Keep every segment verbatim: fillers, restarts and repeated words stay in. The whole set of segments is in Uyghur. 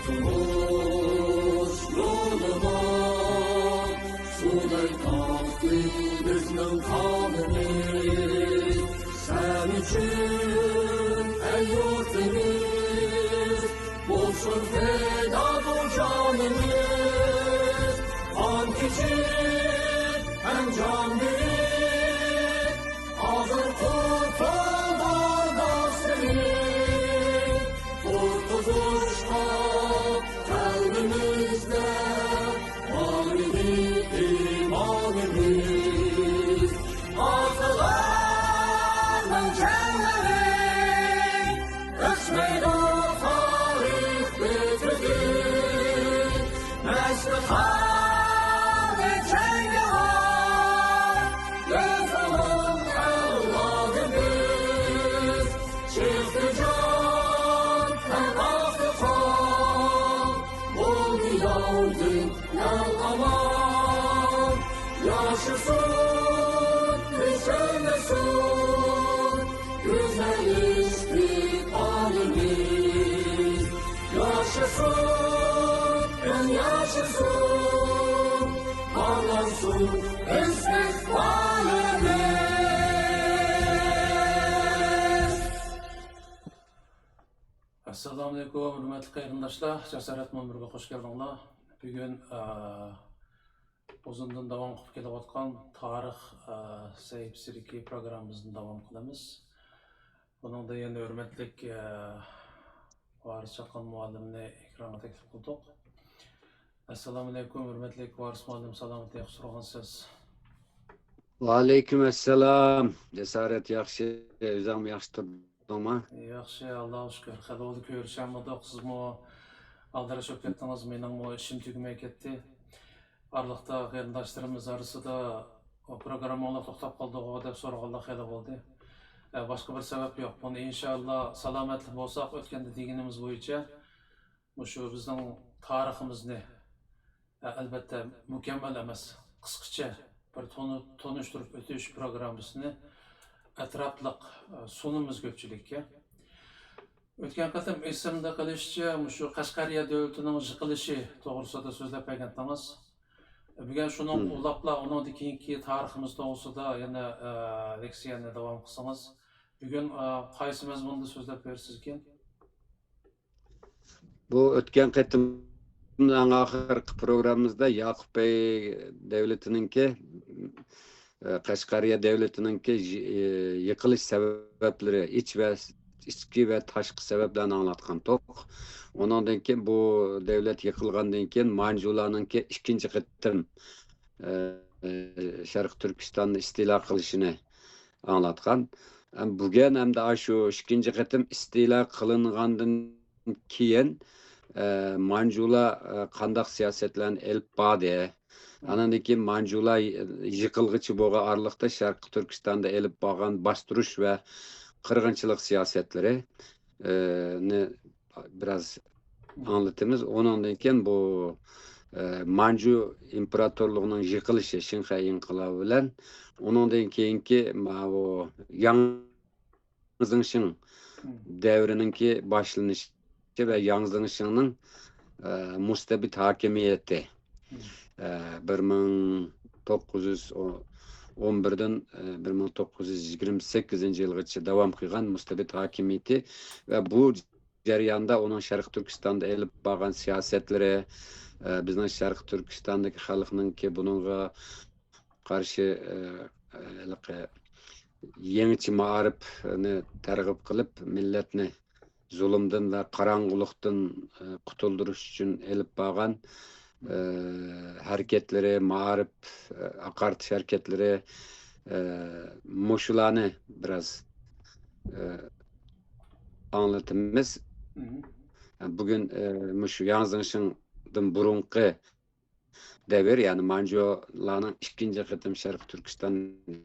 تۇرمۇش يولىدا سۇدەك ئاقتى بىزنىڭ قانىمىز. سەن ئۈچۈن، ئەي يۇرتىمىز، بولسۇن پىدا بۇ جانىمىز. قان كېچىپ ھەم جان بېرىپ، ھازىر قۇتۇلدۇردا سېنى، تۇرغۇزۇشقا قەلبىمىزدە بار ئىدى ئىمانىمىز. ئاتىلارنىڭ جانلىرى ئۆچمەيدۇ تارىخ بېتىدىن. مەستخانا جەڭگىۋار، بىز ئۇنىڭ ئەۋلادىمىز. چىقتى جان ھەم ئاقتى قان، بولدى ياۋدىن ئەل ئامان. ياشىسۇن، كۈچلەنسۇن گۈزەل ئىستىقبالىمىز. ياشىسۇن، ياشىسۇن، پارلانسۇن ئىستىقبالىمىز. ئەسسالامۇئەلەيكۇم، ھۆرمەتلىك قېرىنداشلار، جاسارەت مۇنبىرىگە خوش كەلدىڭلار. بۈگۈن، ئە، ئۇزۇندىن داۋام قىلىپ كېلىۋاتقان تارىخ، ئە، سەھىپىسىدىكى پروگراممىمىزنى داۋام قىلىمىز. بۇنىڭدا يەنە ھۆرمەتلىك، ئە، ۋارىس چاققان مۇئەللىمنى ئېكرانغا تەكلىپ قىلدۇق. ئەسسالامۇئەلەيكۇم، ھۆرمەتلىك ۋارىس مۇئەللىم، سالامەت، ياخشى تۇرغانسىز؟ ۋەئەلەيكۇم ئەسسالام. جاسارەت ياخشى، ئۆزۈڭمۇ ياخشى تۇردۇڭما؟ ياخشى، ئاللاغا شۈكۈر. خېلى بولدى كۆرۈشەلمىدۇق. سىزمۇ ئالدىراش بولۇپ كەتتىڭىز، مېنىڭمۇ ئىشىم تۈگىمەي كەتتى. ئارىلىقتا قېرىنداشلىرىمىز ئارىسىدا، «ئۇ پروگرامماڭلار توختاپ قالدىغۇ؟» دەپ سورىغانلار خېلى بولدى. ئە، باشقا بىر سەۋەب يوق. بۇنى ئىنشائاللا سالامەتلىك بولساق، ئۆتكەندە دېگىنىمىز بويىچە مۇشۇ بىزنىڭ تارىخىمىزنى، ئە، ئەلۋەتتە مۇكەممەل ئەمەس، قىسقىچە بىر تونۇ-، تونۇشتۇرۇپ ئۆتۈش پروگراممىسىنى ئەتراپلىق، ئە، سۇنىمىز كۆپچىلىككە. ئۆتكەن قېتىم ئېسىمدە قېلىشىچە، مۇشۇ قەشقەرىيە دۆلىتىنىڭ يىقىلىشى توغرىسىدا سۆزلەپ بەرگەنتىڭىز. بۈگۈن شۇنىڭ مم. ئۇلاپلا ئۇنىڭدىن كېيىنكى تارىخىمىز توغرىسىدا يەنە، ئە، لېكسىيەنى داۋام قىلسىڭىز. بۈگۈن، ئە، قايسى مەزمۇندا سۆزلەپ بېرىسىزكىن؟ بۇ ئۆتكەن قېتىم ئەڭ ئاخىرقى پروگراممىمىزدا ياقۇپ بەگ دەۋلىتىنىڭكى، ئە، قەشقەرىيە دەۋلىتىنىڭكى يى-، يىقىلىش سەۋەبلىرى، ئىچ ۋە، ئىچكى ۋە تاشقى سەۋەبلەرنى ئاڭلاتقانتۇق. ئۇنىڭدىن كېيىن بۇ دەۋلەت يىقىلغاندىن كېيىن مانجۇلارنىڭكى ئىككىنچى قېتىم، ئە، شەرقىي تۈركىستاننى ئىستىلا قىلىشىنى ئاڭلاتقان. ئەم، بۈگۈن ئەمدى ئاشۇ ئىككىنچى قېتىم ئىستىلا قىلىنغاندىن كېيىن، ئە، مانجۇلار، ئە، قانداق سىياسەتلەرنى ئېلىپ باردى؟ ئانىڭدىن كېيىن مانجۇلار يىقىلغۇچە بولغان ئارىلىقتا شەرقىي تۈركىستاندا ئېلىپ بارغان باستۇرۇش ۋە قىرغىنچىلىق سىياسەتلىرى، ئە، نى بىراز ئاڭلىتىمىز. ئۇنىڭدىن كېيىن بۇ، ئە، مانجۇ ئىمپېراتورلۇقىنىڭ يىقىلىشى، شىنخەي ئىنقىلابى بىلەن ئۇنىڭدىن كېيىنكى ماۋۇ ياڭ زېڭشىڭ دەۋرىنىڭكى باشلىنىشى ۋە ياڭ زېڭشىڭنىڭ، ئە، مۇستەبىت ھاكىمىيىتى، ئە، بىر مىڭ توققۇز يۈز ئون بىردىن، ئە، بىر مىڭ توققۇز يۈز يىگىرمە سەككىزىنچى يىلغىچە داۋام قىلغان مۇستەبىت ھاكىمىيىتى ۋە بۇ جەرياندا ئۇنىڭ شەرقىي تۈركىستاندا ئېلىپ بارغان سىياسەتلىرى، ئە، بىزنىڭ شەرقىي تۈركىستاندىكى خەلقنىڭكى بۇنىڭغا قارشى، ئە، ھېلىقى يېڭىچە مائارىپنى تەرغىب قىلىپ، مىللەتنى زۇلۇمدىن ۋە قاراڭغۇلۇقتىن، ئە، قۇتۇلدۇرۇش ئۈچۈن ئېلىپ بارغان، ئە، ھەرىكەتلىرى، مائارىپ، ئە، ئاقارتىش ھەرىكەتلىرى، ئە، مۇشۇلارنى بىراز، ئە، ئاڭلىتىمىز. بۈگۈن، ئە، مۇشۇ ياڭ زېڭشىڭدىن بۇرۇنقى دەۋر، يەنى مانجۇلارنىڭ ئىككىنچى قېتىم شەرقىي تۈركىستان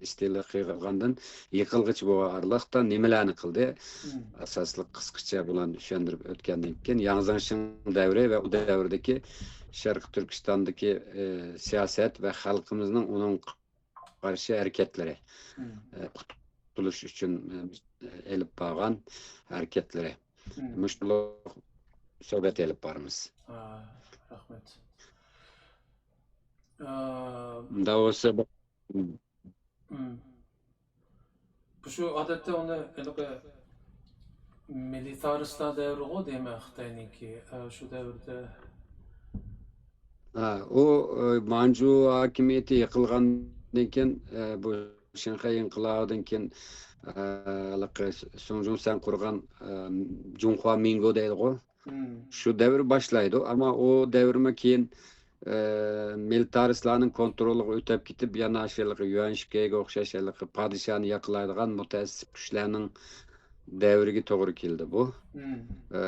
ئىستىلا قىلغاندىن يىقىلغۇچە بولغان ئارىلىقتا نېمىلەرنى قىلدى؟ ئاساسلىق قىسقىچە بۇلارنى چۈشەندۈرۈپ ئۆتكەندىن كېيىن، ياڭ زېڭشىڭ دەۋرى ۋە ئۇ دەۋردىكى شەرقىي تۈركىستاندىكى، ئە، سىياسەت ۋە خەلقىمىزنىڭ ئۇنىڭ قارشى ھەرىكەتلىرى، ئە، قۇتۇلۇش ئۈچۈن، ئە، ئېلىپ بارغان ھەرىكەتلىرى. مۇشۇلار سۆھبەت ئېلىپ بارىمىز. ھە، رەھمەت. ئە، مۇنداق بولسا، بۇ- مم. بۇ شۇ ئادەتتە ئۇنى ھېلىقى مىلىتارىستلار دەۋرىغۇ دەيمەن خىتاينىڭكى، ئە، شۇ دەۋردە. ھە، ئۇ، ئە، مانجۇ ھاكىمىيىتى يىقىلغاندىن كېيىن، ئە، بۇ شىنخەي ئىنقىلابىدىن كېيىن، ئە، ھېلىقى سۇڭ جۇڭسەن قۇرغان، ئە، جۇڭخۇا مىنگو دەيدىغۇ. مم. شۇ دەۋر باشلايدۇ. ئەمما ئۇ دەۋرمۇ كېيىن، ئە، مىلىتارىستلارنىڭ كونترولىغا ئۆتۈپ كېتىپ، يەنە شۇ ھېلىقى يۈەنشىكەيگە ئوخشاش ھېلىقى پادىشاھنى ياقلايدىغان مۇتەئەسسىپ كۈچلەرنىڭ دەۋرىگە توغرا كېلىدى بۇ. مم. ئە،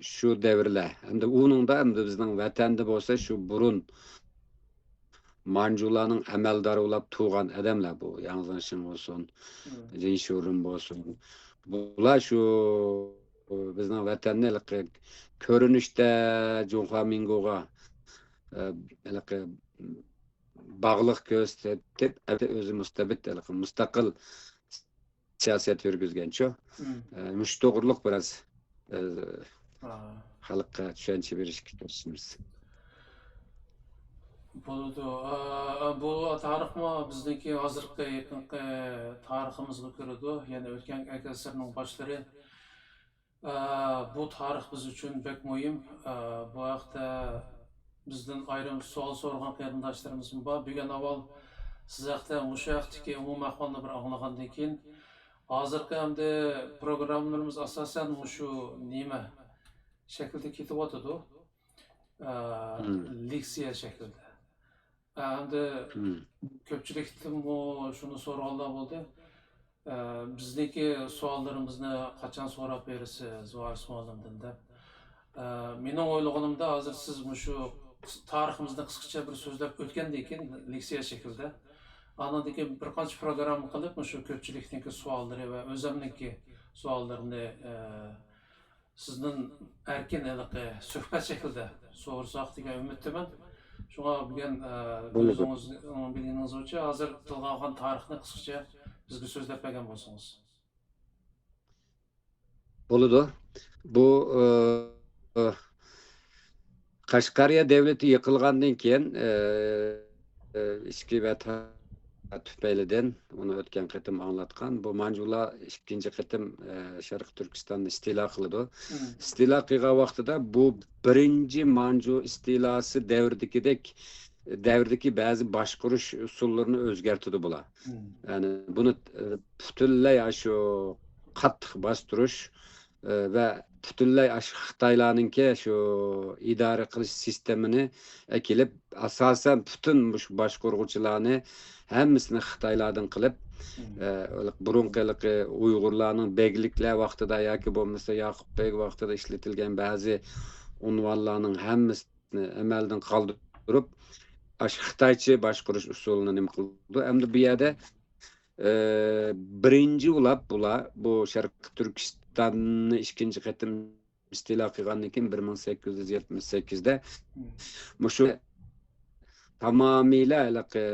شۇ دەۋرلەر. ئەمدى ئۇنىڭدا، ئەمدى بىزنىڭ ۋەتەندە بولسا شۇ بۇرۇن مانجۇلارنىڭ ئەمەلدارى بولاپ تۇرغان ئادەملەر بۇ. ياڭ زېڭشىڭ بولسۇن، مم. لىن شيۇرېن بولسۇن. بۇلار شۇ بىزنىڭ ۋەتەننى ھېلىقى كۆرۈنۈشتە جۇڭخۇا مىنگوغا، ئە، ھېلىقى باغلىق كۆرسىتىپ، ئەمدى ئۆزى مۇستەبىت، ھېلىقى مۇستەقىل سىياسەت يۈرگۈزگەنچۇ. مم. ئە، مۇشۇ توغرىلىق بىراز، ئە، ھا. خەلققە چۈشەنچە بېرىشكە تىرىشىمىز. بولىدۇ. ئا، بۇ تارىخمۇ بىزنىڭكى ھازىرقى يېقىنقى تارىخىمىزغا كىرىدۇ. يەنى ئۆتكەن ئەسىرنىڭ باشلىرى. ئا، بۇ تارىخ بىز ئۈچۈن بەك مۇھىم. ئا، بۇ ھەقتە بىزدىن ئايرىم سوئال سورىغان قېرىنداشلىرىمىزمۇ بار. بۈگۈن ئاۋۋال سىز ھەقتە، مۇشۇ ھەقتىكى ئومۇمىي ئەھۋالنى بىر ئاڭلىغاندىن كېيىن، ھازىرقى ئەمدى پروگراممىلىرىمىز ئاساسەن مۇشۇ نېمە شەكىلدە كېتىۋاتىدۇ. ئا، مم. لېكسىيە شەكلىدە. ئا، ئەمدى مم. كۆپچىلىكتىنمۇ شۇنى سورىغانلار بولدى. ئا، بىزنىڭكى سوئاللىرىمىزنى قاچان سوراپ بېرىسىز، ۋارىس مۇئەللىمدىن دەپ. ئا، مېنىڭ ئويلىغىنىمدا، ھازىر سىز مۇشۇ قىس-، تارىخىمىزنى قىسقىچە بىر سۆزلەپ ئۆتكەندىن كېيىن، لېكسىيە شەكلىدە، ئاندىن كېيىن بىر قانچە پروگرامما قىلىپ، مۇشۇ كۆپچىلىكنىڭكى سوئاللىرى ۋە ئۆزەمنىڭكى سوئاللىرىنى، ئا، سىزدىن ئەركىن ھېلىقى سۆھبەت شەكلىدە سورىساق دېگەن ئۈمىدتىمەن. شۇڭا بۈگۈن، ئە، بولىدۇ. ئۆزىڭىز بىلگىنىڭىزچە، ھازىر تىلغا ئالغان تارىخنى قىسقىچە بىزگە سۆزلەپ بەرگەن بولسىڭىز. بولىدۇ. بۇ، ئە، قەشقەرىيە دەۋلىتى يىقىلغاندىن كېيىن، ئە، ئە، ئىچكى ۋەقە تۈپەيلىدىن ئۇنى ئۆتكەن قېتىم ئاڭلاتقان. بۇ مانجۇلار ئىككىنچى قېتىم، ئە، شەرقىي تۈركىستاننى ئىستىلا قىلىدۇ. مم. ئىستىلا قىلغان ۋاقتىدا بۇ بىرىنچى مانجۇ ئىستىلاسى دەۋرىدىكىدەك، دەۋردىكى بەزى باشقۇرۇش ئۇسۇللىرىنى ئۆزگەرتىدۇ بۇلار. مم. يەنى بۇنى، ئە، پۈتۈنلەي ئاشۇ قاتتىق باستۇرۇش، ئە، ۋە پۈتۈنلەي ئاشۇ خىتايلارنىڭكى شۇ ئىدارە قىلىش سىستېمىنى ئەكېلىپ، ئاساسەن پۈتۈن مۇشۇ باشقۇرغۇچىلارنى ھەممىسىنى خىتايلاردىن قىلىپ، مم. ئە، بۇرۇنقى ھېلىقى ئۇيغۇرلارنىڭ بەگلىكلەر ۋاقتىدا ياكى بولمىسا ياقۇپ بەگ ۋاقتىدا ئىشلىتىلگەن بەزى ئۇنۋانلارنىڭ ھەممىسىنى ئەمەلدىن قالدۇرۇپ، ئاشۇ خىتايچە باشقۇرۇش ئۇسۇلىنى نېمە قىلىدۇ. ئەمدى بۇ يەردە، ئە، بىرىنچى بولاپ بۇلار بۇ شەرقىي تۈركىستاننى ئىككىنچى قېتىم ئىستىلا قىلغاندىن كېيىن، بىر مىڭ سەككىز يۈز يەتمىش سەككىزدە مم. مۇشۇ تامامىيلا ھېلىقى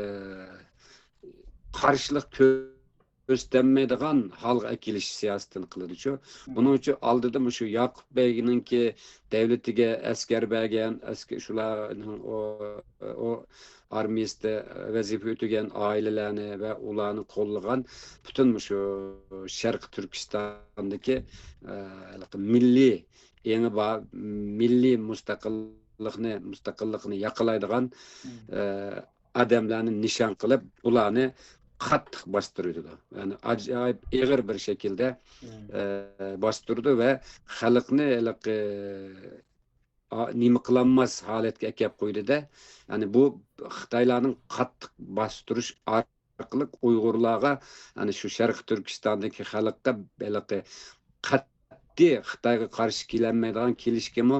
قارشىلىق كۆرسىتەلمەيدىغان ھالغا ئەكېلىش سىياسىتىنى قىلىدۇچۇ. مم. بۇنىڭ ئۈچۈن ئالدىدا مۇشۇ ياقۇپ بەگنىڭكى دەۋلىتىگە ئەسكەر بەرگەن، ئەسكەر شۇلارنىڭ ئۇ، ئۇ ئارمىيىسىدا ۋەزىپە ئۆتىگەن ئائىلىلەرنى ۋە ئۇلارنى قوللىغان پۈتۈن مۇشۇ شەرقىي تۈركىستاندىكى، ئە، ھېلىقى مىللىي ئېڭى بار، مىللىي مۇستەقىللىقنى، مۇستەقىللىقنى ياقلايدىغان، مم. ئە، ئادەملەرنى نىشان قىلىپ، ئۇلارنى قاتتىق باستۇرىدۇ. يەنى ئاجايىپ ئېغىر بىر شەكىلدە، مم. ئە، باستۇرىدۇ ۋە خەلقنى ھېلىقى، ئا، نېمە قىلالماس ھالەتكە ئەكەپ قويدى-دە. يەنى بۇ خىتايلارنىڭ قاتتىق باستۇرۇش ئارقىلىق ئۇيغۇرلارغا، يەنى شۇ شەرقىي تۈركىستاندىكى خەلققە ھېلىقى قەتئىي خىتايغا قارشى كېلەلمەيدىغان، كېلىشكىمۇ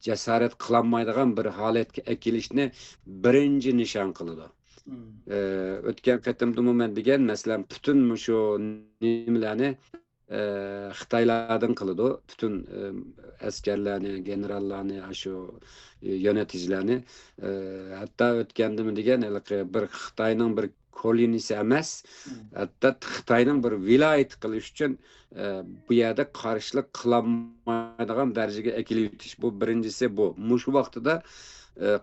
جاسارەت قىلالمايدىغان بىر ھالەتكە ئەكېلىشنى بىرىنچى نىشان قىلىدۇ. مم. ئە، ئۆتكەن قېتىمدىمۇ مەن دېگەن، مەسىلەن، پۈتۈن مۇشۇ نېمىلەرنى، ئە، خىتايلاردىن قىلىدۇ. پۈتۈن، ئە، ئەسكەرلەرنى، گېنېراللارنى، ئاشۇ يۆنىتىجىلەرنى، ئە، ھەتتا ئۆتكەندىمۇ دېگەن، ھېلىقى بىر خىتاينىڭ بىر كولونىيىسى ئەمەس، ھەتتا خىتاينىڭ بىر ۋىلايىتى قىلىش ئۈچۈن، ئە، بۇ يەردە قارشىلىق قىلالمايدىغان دەرىجىگە ئەكېلىۋېتىش. بۇ بىرىنچىسى بۇ. مۇشۇ ۋاقتىدا، ئە،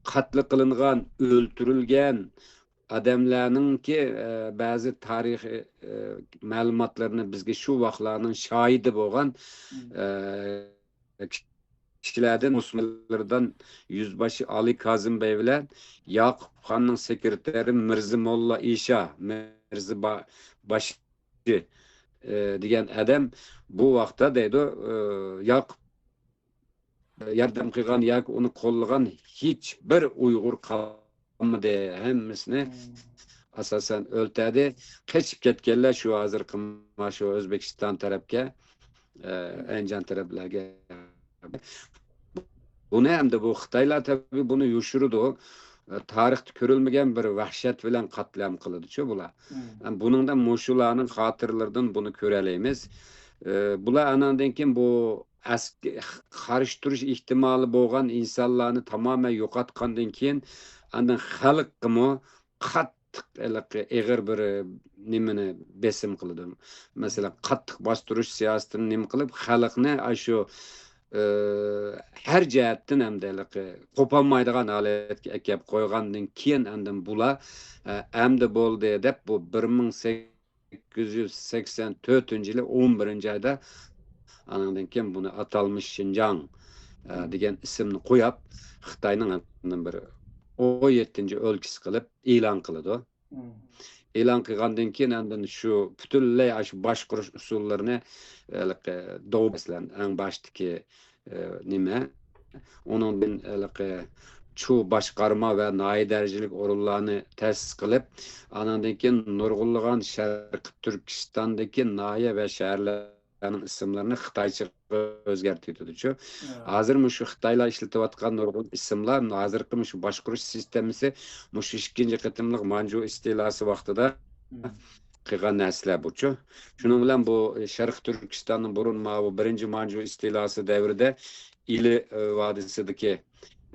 قەتل قىلىنغان، ئۆلتۈرۈلگەن ئادەملەرنىڭكى، ئە، بەزى تارىخىي، ئە، مەلۇماتلىرىنى بىزگە شۇ ۋاقىتلارنىڭ شاھىدى بولغان، ئە، كىشىلەردىن، ئوسمانلىلىرىدىن يۈزباشچى ئالى كازىم بەگ بىلەن ياقۇپ خاننىڭ سېكرېتارى مىرزا موللا ئىشا، مىرزا با-، باشچى، ئە، دېگەن ئادەم بۇ ۋاقىتتا دەيدۇ، ئە، ياقۇپ ياردەم قىلغان ياكى ئۇنى قوللىغان ھېچ بىر ئۇيغۇر قالمىدى. ھەممىسىنى ئاساسەن ئۆلتۈردى. قېچىپ كەتكەنلەر شۇ ھازىرقى مانا شۇ ئۆزبېكىستان تەرەپكە، ئە، ئەنجان تەرەپلەرگە. بۇنى ئەمدى بۇ خىتايلار تەبىئىي بۇنى يوشۇرىدۇ. ئە، تارىختا كۆرۈلمىگەن بىر ۋەھشەت بىلەن قەتلىئام قىلىدۇچۇ بۇلار. ئەم، بۇنىڭدا مۇشۇلارنىڭ خاتىرىلىرىدىن بۇنى كۆرەلەيمىز. ئە، بۇلار ئاناندىن كېيىن بۇ ئەسك-، قارشى تۇرۇش ئېھتىمالى بولغان ئىنسانلارنى تامامەن يوقاتقاندىن كېيىن، ئاندىن خەلققىمۇ قاتتىق ھېلىقى ئېغىر بىر، ئە، نېمىنى بېسىم قىلىدۇ. مەسىلەن، قاتتىق باستۇرۇش سىياسىتىنى نېمە قىلىپ، خەلقنى ئاشۇ، ئە، ھەر جەھەتتىن ئەمدى ھېلىقى قوپالمايدىغان ھالەتكە ئەكەپ قويغاندىن كېيىن، ئاندىن بۇلار، ئە، ئەمدى بولدى دەپ، بۇ بىر مىڭ سەككىز يۈز سەكسەن تۆتىنچى يىلى ئون بىرىنچى ئايدا، ئانىڭدىن كېيىن بۇنى ئاتالمىش شىنجاڭ، ئە، دېگەن ئىسىمنى قويۇپ، خىتاينىڭ ئاندىن بىر ئون يەتتىنچى ئۆلكىسى قىلىپ ئېلان قىلىدۇ. ئېلان قىلغاندىن كېيىن، ئاندىن شۇ پۈتۈنلەي شۇ باشقۇرۇش ئۇسۇللىرىنى، ھېلىقى دو-، مەسىلەن، ئەڭ باشتىكى، ئە، نېمە، ئۇنىڭدىن ھېلىقى چۇ باشقارما ۋە ناھىيە دەرىجىلىك ئورۇنلارنى تەسىس قىلىپ، ئانىڭدىن كېيىن نۇرغۇنلىغان شەرقىي تۈركىستاندىكى ناھىيە ۋە شەھەرلەرنىڭ ئىسىملىرىنى خىتايچىغا ئۆزگەرتىۋېتىدۇچۇ. ھازىر مۇشۇ خىتايلار ئىشلىتىۋاتقان نۇرغۇن ئىسىملار، ھازىرقى مۇشۇ باشقۇرۇش سىستېمىسى مۇشۇ ئىككىنچى قېتىملىق مانجۇ ئىستېلاسى ۋاقتىدا قىلغان نەرسىلەر بۇچۇ. شۇنىڭ بىلەن بۇ شەرقىي تۈركىستاننىڭ بۇرۇن ماۋۇ بىرىنچى مانجۇ ئىستېلاسى دەۋرىدە ئىلى، ئە، ۋادىسىدىكى،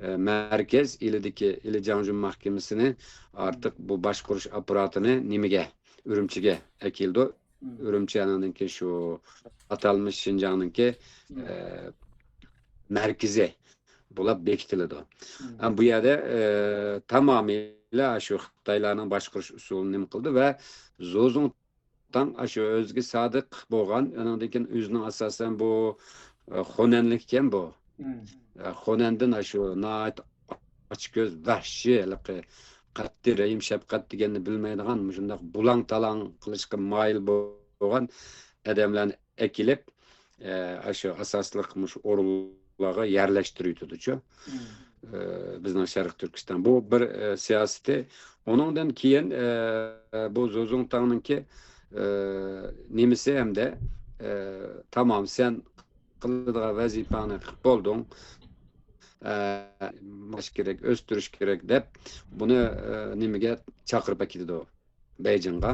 ئە، مەركەز، ئىلىدىكى ئىلى جاڭجۈن مەھكىمىسىنى ئارتۇق بۇ باشقۇرۇش ئاپپاراتىنى نېمىگە، ئۈرۈمچىگە ئەكېلىدۇ. ئۈرۈمچى ئانىڭدىن كېيىن شۇ ئاتالمىش شىنجاڭنىڭكى، ئە، مەركىزى بولۇپ بېكىتىلىدۇ. ئە، بۇ يەردە، ئە، تامامىيلا شۇ خىتايلارنىڭ باشقۇرۇش ئۇسۇلىنى نېمە قىلدى ۋە زۇزۇڭتاڭ ئاشۇ ئۆزىگە سادىق بولغان، ئۇنىڭدىن كېيىن ئۆزىنىڭ ئاساسەن بۇ، ئە، خۇنەنلىك ئىكەن بۇ. ئە، خۇنەندىن ئاشۇ ناھايىتى ئاچكۆز، ۋەھشىي، ھېلىقى قەتئىي رەھىم شەپقەت دېگەننى بىلمەيدىغان، مۇشۇنداق بۇلاڭ تالاڭ قىلىشقا مايىل بولغان ئادەملەرنى ئەكېلىپ، ئە، ئاشۇ ئاساسلىق مۇشۇ ئورۇنلارغا يەرلەشتۈرۈۋېتىدۇچۇ. ئە، بىزنىڭ شەرقىي تۈركىستان. بۇ بىر، ئە، سىياسىتى. ئۇنىڭدىن كېيىن، ئە، بۇ زۇزۇڭتاڭنىڭكى، ئە، نېمىسى ھەمدە، ئە، تامام، سەن قىلىدىغان ۋەزىپەڭنى قىلىپ بولدۇڭ. ئە، ماش كېرەك، ئۆستۈرۈش كېرەك دەپ، بۇنى، ئە، نېمىگە چاقىرىپ ئەكېتىدۇ؟ بېيجىڭغا.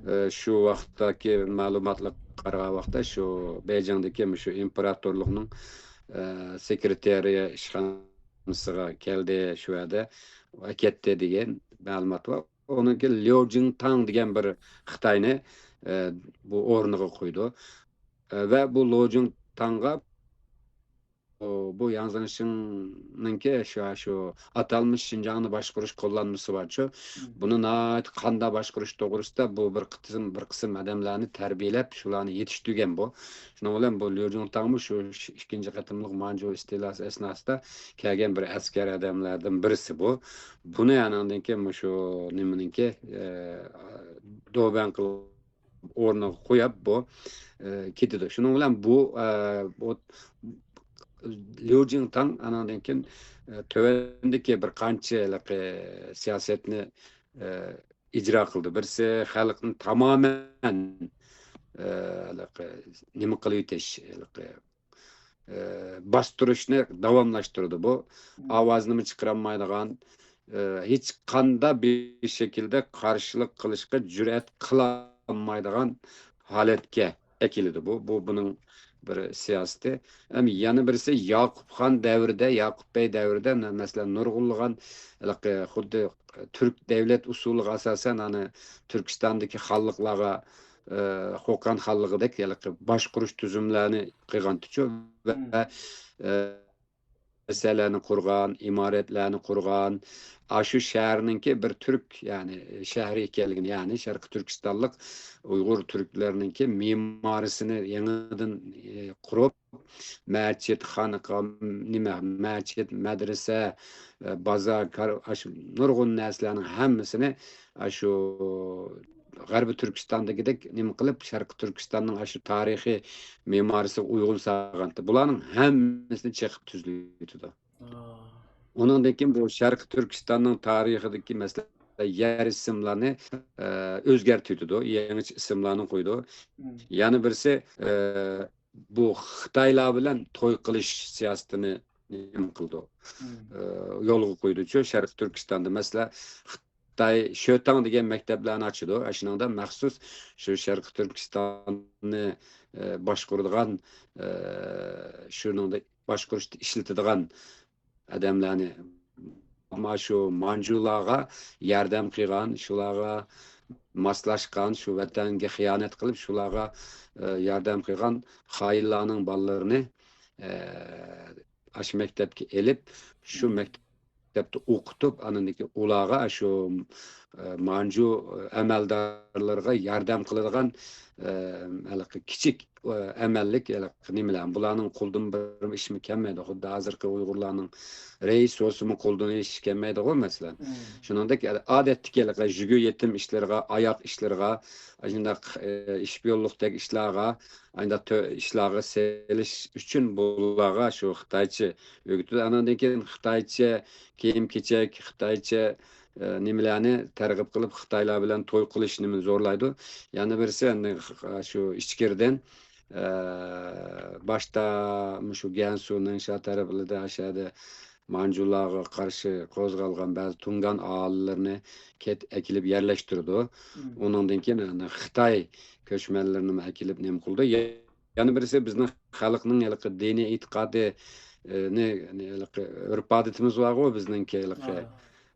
ئە، شۇ ۋاقىتتىكى مەلۇماتلارغا قارىغان ۋاقىتتا، شۇ بېيجىڭدىكى مۇشۇ ئىمپېراتورلۇقنىڭ، ئە، سېكرېتارى ئىشخانىسىغا كەلدى، شۇ يەردە ئەكەتتى دېگەن مەلۇمات بار. ئۇنىڭكى ليۇ جىڭتاڭ دېگەن بىر خىتاينى، ئە، بۇ ئورنىغا قويىدۇ. ئە، ۋە بۇ ليۇ جىڭتاڭغا بۇ، بۇ ياڭ زېڭشىڭنىڭكى شۇ، شۇ ئاتالمىش شىنجاڭنى باشقۇرۇش قوللانمىسى بارچۇ. بۇنى ناھايىتى قانداق باشقۇرۇش توغرىسىدا بۇ بىر قىسىم، بىر قىسىم ئادەملەرنى تەربىيەلەپ، شۇلارنى يېتىشتۈرگەن بۇ. شۇنىڭ بىلەن بۇ ليۇ جىڭتاڭمۇ شۇ ئىككىنچى قېتىملىق مانجۇ ئىستېلاسى ئەسناسىدا كەلگەن بىر ئەسكەر ئادەملەردىن بىرسى بۇ. بۇنى ئانىڭدىن كېيىن مۇشۇ نېمىنىڭكى، ئە، دوبەن قىلىپ ئورنىغا قويۇپ بۇ، ئە، كېتىدۇ. شۇنىڭ بىلەن بۇ، ئە، بۇ ليۇ جىڭتاڭ ئانىڭدىن كېيىن، ئە، تۆۋەندىكى بىر قانچە ھېلىقى سىياسەتنى، ئە، ئىجرا قىلدى. بىرسى خەلقنى تامامەن، ئە، ھېلىقى نېمە قىلىۋېتىش، ھېلىقى ئە، باستۇرۇشنى داۋاملاشتۇرىدۇ. بۇ ئاۋازنىمۇ چىقىرالمايدىغان، ئە، ھېچقانداق بىر شەكىلدە قارشىلىق قىلىشقا جۈرئەت قىلالمايدىغان ھالەتكە، ئەكېلىدۇ. بۇ، بۇ بۇنىڭ بىر سىياسىتى. ھەم يەنە بىرسى ياقۇپ خان دەۋرىدە، ياقۇپ بەي دەۋرىدە، مە-، مەسىلەن، نۇرغۇنلىغان ھېلىقى خۇددى تۈرك دەۋلەت ئۇسۇلىغا ئاساسەن، ئەنە تۈركىستاندىكى خانلىقلارغا، ئە، خوقان خانلىقىدەك ھېلىقى باشقۇرۇش تۈزۈملەرنى قىلغانتىچۇ ۋە، مم. ئە، مەسچىتلەرنى قۇرغان، ئىمارەتلەرنى قۇرغان، ئاشۇ شەھەرنىڭكى بىر تۈرك، يەنى شەھىرى ئىكەنلىكىنى، يەنى شەرقىي تۈركىستانلىق ئۇيغۇر تۈركلىرىنىڭكى مېمارىسىنى يېڭىدىن، ئى، قۇرۇپ، مەسچىت، خانىقا، نېمە، مەسچىت، مەدرىسە، ئى، بازار، كار-، ئاشۇ نۇرغۇن نەرسىلەرنىڭ ھەممىسىنى ئاشۇ غەربىي تۈركىستاندىكىدەك نېمە قىلىپ، شەرقىي تۈركىستاننىڭ ئاشۇ تارىخىي مېمارىسىغا ئۇيغۇن سالغانتى. بۇلارنىڭ ھەممىسىنى چېقىپ تۈزلىۋېتىدۇ. ئۇنىڭدىن كېيىن بۇ شەرقىي تۈركىستاننىڭ تارىخىدىكى، مەسىلەن، يەر ئىسىملارنى، ئە، ئۆزگەرتىۋېتىدۇ، يېڭىچە ئىسىملارنى قويىدۇ. يەنە بىرسى، ئە، بۇ خىتايلار بىلەن توي قىلىش سىياسىتىنى نېمە قىلىدۇ؟ ئە، يولغا قويىدۇچۇ شەرقىي تۈركىستاندا. مەسىلەن، خىتاي شۆتاڭ دېگەن مەكتەپلەرنى ئاچىدۇ. ئاشۇنىڭدا مەخسۇس شۇ شەرقىي تۈركىستاننى، ئە، باشقۇرىدىغان، ئە، شۇنىڭدا باشقۇرۇشتا ئىشلىتىدىغان ئادەملەرنى، ئەمما شۇ مانجۇلارغا ياردەم قىلغان، شۇلارغا ماسلاشقان، شۇ ۋەتەنگە خىيانەت قىلىپ، شۇلارغا، ئە، ياردەم قىلغان خائىنلارنىڭ بالىلىرىنى، ئە، ئاشۇ مەكتەپكە ئېلىپ، شۇ مەكتەپتە ئوقۇتۇپ، ئاندىن كېيىن ئۇلارغا شۇ، ئە، مانجۇ ئەمەلدارلىرىغا ياردەم قىلىدىغان، ئە، ھېلىقى كىچىك، ئە، ئەمەللىك ھېلىقى نېمىلەر. بۇلارنىڭ قولىدىن بىر ئىشمۇ كەلمەيدۇ. خۇددى ھازىرقى ئۇيغۇرلارنىڭ رەئىس بولسىمۇ قولىدىن ھېچ ئىش كەلمەيدىغۇ، مەسىلەن. شۇنىڭدەك ئادەتتىكى ھېلىقى ژۈگە يېتىم ئىشلىرىغا، ئاياق ئىشلىرىغا، ئاشۇنداق، ئە، ئىشپىيونلۇقتەك ئىشلارغا، ئانداق تۆ-، ئىشلارغا سېلىش ئۈچۈن بۇلارغا شۇ خىتايچە ئۆگىتىدۇ. ئاناندىن كېيىن خىتايچە كىيىم-كېچەك، خىتايچە، ئە، نېمىلەرنى تەرغىب قىلىپ، خىتايلار بىلەن توي قىلىش نېمىنى زورلايدۇ. يەنە بىرسى، ئەنە، خ-، شۇ ئىچكىرىدىن، ئە، باشتا مۇشۇ گەنسۇنىڭ شۇ تەرەپلىرىدە، ئاشۇ يەردە مانجۇلارغا قارشى قوزغالغان بەزى تۇڭگان ئاھالىلىرىنى كەت-، ئەكېلىپ يەرلەشتۈرىدۇ. ئۇنىڭدىن كېيىن، ئەنە، خىتاي كۆچمەنلىرىنىمۇ ئەكېلىپ نېمە قىلىدۇ. يەنە بىرسى بىزنىڭ خەلقنىڭ ھېلىقى دىنىي ئېتىقادى، ئى، نى، نى، ھېلىقى ئۆرپ-ئادىتىمىز بارغۇ بىزنىڭكى ھېلىقى،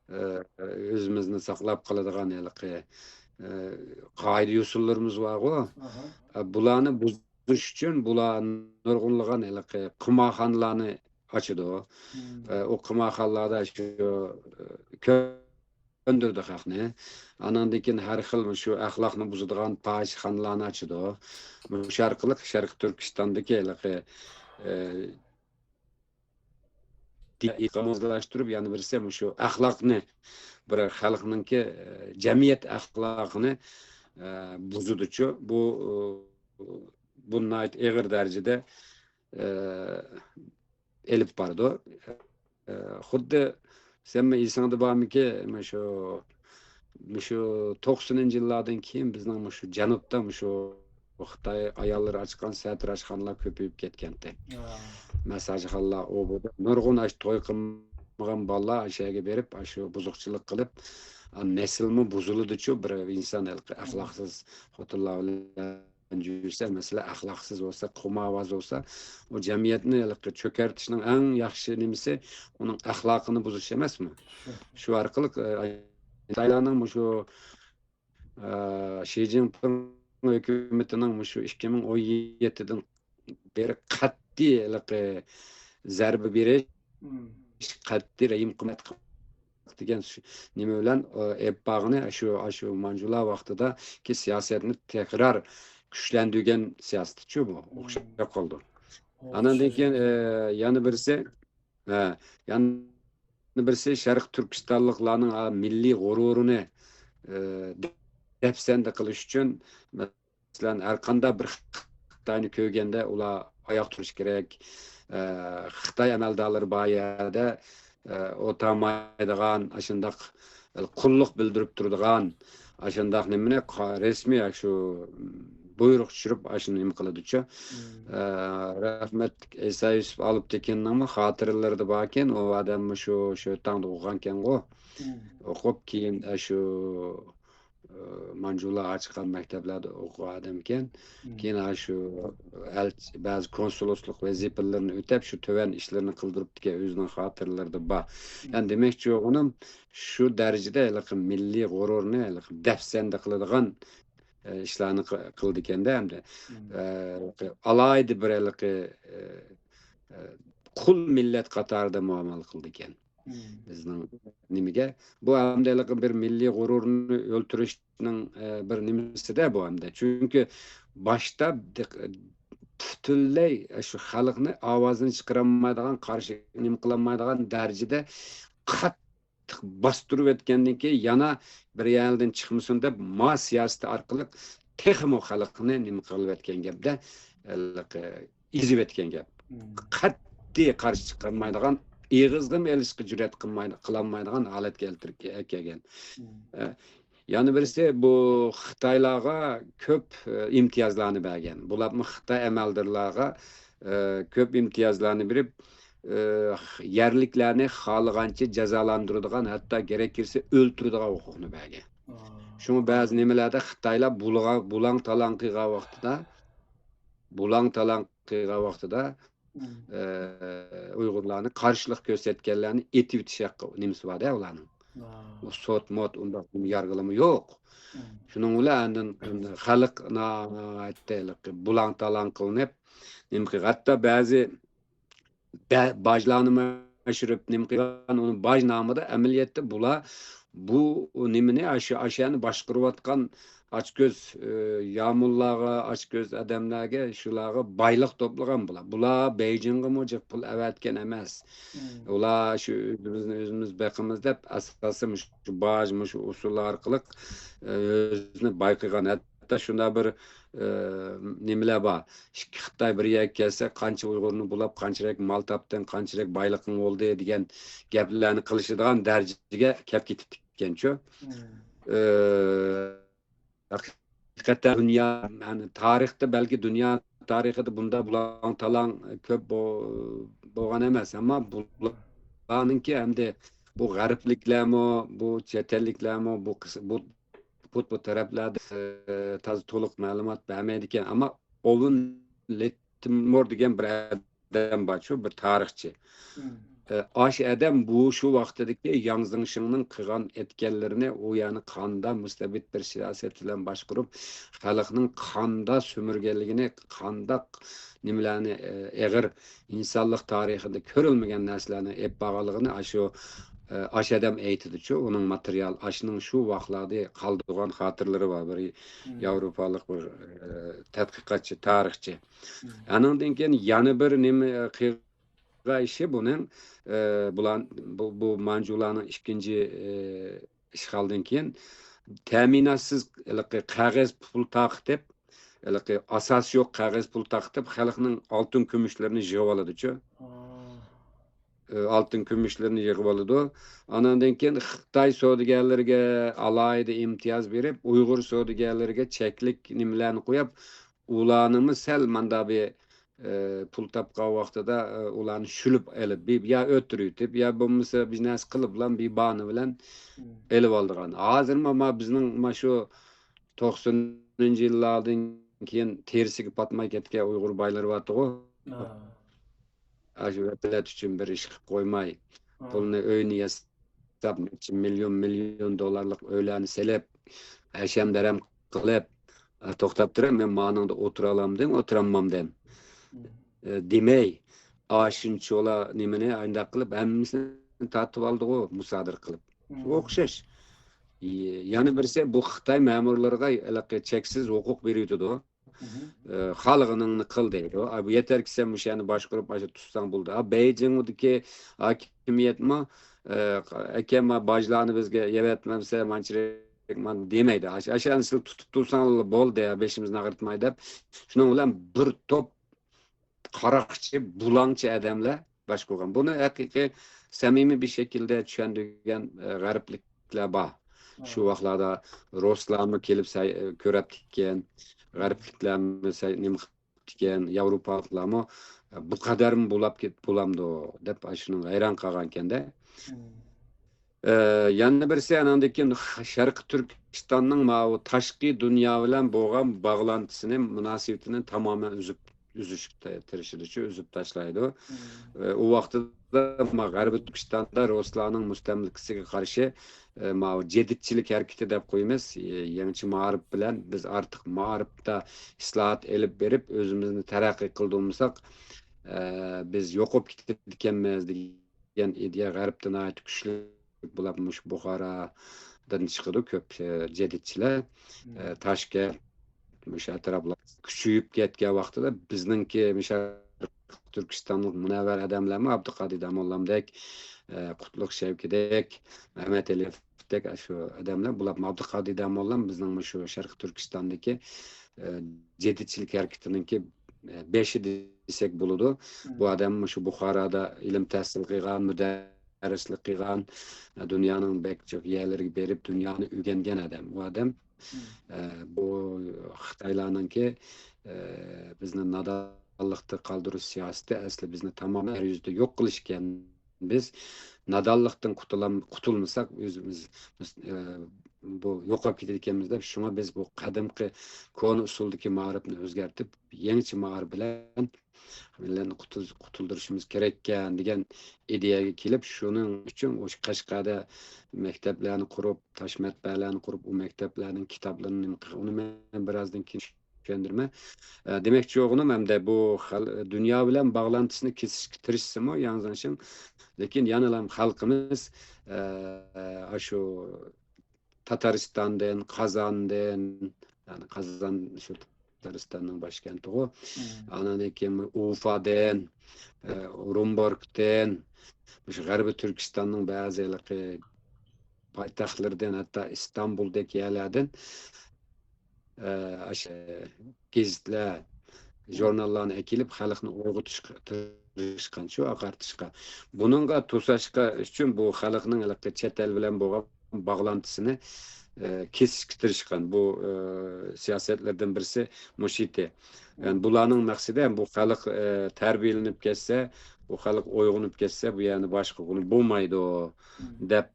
ئى، ئۆزىمىزنى ساقلاپ قالىدىغان ھېلىقى، ئى، قائىدە-يوسۇنلىرىمىز بارغۇ. ئە، بۇلارنى بۇزۇش ئۈچۈن بۇلار نۇرغۇنلىغان ھېلىقى قىمارخانىلارنى ئاچىدۇ. ئى، ئۇ قىمارخانىلاردا شۇ، ئى، كۆ-، كۆندۈرىدۇ خەقنى. ئاناندىن كېيىن ھەر خىل شۇ ئەخلاقنى بۇزىدىغان پاھىشىخانىلارنى ئاچىدۇ. مۇشۇ ئارقىلىق شەرقىي تۈركىستاندىكى ھېلىقى، ئى، دىنىي ئېتىقادنى مۇزلاشتۇرۇپ، يەنە بىرسى مۇشۇ ئەخلاقنى، بىر خەلقنىڭكى، ئى، جەمئىيەت ئەخلاقىنى، ئى، بۇزىدۇچۇ. بۇ، ئى، بۇ ناھايىتى ئېغىر دەرىجىدە، ئى، ئېلىپ بارىدۇ. ئە، خۇددى سەنمۇ ئېسىڭدە بارمىكى، مۇشۇ، مۇشۇ توقسىنىنچى يىللاردىن كېيىن بىزنىڭ مۇشۇ جەنۇبتا مۇشۇ خىتاي ئاياللىرى ئاچقان سەتراشخانىلار كۆپىيىپ كەتكەنتى. مەساجخانىلار، ئۇ بۇ دەپ نۇرغۇن ئاشۇ توي قىلمىغان بالىلار ئاشۇ يەرگە بېرىپ، ئاشۇ بۇزۇقچىلىق قىلىپ، ئا، نەسىلمۇ بۇزۇلىدۇچۇ، بىر ئىنسان ھېلىقى ئەخلاقسىز خوتۇنلار بىلەن يۈرسە، مەسىلەن، ئەخلاقسىز بولسا، قۇمارۋاز بولسا، ئۇ جەمئىيەتنى ھېلىقى چۆكەرتىشنىڭ ئەڭ ياخشى نېمىسى، ئۇنىڭ ئەخلاقىنى بۇزۇش ئەمەسمۇ؟ شۇ ئارقىلىق، ئە، خىتايلارنىڭ مۇشۇ، ئە، شى جىنپىڭ ھۆكۈمىتىنىڭ مۇشۇ ئىككى مىڭ ئون يەتتىدىن بېرى قەتئىي ھېلىقى زەربە بېرىش، قەتئىي رەھىم قىلمايدىغان دېگەن شۇ نېمە بىلەن، ئە، ئېلىپ بارغىنى شۇ، شۇ مانجۇلار ۋاقتىدىكى سىياسەتنى تەكرار كۈچلەندۈرگەن سىياسىتىچۇ بۇ. ئوخشاپ قالىدۇ. ئاناندىن كېيىن، ئە، يەنە بىرسى، ھە، يەنە بىرسى شەرقىي تۈركىستانلىقلارنىڭ، ئا، مىللىي غۇرۇرىنى، ئە، دەپسەندە قىلىش ئۈچۈن، مەسىلەن، ھەر قانداق بىر خىتاينى كۆرگەندە ئۇلار ئاياغ تۇرۇشى كېرەك. ئە، خىتاي ئەمەلدارلىرى بار يەردە، ئە، ئولتۇرالمايدىغان، ئاشۇنداق قۇللۇق بىلدۈرۈپ تۇرىدىغان، ئاشۇنداق نېمىنى قا-، رەسمىي شۇ بۇيرۇق چۈشۈرۈپ، ئاشۇنى نېمە قىلىدۇچۇ. ئە، رەھمەتلىك ئەيسا يۈسۈپ ئالپتېكىننىڭمۇ خاتىرىلىرىدە باركەن، ئۇ ئادەممۇ شۇ، شۆتاڭدا ئوقۇغانكەنغۇ. ئوقۇپ، كېيىن، ئە، شۇ مانجۇلار ئاچقان مەكتەپلەردە ئوقۇغان ئادەمكەن. كېيىن ھە شۇ ئەلچى، بەزى كونسۇللۇقلۇق ۋەزىپىلىرىنى ئۆتەپ، شۇ تۆۋەن ئىشلىرىنى قىلدۇرۇپتىكەن، ئۆزىنىڭ خاتىرىلىرىدە بار. يەنى دېمەكچى بولغىنىم، شۇ دەرىجىدە ھېلىقى مىللىي غۇرۇرنى ھېلىقى دەپسەندە قىلىدىغان، ئە، ئىشلارنى قى-، قىلىدىكەن-دە ئەمدى. ئە، ئالاھىدە بىر ھېلىقى، ئە، ئە، قۇل مىللەت قاتارىدا مۇئامىلە قىلىدىكەن. بىزنىڭ نېمىگە؟ بۇ ئەمدى ھېلىقى بىر مىللىي غۇرۇرنى ئۆلتۈرۈشنىڭ، ئە، بىر نېمىسىدە بۇ ئەمدى. چۈنكى باشتا دىق-، پۈتۈنلەي شۇ خەلقنى ئاۋازىنى چىقىرالمايدىغان، قارشى نېمە قىلالمايدىغان دەرىجىدە قاتتىق باستۇرۇۋەتكەندىن كېيىن، يەنە بىر يەردىن چىقمىسۇن دەپ، ما سىياسىتى ئارقىلىق تېخىمۇ خەلقنى نېمە قىلىۋەتكەن گەپتە، ھېلىقى ئېزىۋەتكەن گەپ. قەتئىي قارشى چىقالمايدىغان، ئېغىزغىمۇ ئېلىشقا جۈرئەت قىلمايدۇ-، قىلالمايدىغان ھالەتكە كەلتۈرۈپ كەلگەن. ئە، يەنە بىرسى، بۇ خىتايلارغا كۆپ، ئە، ئىمتىيازلارنى بەرگەن. بۇلارمۇ خىتاي ئەمەلدارلارغا، ئە، كۆپ ئىمتىيازلارنى بېرىپ، ئە، يەرلىكلەرنى خالىغانچە جازالاندۇرىدىغان، ھەتتا گېرەك كىرسە ئۆلتۈرىدىغان ھوقۇقنى بەرگەن. شۇڭا بەزى نېمىلەردە خىتايلار بۇلغا-، بۇلاڭ-تالاڭ قىلغان ۋاقتىدا، بۇلاڭ-تالاڭ قىلغان ۋاقتىدا، ئە، ئۇيغۇرلارنى قارشىلىق كۆرسەتكەنلەرنى ئېتىۋېتىش ھەققى نېمىسى بار-دە ئۇلارنىڭ. ئۇ سوت-موت، ئۇنداق يارغىلىمۇ يوق. شۇنىڭ بىلەن ئاندىن خەلق ناھايىتى بۇلاڭ-تالاڭ قىلىنىپ، نېمە قىل-، ھەتتا بەزى بە-، باجلارنىمۇ ئاشۇرۇپ نېمە قىلغان، ئۇنى باج نامىدا ئەمەلىيەتتە بۇلار بۇ نېمىنى، ئاشۇ، ئاشۇ يەرنى باشقۇرۇۋاتقان ئاچكۆز، ئى، يامۇللارغا، ئاچكۆز ئادەملەرگە، شۇلارغا بايلىق توپلىغان بۇلار. بۇلار بېيجىڭغىمۇ جىق پۇل ئەۋەتكەن ئەمەس. ئۇلار شۇ ئۆزىمىزنى ئۆزىمىز بېقىمىز دەپ، ئاساسىي مۇشۇ باج، مۇشۇ ئۇسۇللار ئارقىلىق، ئى، ئۆزىنى باي قىلغان. ھەتتا شۇنداق بىر، ئى، نېمىلەر بار. ئىككى خىتاي بىر يەرگە كەلسە، قانچە ئۇيغۇرنى بۇلاپ، قانچىلىك مال تاپتىڭ، قانچىلىك بايلىقىڭ بولدى دېگەن گەپلەرنى قىلىشىدىغان دەرىجىگە كەپ كېتىپتىكەنچۇ. ئى، ھەقىقەتەن دۇنيا، يەنى تارىختا، بەلكى دۇنيا تارىخىدا بۇنداق بۇلاڭ-تالاڭ كۆپ بو-، بولغان ئەمەس. ئەمما بۇلارنىڭكى ئەمدى بۇ غەربلىكلەرمۇ، بۇ چەت ئەللىكلەرمۇ، بۇ قىس-، بۇ پۇت بۇ تەرەپلەردە، ئى، تازا تولۇق مەلۇمات بەرمەيدىكەن. ئەمما ئوۋېن لېتتىمور دېگەن بىر ئادەم بارچۇ، بىر تارىخچى. ئى، ئاشۇ ئادەم بۇ شۇ ۋاقتىدىكى ياڭ زېڭشىڭنىڭ قىلغان ئەتكەنلىرىنى، ئۇ يەرنى قانداق مۇستەبىت بىر سىياسەت بىلەن باشقۇرۇپ، خەلقنىڭ قانداق سۈمۈرگەنلىكىنى، قانداق نېمىلەرنى، ئى، ئېغىر ئىنسانلىق تارىخىدا كۆرۈلمىگەن نەرسىلەرنى ئېلىپ بارغانلىقىنى ئاشۇ، ئى، ئاشۇ ئادەم ئېيتىدۇچۇ، ئۇنىڭ ماتېرىيال، ئاشۇنىڭ شۇ ۋاقىتلاردا قالدۇرغان خاتىرىلىرى بار، بىر ياۋروپالىق بىر، ئى، تەتقىقاتچى، تارىخچى. ئانىڭدىن كېيىن يەنە بىر نېمە، ئى، قىلغان ئىشى بۇنىڭ، ئى، بۇلار، بۇ، بۇ مانجۇلارنىڭ ئىككىنچى، ئى، ئىشغالدىن كېيىن تەمىناتسىز ھېلىقى قەغەز پۇل تارقىتىپ، ھېلىقى ئاساسى يوق قەغەز پۇل تارقىتىپ، خەلقنىڭ ئالتۇن كۈمۈشلىرىنى يىغىۋالىدۇچۇ. ئى، ئالتۇن كۈمۈشلىرىنى يىغىۋالىدۇ. ئاناندىن كېيىن خىتاي سودىگەرلىرىگە ئالاھىدە ئىمتىياز بېرىپ، ئۇيغۇر سودىگەرلىرىگە چەكلىك نېمىلەرنى قويۇپ، ئۇلارنىمۇ سەل ماندا بىر، ئى، پۇل تاپقان ۋاقتىدا، ئى، ئۇلارنى شۈلۈپ ئېلىپ، بىر يا ئۆتۈرۈۋېتىپ، يا بولمىسا بىر نەرسە قىلىپ بىلەن، بىر باھانە بىلەن ئېلىۋالىدىغان. ھازىرمۇ ما بىزنىڭ ما شۇ توقسىنىنچى يىللاردىن كېيىن تېرىسىگە پاتماي كەتكەن ئۇيغۇر بايلىرى بارتىغۇ. ئاشۇ ۋەپىلەت ئۈچۈن بىر ئىش قىلىپ قويماي، پۇلنى، ئۆينى ياساپ، نەچچە مىليون، مىليون دوللارلىق ئۆيلەرنى سېلىپ، ھەشەم-دەرەم قىلىپ، ئە، توختاپ تۇرۇڭ، مەن مانىڭدا ئولتۇرالامدىم، ئولتۇرالمامدىم، ئە، دېمەي، ئاشۇنچىۋالا نېمىنى ئانداق قىلىپ، ھەممىسىنى تارتىپ ئالدىغۇ، مۇسادىرە قىلىپ. شۇ ئوخشاش. يەنە بىرسى، بۇ خىتاي مەمۇرلىرىغا ھېلىقى چەكسىز ھوقۇق بېرىۋېتىدۇ. ئە، خالىغىنىڭنى قىل دەيدۇ. ئا، بۇ يەتەركى سەن مۇشۇ يەرنى باشقۇرۇپ، ئاشۇ تۇتساڭ بولدى. ئا، بېيجىڭدىكى ھاكىمىيەتمۇ، ئە، ئەكەم باجلارنى بىزگە يەۋەتمەمسە، مانچىلىك دېمەيدۇ. ئاشۇ، ئاشۇ يەرنى سىلەر تۇتۇپ تۇرساڭلار بولدى، بېشىمىزنى ئاغرىتماي دەپ. شۇنىڭ بىلەن بىر توپ قاراقچى، بۇلاڭچى ئادەملەر باش قىلغان. بۇنى ھەقىقىي سەمىمىي بىر شەكىلدە چۈشەندۈرگەن، ئە، غەربلىكلەر بار. شۇ ۋاقىتلاردا رۇسلارمۇ كېلىپ سەي-، كۆرەپتىكەن، غەربلىكلەرمۇ سەي-، نېمە قىپتىكەن، ياۋروپالىقلارمۇ، ئە، بۇ قەدەرمۇ بۇلاپ كېت-، بۇلامدۇ دەپ، ئاشۇنىڭغا ھەيران قالغانكەندە. ئە، يەنە بىرسى، ئانىڭدىن كېيىن شەرقىي تۈركىستاننىڭ ماۋۇ تاشقى دۇنيا بىلەن بولغان باغلانتىسىنى، مۇناسىۋىتىنى تامامەن ئۈزۈپ، ئۈزۈشكە تىرىشىدۇچۇ، ئۈزۈپ تاشلايدۇ. ئە، ئۇ ۋاقتىدا ما غەربىي تۈركىستاندا رۇسلارنىڭ مۇستەملىكىسىگە قارشى، ئە، ماۋۇ جەدىدچىلىك ھەرىكىتى دەپ قويىمىز. ئە، يېڭىچە مائارىپ بىلەن بىز ئارتۇق مائارىپتا ئىسلاھات ئېلىپ بېرىپ، ئۆزىمىزنى تەرەققىي قىلدۇرمىساق، ئە، بىز يوقاپ كېتىدىكەنمىز دېگەن ئىدىيە غەربتە ناھايىتى كۈچلۈك بولۇپ، مۇشۇ بۇخارادىن چىقىدۇ كۆپ، ئە، جەدىدچىلەر. ئە، تاشكەنت، مۇشۇ ئەتراپلار كۈچىيىپ كەتكەن ۋاقتىدا بىزنىڭكى مۇشۇ تۈركىستانلىق مۇنەۋۋەر ئادەملەرمۇ ئابدۇقادىر داموللامدەك، ئە، قۇتلۇق شەۋكىدەك، مەمەت ئېلىيېۋدەك شۇ ئادەملەر. بۇلار ئابدۇقادىر داموللام بىزنىڭ مۇشۇ شەرقىي تۈركىستاندىكى، ئە، جەدىدچىلىك ھەرىكىتىنىڭكى، ئە، بېشى دېسەك بولىدۇ. بۇ ئادەم مۇشۇ بۇخارادا ئىلىم تەھسىل قىلغان، مۇدەررىسلىك قىلغان، ئە، دۇنيانىڭ بەك جىق يەرلىرىگە بېرىپ، دۇنيانى ئۆگەنگەن ئادەم. ئۇ ئادەم، ئە، بۇ خىتايلارنىڭكى، ئە، بىزنى نادانلىقتا قالدۇرۇش سىياسىتى ئەسلى بىزنى تامامەن يەر يۈزىدە يوق قىلىش ئىكەن. بىز نادانلىقتىن قۇتۇلام-، قۇتۇلمىساق، ئۆزىمىز، ئە، بۇ يوقاپ كېتىدىكەنمىز دەپ، شۇڭا بىز بۇ قەدىمكى كونا ئۇسۇلدىكى مائارىپنى ئۆزگەرتىپ، يېڭىچە مائارىپ بىلەن مىللەتنى قۇتۇل-، قۇتۇلدۇرۇشىمىز كېرەككەن دېگەن ئىدىيەگە كېلىپ، شۇنىڭ ئۈچۈن ئۇ قەشقەردە مەكتەپلەرنى قۇرۇپ، تاش مەتبەئەلەرنى قۇرۇپ، ئۇ مەكتەپلەرنىڭ كىتابلىرىنى نېمە قىلغان، ئۇنى مەن بىرازدىن كېيىن چۈشەندۈرىمەن. ئە، دېمەكچى بولغىنىم، ئەمدى بۇ خەل-، دۇنيا بىلەن باغلانتىسىنى كېسىشكە تىرىشسىمۇ، ياڭزېڭشىڭ، لېكىن يەنىلا خەلقىمىز، ئە، ئاشۇ تاتارىستاندىن، قازاندىن، يەنى قازان شۇ تاتارىستاننىڭ باشكەنتىغۇ. ئاندىن كېيىن ئۇفادىن، ئورۇنبورگدىن، مۇشۇ غەربىي تۈركىستاننىڭ بەزى ھېلىقى پايتەختلىرىدىن، ھەتتا ئىستانبۇلدەك يەرلەردىن، ئاشۇ گېزىتلەر، ژۇرناللارنى ئەكېلىپ، خەلقنى ئويغىتىشقا تىرىشقان، شۇ ئاقارتىشقا. بۇنىڭغا توساشقا ئۈچۈن بۇ خەلقنىڭ ھېلىقى چەت ئەل بىلەن بولغان باغلانتىسىنى، ئە، كېسىشكە تىرىشقان. بۇ، ئە، سىياسەتلەردىن بىرسى مۇشۇ ئىدى. يەنى بۇلارنىڭ مەقسىتى ھەم بۇ خەلق، ئە، تەربىيەلىنىپ كەتسە، بۇ خەلق ئويغىنىپ كەتسە، بۇ يەرنى باشقا قىلغىلى بولمايدۇ دەپ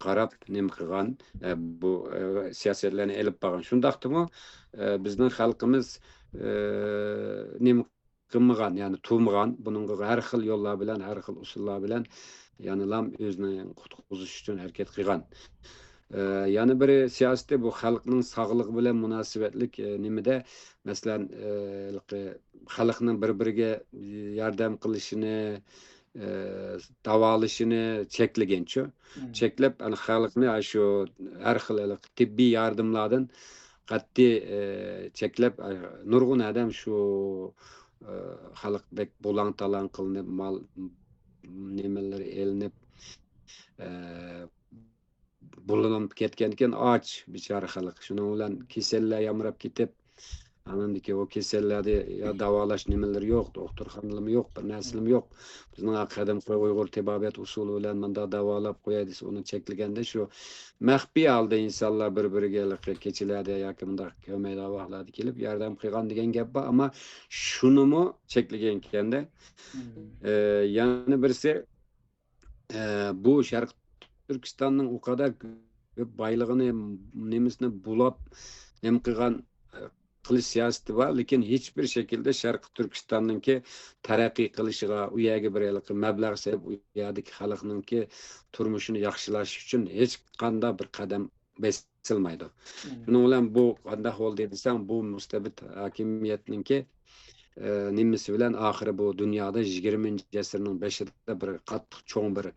قاراپ نېمە قىلغان، ئە، بۇ، ئە، سىياسەتلەرنى ئېلىپ بارغان. شۇنداقتىمۇ، ئە، بىزنىڭ خەلقىمىز، ئە، نېمە قىلمىغان، يەنى تۇرمىغان. بۇنىڭغا ھەر خىل يوللار بىلەن، ھەر خىل ئۇسۇللار بىلەن يەنىلام ئۆزىنى قۇتقۇزۇش ئۈچۈن ھەرىكەت قىلغان. ئە، يەنە بىرى سىياسىتى بۇ خەلقنىڭ ساغلىقى بىلەن مۇناسىۋەتلىك، ئە، نېمىدە، مەسىلەن، ئە، ھېلىقى خەلقنىڭ بىر-بىرىگە ياردەم قىلىشىنى، ئە، داۋالىشىنى چەكلىگەنچۇ. چەكلەپ، ئەنە خەلقنى ئاشۇ ھەر خىل ھېلىقى تېببىي ياردەملاردىن قەتئىي، ئە، چەكلەپ، ئە، نۇرغۇن ئادەم شۇ، ئە، خەلق بەك بۇلاڭ-تالاڭ قىلىنىپ، مال، نېمىلىرى ئېلىنىپ، ئە، بۇلىنىپ كەتكەنكەن، ئاچ بىچارە خەلق. شۇنىڭ بىلەن كېسەللەر يامراپ كېتىپ، ئاندىن كېيىن ئۇ كېسەللەردە يا داۋالاش نېمىلىرى يوق، دوختۇرخانىلىرىمۇ يوق، بىر نەرسىلىرىمۇ يوق. بىزنىڭ قەدىمكى ئۇيغۇر تېبابەت ئۇسۇلى بىلەن مۇنداق داۋالاپ قوياي دېسە، ئۇنى چەكلىگەندە شۇ مەخپىي ھالدا ئىنسانلار بىر-بىرىگە ھېلىقى كېچىلەردە ياكى مۇنداق كۆرمەيدىغان ۋاقىتلاردا كېلىپ ياردەم قىلغان دېگەن گەپ بار، ئەمما شۇنىمۇ چەكلىگەنكەندە، ئە، يەنە بىرسى، ئە، بۇ شەرقىي تۈركىستاننىڭ ئۇ قەدەر كۆپ بايلىقىنى، نېمىسىنى بۇلاپ، نېمە قىلغان، ئە، قىلىش سىياسىتى بار، لېكىن ھېچبىر شەكىلدە شەرقىي تۈركىستاننىڭكى تەرەققىي قىلىشىغا، ئۇ يەرگە بىر ھېلىقى مەبلەغ سېلىپ، ئۇ يەردىكى خەلقنىڭكى تۇرمۇشىنى ياخشىلاش ئۈچۈن ھېچقانداق بىر قەدەم بېسىلمايدۇ. شۇنىڭ بىلەن بۇ قانداق بولدى دېسەڭ، بۇ مۇستەبىت ھاكىمىيەتنىڭكى، ئە، نېمىسى بىلەن ئاخىرى بۇ دۇنيادا يىگىرمىنچى ئەسىرنىڭ بېشىدا بىر قاتتىق چوڭ بىر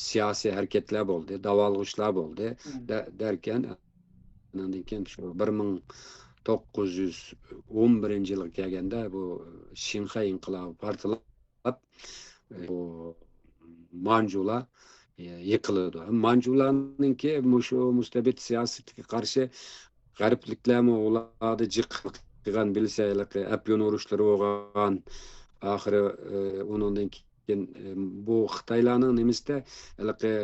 سىياسىي ھەرىكەتلەر بولدى، داۋالغۇشلار بولدى. دە-، دەركەن، ئاندىن كېيىن شۇ بىر مىڭ توققۇز يۈز ئون بىرىنچى يىلغا كەلگەندە بۇ شىنخەي ئىنقىلابى پارتلاپ، بۇ مانجۇلار، ئە، يىقىلىدۇ. مانجۇلارنىڭكى مۇشۇ مۇستەبىت سىياسىتىگە قارشى غەربلىكلەرمۇ ئۇلاردا جىق قىلغان، بىلسە، ھېلىقى ئەپيۈن ئۇرۇشلىرى بولغان. ئاخىرى، ئە، ئۇنىڭدىن كېيىن، ئە، بۇ خىتايلارنىڭ نېمىسىدە ھېلىقى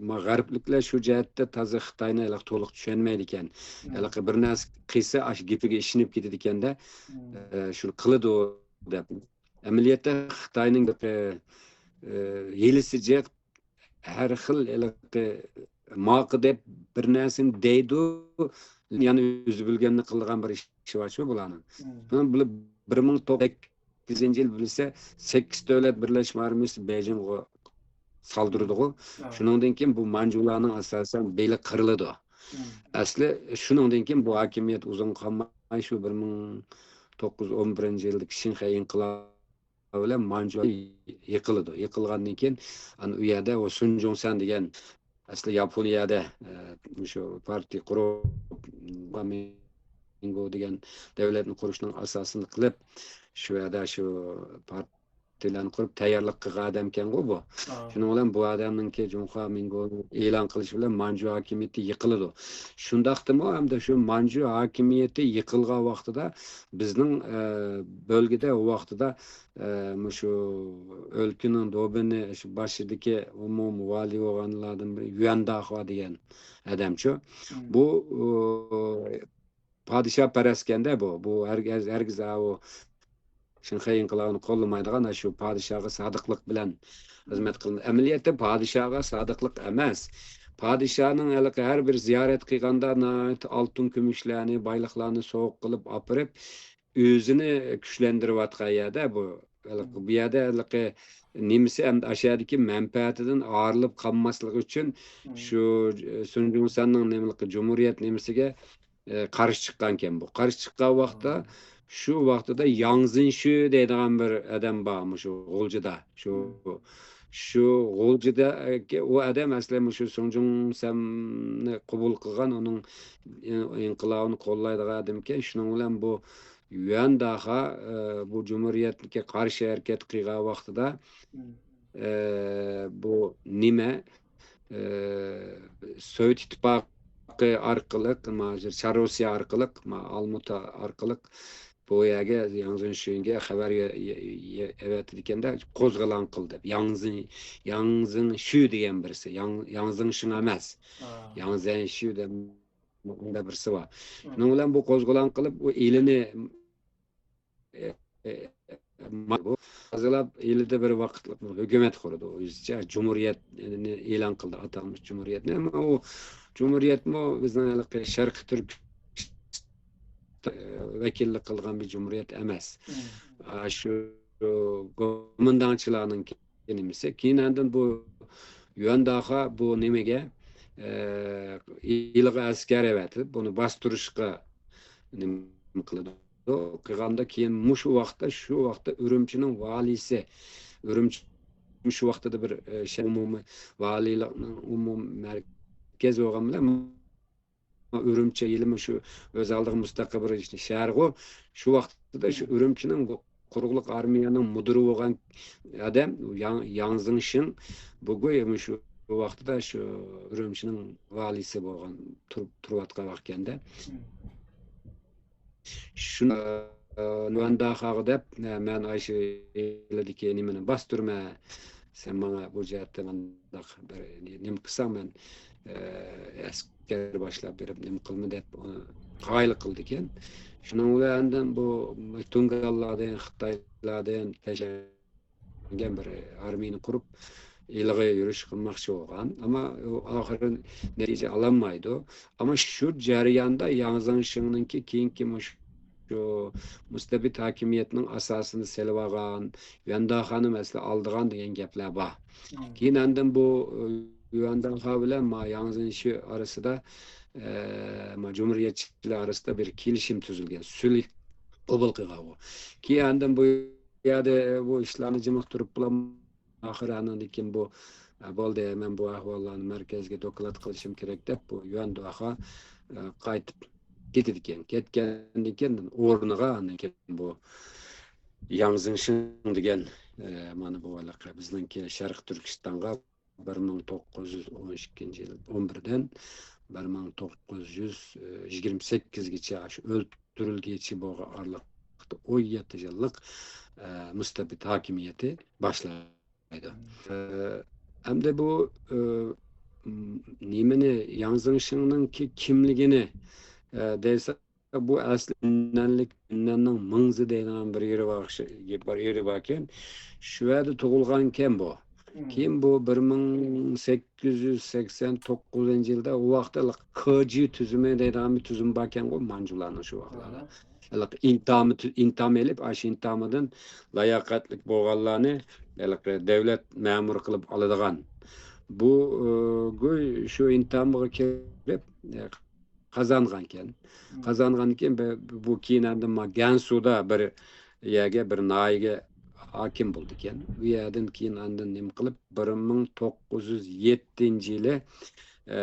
ما غەربلىكلەر شۇ جەھەتتە تازا خىتاينى ھېلىقى تولۇق چۈشەنمەيدىكەن. ھېلىقى بىر نەرسە قىلسا، ئاشۇ گېپىگە ئىشىنىپ كېتىدىكەندە، ئە، شۇنى قىلىدۇ دەپ. ئەمەلىيەتتە خىتاينىڭ، ئە، ھىيلىسى جىق، ھەر خىل ھېلىقى ماقۇل دەپ بىر نەرسىنى دەيدۇ، يەنە ئۆزى بىلگەننى قىلىدىغان بىر ئىشى بارچۇ بۇلارنىڭ. بۇنى بىر مىڭ توققۇز يۈز سەككىزىنچى يىل بىلسە، سەككىز دۆلەت بىرلەشمە ئارمىيىسى بېيجىڭغا سالدۇرىدىغۇ. شۇنىڭدىن كېيىن بۇ مانجۇلارنىڭ ئاساسەن بېلى قىرىلىدۇ. ئەسلى شۇنىڭدىن كېيىن بۇ ھاكىمىيەت ئۇزۇن قالماي، شۇ بىر مىڭ توققۇز يۈز ئون بىرىنچى يىلدىكى شىنخەي ئىنقىلابى بىلەن مانجۇ يىقىلىدۇ. يىقىلغاندىن كېيىن، ئانا، ئۇ يەردە ئۇ سۇن جۇڭسەن دېگەن، ئەسلى ياپونىيەدە، ئە، شۇ پارتىيە قۇرۇپ، فلامىنگو دېگەن دۆلەتنى قۇرۇشنىڭ ئاساسىنى قىلىپ، شۇ يەردە شۇ پارتىيەلەرنى قۇرۇپ تەييارلىق قىلغان ئادەمكەنغۇ بۇ. شۇنىڭ بىلەن بۇ ئادەمنىڭكى جۇڭخۇا مىنگونى ئېلان قىلىشى بىلەن مانجۇ ھاكىمىيىتى يىقىلىدۇ. شۇنداقتىمۇ ھەمدە شۇ مانجۇ ھاكىمىيىتى يىقىلغان ۋاقتىدا بىزنىڭ، ئە، بۆلگىدە ئۇ ۋاقتىدا، ئە، مۇشۇ ئۆلكىنىڭ دوبىنى شۇ باشىدىكى ئومۇمىي ۋالىي بولغانلاردىن بىرى يۈەن داخۇا دېگەن ئادەمچۇ. بۇ، ئۇ، پادىشاھپەرەسكەندە بۇ. بۇ ھەرگىز، ھەرگىز ئاۋۇ شىنخەي ئىنقىلابىنى قوللىمايدىغان، شۇ پادىشاھغا سادىقلىق بىلەن خىزمەت قىلىدۇ. ئەمەلىيەتتە پادىشاھغا سادىقلىق ئەمەس. پادىشاھنىڭ ھېلىقى ھەر بىر زىيارەت قىلغاندا ناھايىتى ئالتۇن كۈمۈشلەرنى، بايلىقلارنى سوۋغا قىلىپ ئاپىرىپ، ئۆزىنى كۈچلەندۈرۈۋاتقان يەردە بۇ. ھېلىقى، بۇ يەردە ھېلىقى نېمىسى ئەمدى ئاشۇ يەردىكى مەنپەئەتىدىن ئايرىلىپ قالماسلىقى ئۈچۈن شۇ، ئە، سۇن جۇڭسەننىڭ نېمىلىكى جۇمھۇرىيەت نېمىسىگە، ئە، قارشى چىققانكەن بۇ. قارشى چىققان ۋاقىتتا، شۇ ۋاقتىدا ياڭ زېڭشۈ دەيدىغان بىر ئادەم بار، مۇشۇ غۇلجىدا. شۇ، شۇ غۇلجىدا، ئە، ئۇ ئادەم ئەسلى مۇشۇ سۇن جۇڭسەننى قوبۇل قىلغان، ئۇنىڭ ئىنقىلابىنى قوللايدىغان ئادەمكەن. شۇنىڭ بىلەن بۇ يۈەن داخا، ئە، بۇ جۇمھۇرىيەتكە قارشى ھەرىكەت قىلغان ۋاقتىدا، ئە، بۇ نېمە، ئە، سوۋېت ئىتتىپاقى ئارقىلىق، ما، چارروسىيە ئارقىلىق، ما، ئالمۇتا ئارقىلىق بۇ يەرگە ياڭ زېڭشۈنگە خەۋەر يە-، يە-، يە-، ئەۋەتىدىكەندە، قوزغىلاڭ قىل دەپ. ياڭ زېڭ-، ياڭ زېڭشۈ دېگەن بىرسى. ياڭ، ياڭ زېڭشىڭ ئەمەس. ياڭ زېڭشۈ دەپ ئۇندا بىرسى بار. شۇنىڭ بىلەن بۇ قوزغىلاڭ قىلىپ، ئۇ ئىلىنى، ئە، ئە، ئە، بۇ تازىلاپ، ئىلىدە بىر ۋاقىتلىق ھۆكۈمەت قۇرىدۇ. ئۆزىچە جۇمھۇرىيەتنى ئېلان قىلدى، ئاتالمىش جۇمھۇرىيەتنى. ئەمما ئۇ جۇمھۇرىيەتمۇ بىزنىڭ ھېلىقى شەرقىي تۈرك، ئە، ۋەكىللىك قىلغان بىر جۇمھۇرىيەت ئەمەس. ئاشۇ گومىنداڭچىلارنىڭ نېمىسى. كېيىن ئاندىن بۇ يۈەن داخا بۇ نېمىگە، ئە، ئىلىغا ئەسكەر ئەۋەتىپ، بۇنى باستۇرۇشقا نېمە قىلىدۇ. قىلغاندا كېيىن مۇشۇ ۋاقىتتا، شۇ ۋاقىتتا ئۈرۈمچىنىڭ ۋالىيسى، ئۈرۈمچى مۇشۇ ۋاقتىدا بىر، ئە، شەھەر ئومۇمىي ۋالىيلىقنىڭ ئومۇمىي مەركەز بولغان بىلەن ئۈرۈمچى ھېلىمۇ شۇ ئۆز ئالدىغا مۇستەقىل بىر شەھەرغۇ. شۇ ۋاقىتتا شۇ ئۈرۈمچىنىڭ بۇ قۇرۇقلۇق ئارمىيەنىڭ مۇدىرى بولغان ئادەم ياڭ، ياڭ زېڭشىڭ بۇ گويا شۇ ۋاقتىدا شۇ ئۈرۈمچىنىڭ ۋالىيسى بولغان، تۇرۇپ، تۇرۇۋاتقان ۋاقىتكەندە. شۇ، ئە، نۇەنداخاغا دەپ، مەن ئاشۇ ئىلىدىكى نېمىنى باستۇرىمەن، سەن ماڭا بۇ جەھەتتە مانداق بىر نېمە قىلساڭ، مەن، ئە، ئەسكەر باشلاپ بېرىپ نېمە قىلىمەن دەپ، ئۇنى قايىل قىلىدىكەن. شۇنىڭ بىلەن ئاندىن بۇ تۇڭگانلاردىن، خىتايلاردىن تەشكىللەنگەن بىر ئارمىيەنى قۇرۇپ، ئىلىغا يۈرۈش قىلماقچى بولغان. ئەمما ئۇ ئاخىرى نەتىجە ئالالمايدۇ. ئەمما شۇ جەرياندا ياڭ زېڭشىڭنىڭكى كېيىنكى مۇشۇ مۇستەبىت ھاكىمىيەتنىڭ ئاساسىنى سېلىۋالغان، يۈەنداخانى مەسىلەن ئالىدىغان دېگەن گەپلەر بار. كېيىن ئاندىن بۇ، ئە، يۈەنداخا بىلەن ما ياڭ زېڭشى ئارىسىدا، ئە، ما جۇمھۇرىيەتچىلەر ئارىسىدا بىر كېلىشىم تۈزۈلگەن، سۈلھ قوبۇل قىلغان بۇ. كېيىن ئاندىن بۇ يەردە بۇ ئىشلارنى جىمىقتۇرۇپ بولالماي، ئاخىرى ئاندىن كېيىن بۇ، ئە، بولدى، مەن بۇ ئەھۋاللارنى مەركەزگە دوكلات قىلىشىم كېرەك دەپ، بۇ يۈەنداخا، ئە، قايتىپ كېتىدىكەن. كەتكەندىن كېيىن ئورنىغا ئاندىن كېيىن بۇ ياڭ زېڭشىڭ دېگەن، ئە، مانا بۇ ھېلىقى بىزنىڭكى شەرقىي تۈركىستانغا بىر مىڭ توققۇز يۈز ئون ئىككىنچى يىل ئون بىردىن بىر مىڭ توققۇز يۈز يىگىرمە سەككىزگىچە، شۇ ئۆلتۈرۈلگىچە بولغان ئارىلىقتا ئون يەتتە يىللىق، ئە، مۇستەبىت ھاكىمىيىتى باشلايدۇ. ئە، ئەمدى بۇ، ئە، م، نېمىنى، ياڭ زېڭشىڭنىڭكى كىملىكىنى، ئە، دېسە، بۇ ئەسلى يۈننەنلىك، يۈننەننىڭ مىڭزى دەيدىغان بىر يېرى بار، بىر يېرى باركەن. شۇ يەردە تۇغۇلغانكەن بۇ. كېيىن بۇ بىر مىڭ سەككىز يۈز سەكسەن توققۇزىنچى يىلدا، ئۇ ۋاقىتتا ھېلىقى كېجى تۈزۈمى دەيدىغان بىر تۈزۈم باركەنغۇ مانجۇلارنىڭ شۇ ۋاقىتلاردا. ھېلىقى ئىنتامى تۈ-، ئىنتام ئېلىپ، ئاشۇ ئىنتامىدىن لاياقەتلىك بولغانلارنى ھېلىقى دۆلەت مەمۇرى قىلىپ ئالىدىغان. بۇ، ئى، گۇي شۇ ئىنتامىغا كىرىپ، ئى، قازانغانكەن. قازانغاندىن كېيىن بە-، بۇ كېيىن ئاندىن ما-، گەنسۇدا بىر يەرگە، بىر ناھىيەگە ھاكىم بولىدىكەن. ئۇ يەردىن كېيىن ئاندىن نېمە قىلىپ، بىر مىڭ توققۇز يۈز يەتتىنچى يىلى، ئە،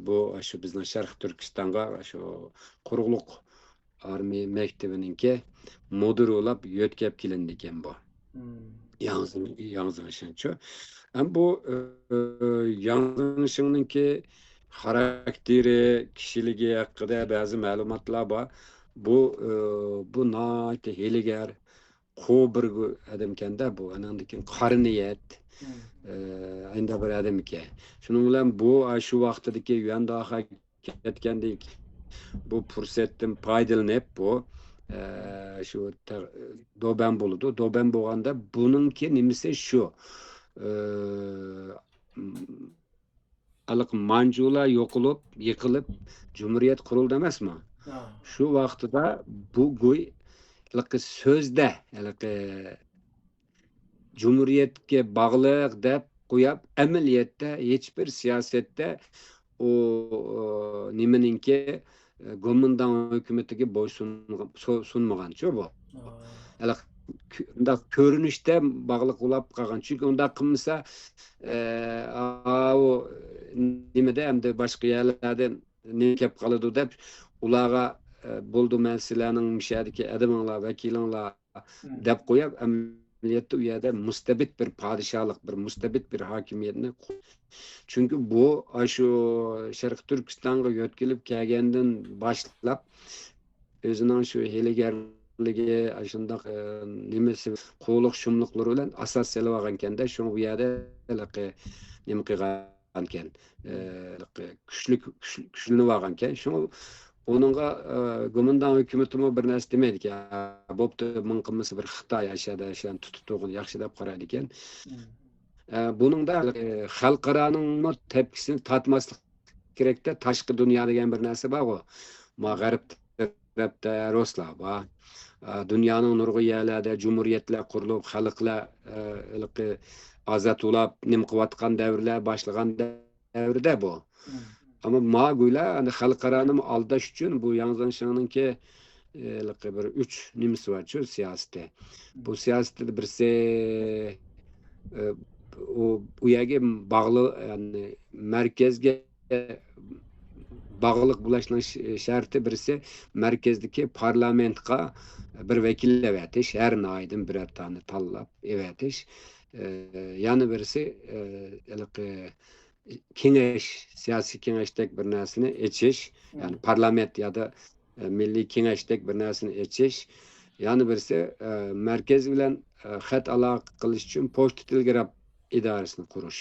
بۇ شۇ بىزنىڭ شەرقىي تۈركىستانغا شۇ قۇرۇقلۇق ئارمىيە مەكتىۋىنىڭكى مۇدىرى بولاپ يۆتكەپ كېلىندىكەن بۇ. ياڭ زېڭ-، ياڭ زېڭشىڭچۇ. ئەم بۇ، ئە، ياڭ زېڭشىڭنىڭكى خاراكتېرى، كىشىلىكى ھەققىدە بەزى مەلۇماتلار بار. بۇ، ئە، بۇ ناھايىتى ھىيلىگەر، قۇۋ بىر ئادەمكەندە بۇ. ئانىڭدىن كېيىن قارا نىيەت، ئە، ئەندە بىر ئادەمكەن. شۇنىڭ بىلەن بۇ، ئە، شۇ ۋاقتىدىكى يۈەنداخا كەتكەندىن بۇ پۇرسەتتىن پايدىلىنىپ، بۇ، ئە، شۇ تە-، دوبەن بولىدۇ. دوبەن بولغاندا بۇنىڭكى نېمىسى شۇ، ئە، م-، ھېلىقى مانجۇلار يوقىلىپ، يىقىلىپ، جۇمھۇرىيەت قۇرۇلدى ئەمەسمۇ؟ شۇ ۋاقتىدا بۇ گۇي ھېلىقى سۆزدە، ھېلىقى جۇمھۇرىيەتكە باغلىق دەپ قويۇپ، ئەمەلىيەتتە ھېچبىر سىياسەتتە ئۇ، ئۇ نېمىنىڭكى، ئە، گومىنداڭ ھۆكۈمىتىگە بويسۇنغان، سۇ-، سۇنمىغانچۇ بۇ. ھېلى كۆ-، ئۇنداق كۆرۈنۈشتە باغلىق بولاپ قالغان. چۈنكى ئۇنداق قىلمىسا، ئە، ئاۋۇ نېمىدە ئەمدى باشقا يەرلەردىن نېمە كەپ قالىدۇ دەپ، ئۇلارغا، ئە، بولدى، مەن سىلەرنىڭ مۇشۇ يەردىكى ئادىمىڭلار، ۋەكىلىڭلار دەپ قويۇپ، ئەمەلىيەتتە ئۇ يەردە مۇستەبىت بىر پادىشاھلىق، بىر مۇستەبىت بىر ھاكىمىيەتنى قۇ-، چۈنكى بۇ، ئاشۇ شەرقىي تۈركىستانغا يۆتكىلىپ كەلگەندىن باشلاپ، ئۆزىنىڭ شۇ ھىيلىگەرلىكى، ئاشۇنداق، ئە، نېمىسى، قۇۋلۇق شۇملۇقلىرى بىلەن ئاساس سېلىۋالغانكەن-دە، شۇڭا بۇ يەردە ھېلىقى نېمە قىلغانكەن، ئە، ھېلىقى كۈچلۈك، كۈچ-، كۈچلىنىۋالغانكەن. شۇڭا ئۇنىڭغا، ئە، گومىنداڭ ھۆكۈمىتىمۇ بىر نەرسە دېمەيدىكەن. بوپتۇ، مىڭ قىلمىسا بىر خىتاي ئاشۇ يەردە شۇلارنى تۇتۇپ تۇرغىنى ياخشى دەپ قارايدىكەن. ئە، بۇنىڭدا، ئە، خەلقئارانىڭمۇ تەپكىسىنى تارتماسلىق كېرەكتە، تاشقى دۇنيا دېگەن بىر نەرسە بارغۇ. ما غەرب تەرەپتە رۇسلار بار. ئە، دۇنيانىڭ نۇرغۇن يەرلەردە جۇمھۇرىيەتلەر قۇرۇلۇپ، خەلقلەر، ئە، ھېلىقى ئازاد بولاپ، نېمە قىلىۋاتقان دەۋرلەر، باشلىغان دەۋردە بۇ. ئەمما ما گۇيلار، يەنى خەلقئارانىمۇ ئالداش ئۈچۈن بۇ ياڭ زېڭشىڭنىڭكى، ئە، ھېلىقى بىر ئۈچ نېمىسى بارچۇ سىياسىتى. بۇ سىياسىتىدە بىرسى، ئە، ئۇ، ئۇ يەرگە باغلىق، يەنى مەركەزگە باغلىق بولۇشنىڭ ش-، شەرتى بىرسى مەركەزدىكى پارلامېنتقا بىر ۋەكىل ئەۋەتىش، ھەر ناھىيەدىن بىرەر دانە تاللاپ ئەۋەتىش. ئە، يەنە بىرسى، ئە، ھېلىقى كېڭەش، سىياسىي كېڭەشتەك بىر نەرسىنى ئېچىش، يەنى پارلامېنت يادا، ئە، مىللىي كېڭەشتەك بىر نەرسىنى ئېچىش. يەنە بىرسى، ئە، مەركەز بىلەن، ئە، خەت ئالاقە قىلىش ئۈچۈن پوچتا تېلېگراف ئىدارىسىنى قۇرۇش.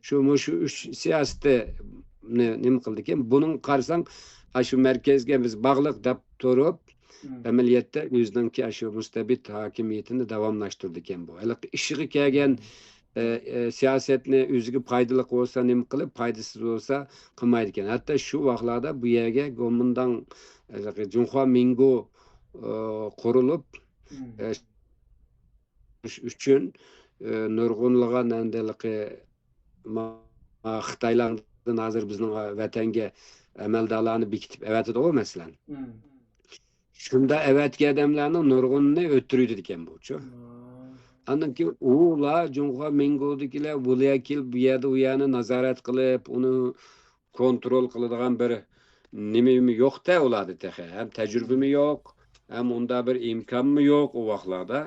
شۇ، مۇشۇ ئۈچ سىياسىتى نېمە قىلدىكىن، بۇنىڭ قارىساڭ، ھە، شۇ مەركەزگە بىز باغلىق دەپ تۇرۇپ، ئەمەلىيەتتە ئۆزىنىڭكى شۇ مۇستەبىت ھاكىمىيىتىنى داۋاملاشتۇرىدىكەن بۇ. ھېلىقى ئىشىغا كەلگەن، ئە، ئە، سىياسەتنى ئۆزىگە پايدىلىق بولسا نېمە قىلىپ، پايدىسىز بولسا قىلمايدىكەن. ھەتتا شۇ ۋاقىتلاردا بۇ يەرگە گومىنداڭ، ھېلىقى جۇڭخۇا مىڭگو، ئە، قۇرۇلۇپ، ئە، ئۈچۈن، ئە، نۇرغۇنلىغان ئەندىلىقى ما-، خىتايلاردىن ھازىر بىزنىڭ ۋەتەنگە ئەمەلدارلارنى بېكىتىپ ئەۋەتىدىغۇ، مەسىلەن. شۇندا ئەۋەتكەن ئادەملەرنىڭ نۇرغۇنىنى ئۆلتۈرۈۋېتىدىكەن بۇچۇ. ئاندىن كېيىن ئۇلار، جۇڭخۇا مىڭگودىكىلەر، ۋىلايەتكىلەر بۇ يەردە، ئۇ يەرنى نازارەت قىلىپ، ئۇنى كونترول قىلىدىغان بىر نېمىمۇ يوق-تە ئۇلاردا تېخى. ھەم تەجرىبىمۇ يوق، ھەم ئۇنداق بىر ئىمكانمۇ يوق ئۇ ۋاقىتلاردا.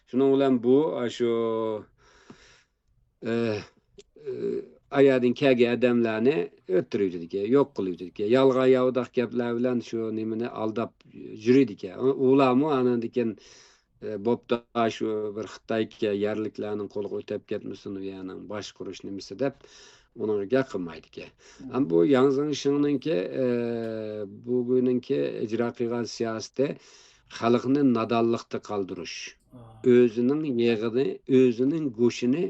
شۇنىڭ بىلەن بۇ، ئاشۇ، ئە، ئە، ئاياردىن كەلگەن ئادەملەرنى ئۆلتۈرۈۋېتىدىكەن، يوق قىلىۋېتىدىكەن. يالغان ياۋىداق گەپلەر بىلەن شۇ نېمىنى ئالداپ يۈرىدىكەن. ئۇلارمۇ ئانىڭدىن كېيىن ئە، بوپتۇ، شۇ بىر خىتايكەن، يەرلىكلەرنىڭ قولىغا ئۆتەپ كەتمىسۇن، ئۇ يەرنىڭ باشقۇرۇش نېمىسى دەپ، ئۇنىڭغا گەپ قىلمايدىكەن. ئەمما بۇ ياڭ زېڭشىڭنىڭكى، ئە، بۇ گۇينىڭكى ئىجرا قىلغان سىياسىتى خەلقنى نادانلىقتا قالدۇرۇش. ئۆزىنىڭ يېغىنى، ئۆزىنىڭ گۆشىنى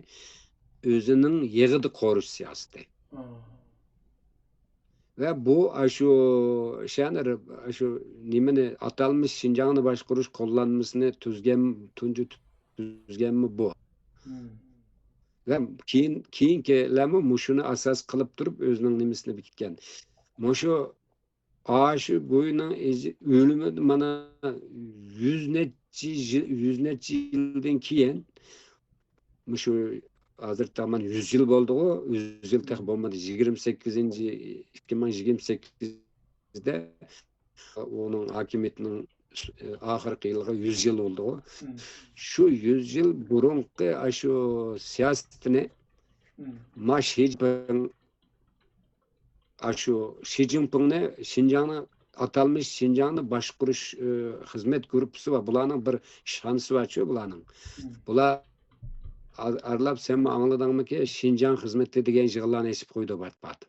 ئۆزىنىڭ يېغىدا قورۇش سىياسىتى. ۋە بۇ ئاشۇ شەنىر، ئاشۇ نېمىنى، ئاتالمىش شىنجاڭنى باشقۇرۇش قوللانمىسىنى تۈزگەن، تۇنجى تۈزگەنمۇ بۇ. ۋە كېيىن، كېيىنكىلەرمۇ مۇشۇنى ئاساس قىلىپ تۇرۇپ ئۆزىنىڭ نېمىسىنى بېكىتكەن. مۇشۇ ئاشۇ گۇينىڭ ئۆلۈمى مانا يۈز نەچچە يىل، يۈز نەچچە يىلدىن كېيىن، مۇشۇ ھازىر تامام يۈز يىل بولدىغۇ، يۈز يىل تېخى بولمىدى. يىگىرمە سەككىزىنچى، ئىككى مىڭ يىگىرمە سەككىزدە ئۇنىڭ ھاكىمىيىتىنىڭ ئاخىرقى يىلىغا يۈز يىل بولدىغۇ. شۇ يۈز يىل بۇرۇنقى ئاشۇ سىياسىتىنى ما شى جىنپىڭ ئاشۇ شى جىنپىڭنى شىنجاڭنى، ئاتالمىش شىنجاڭنى باشقۇرۇش، ئى، خىزمەت گۇرۇپپىسى بار. بۇلارنىڭ بىر ئىشخانىسى بارچۇ بۇلارنىڭ. بۇلار ئار-، ئارىلاپ سەنمۇ ئاڭلىدىڭمىكى، شىنجاڭ خىزمىتى دېگەن يىغىنلارنى ئېچىپ قويدى بات-بات.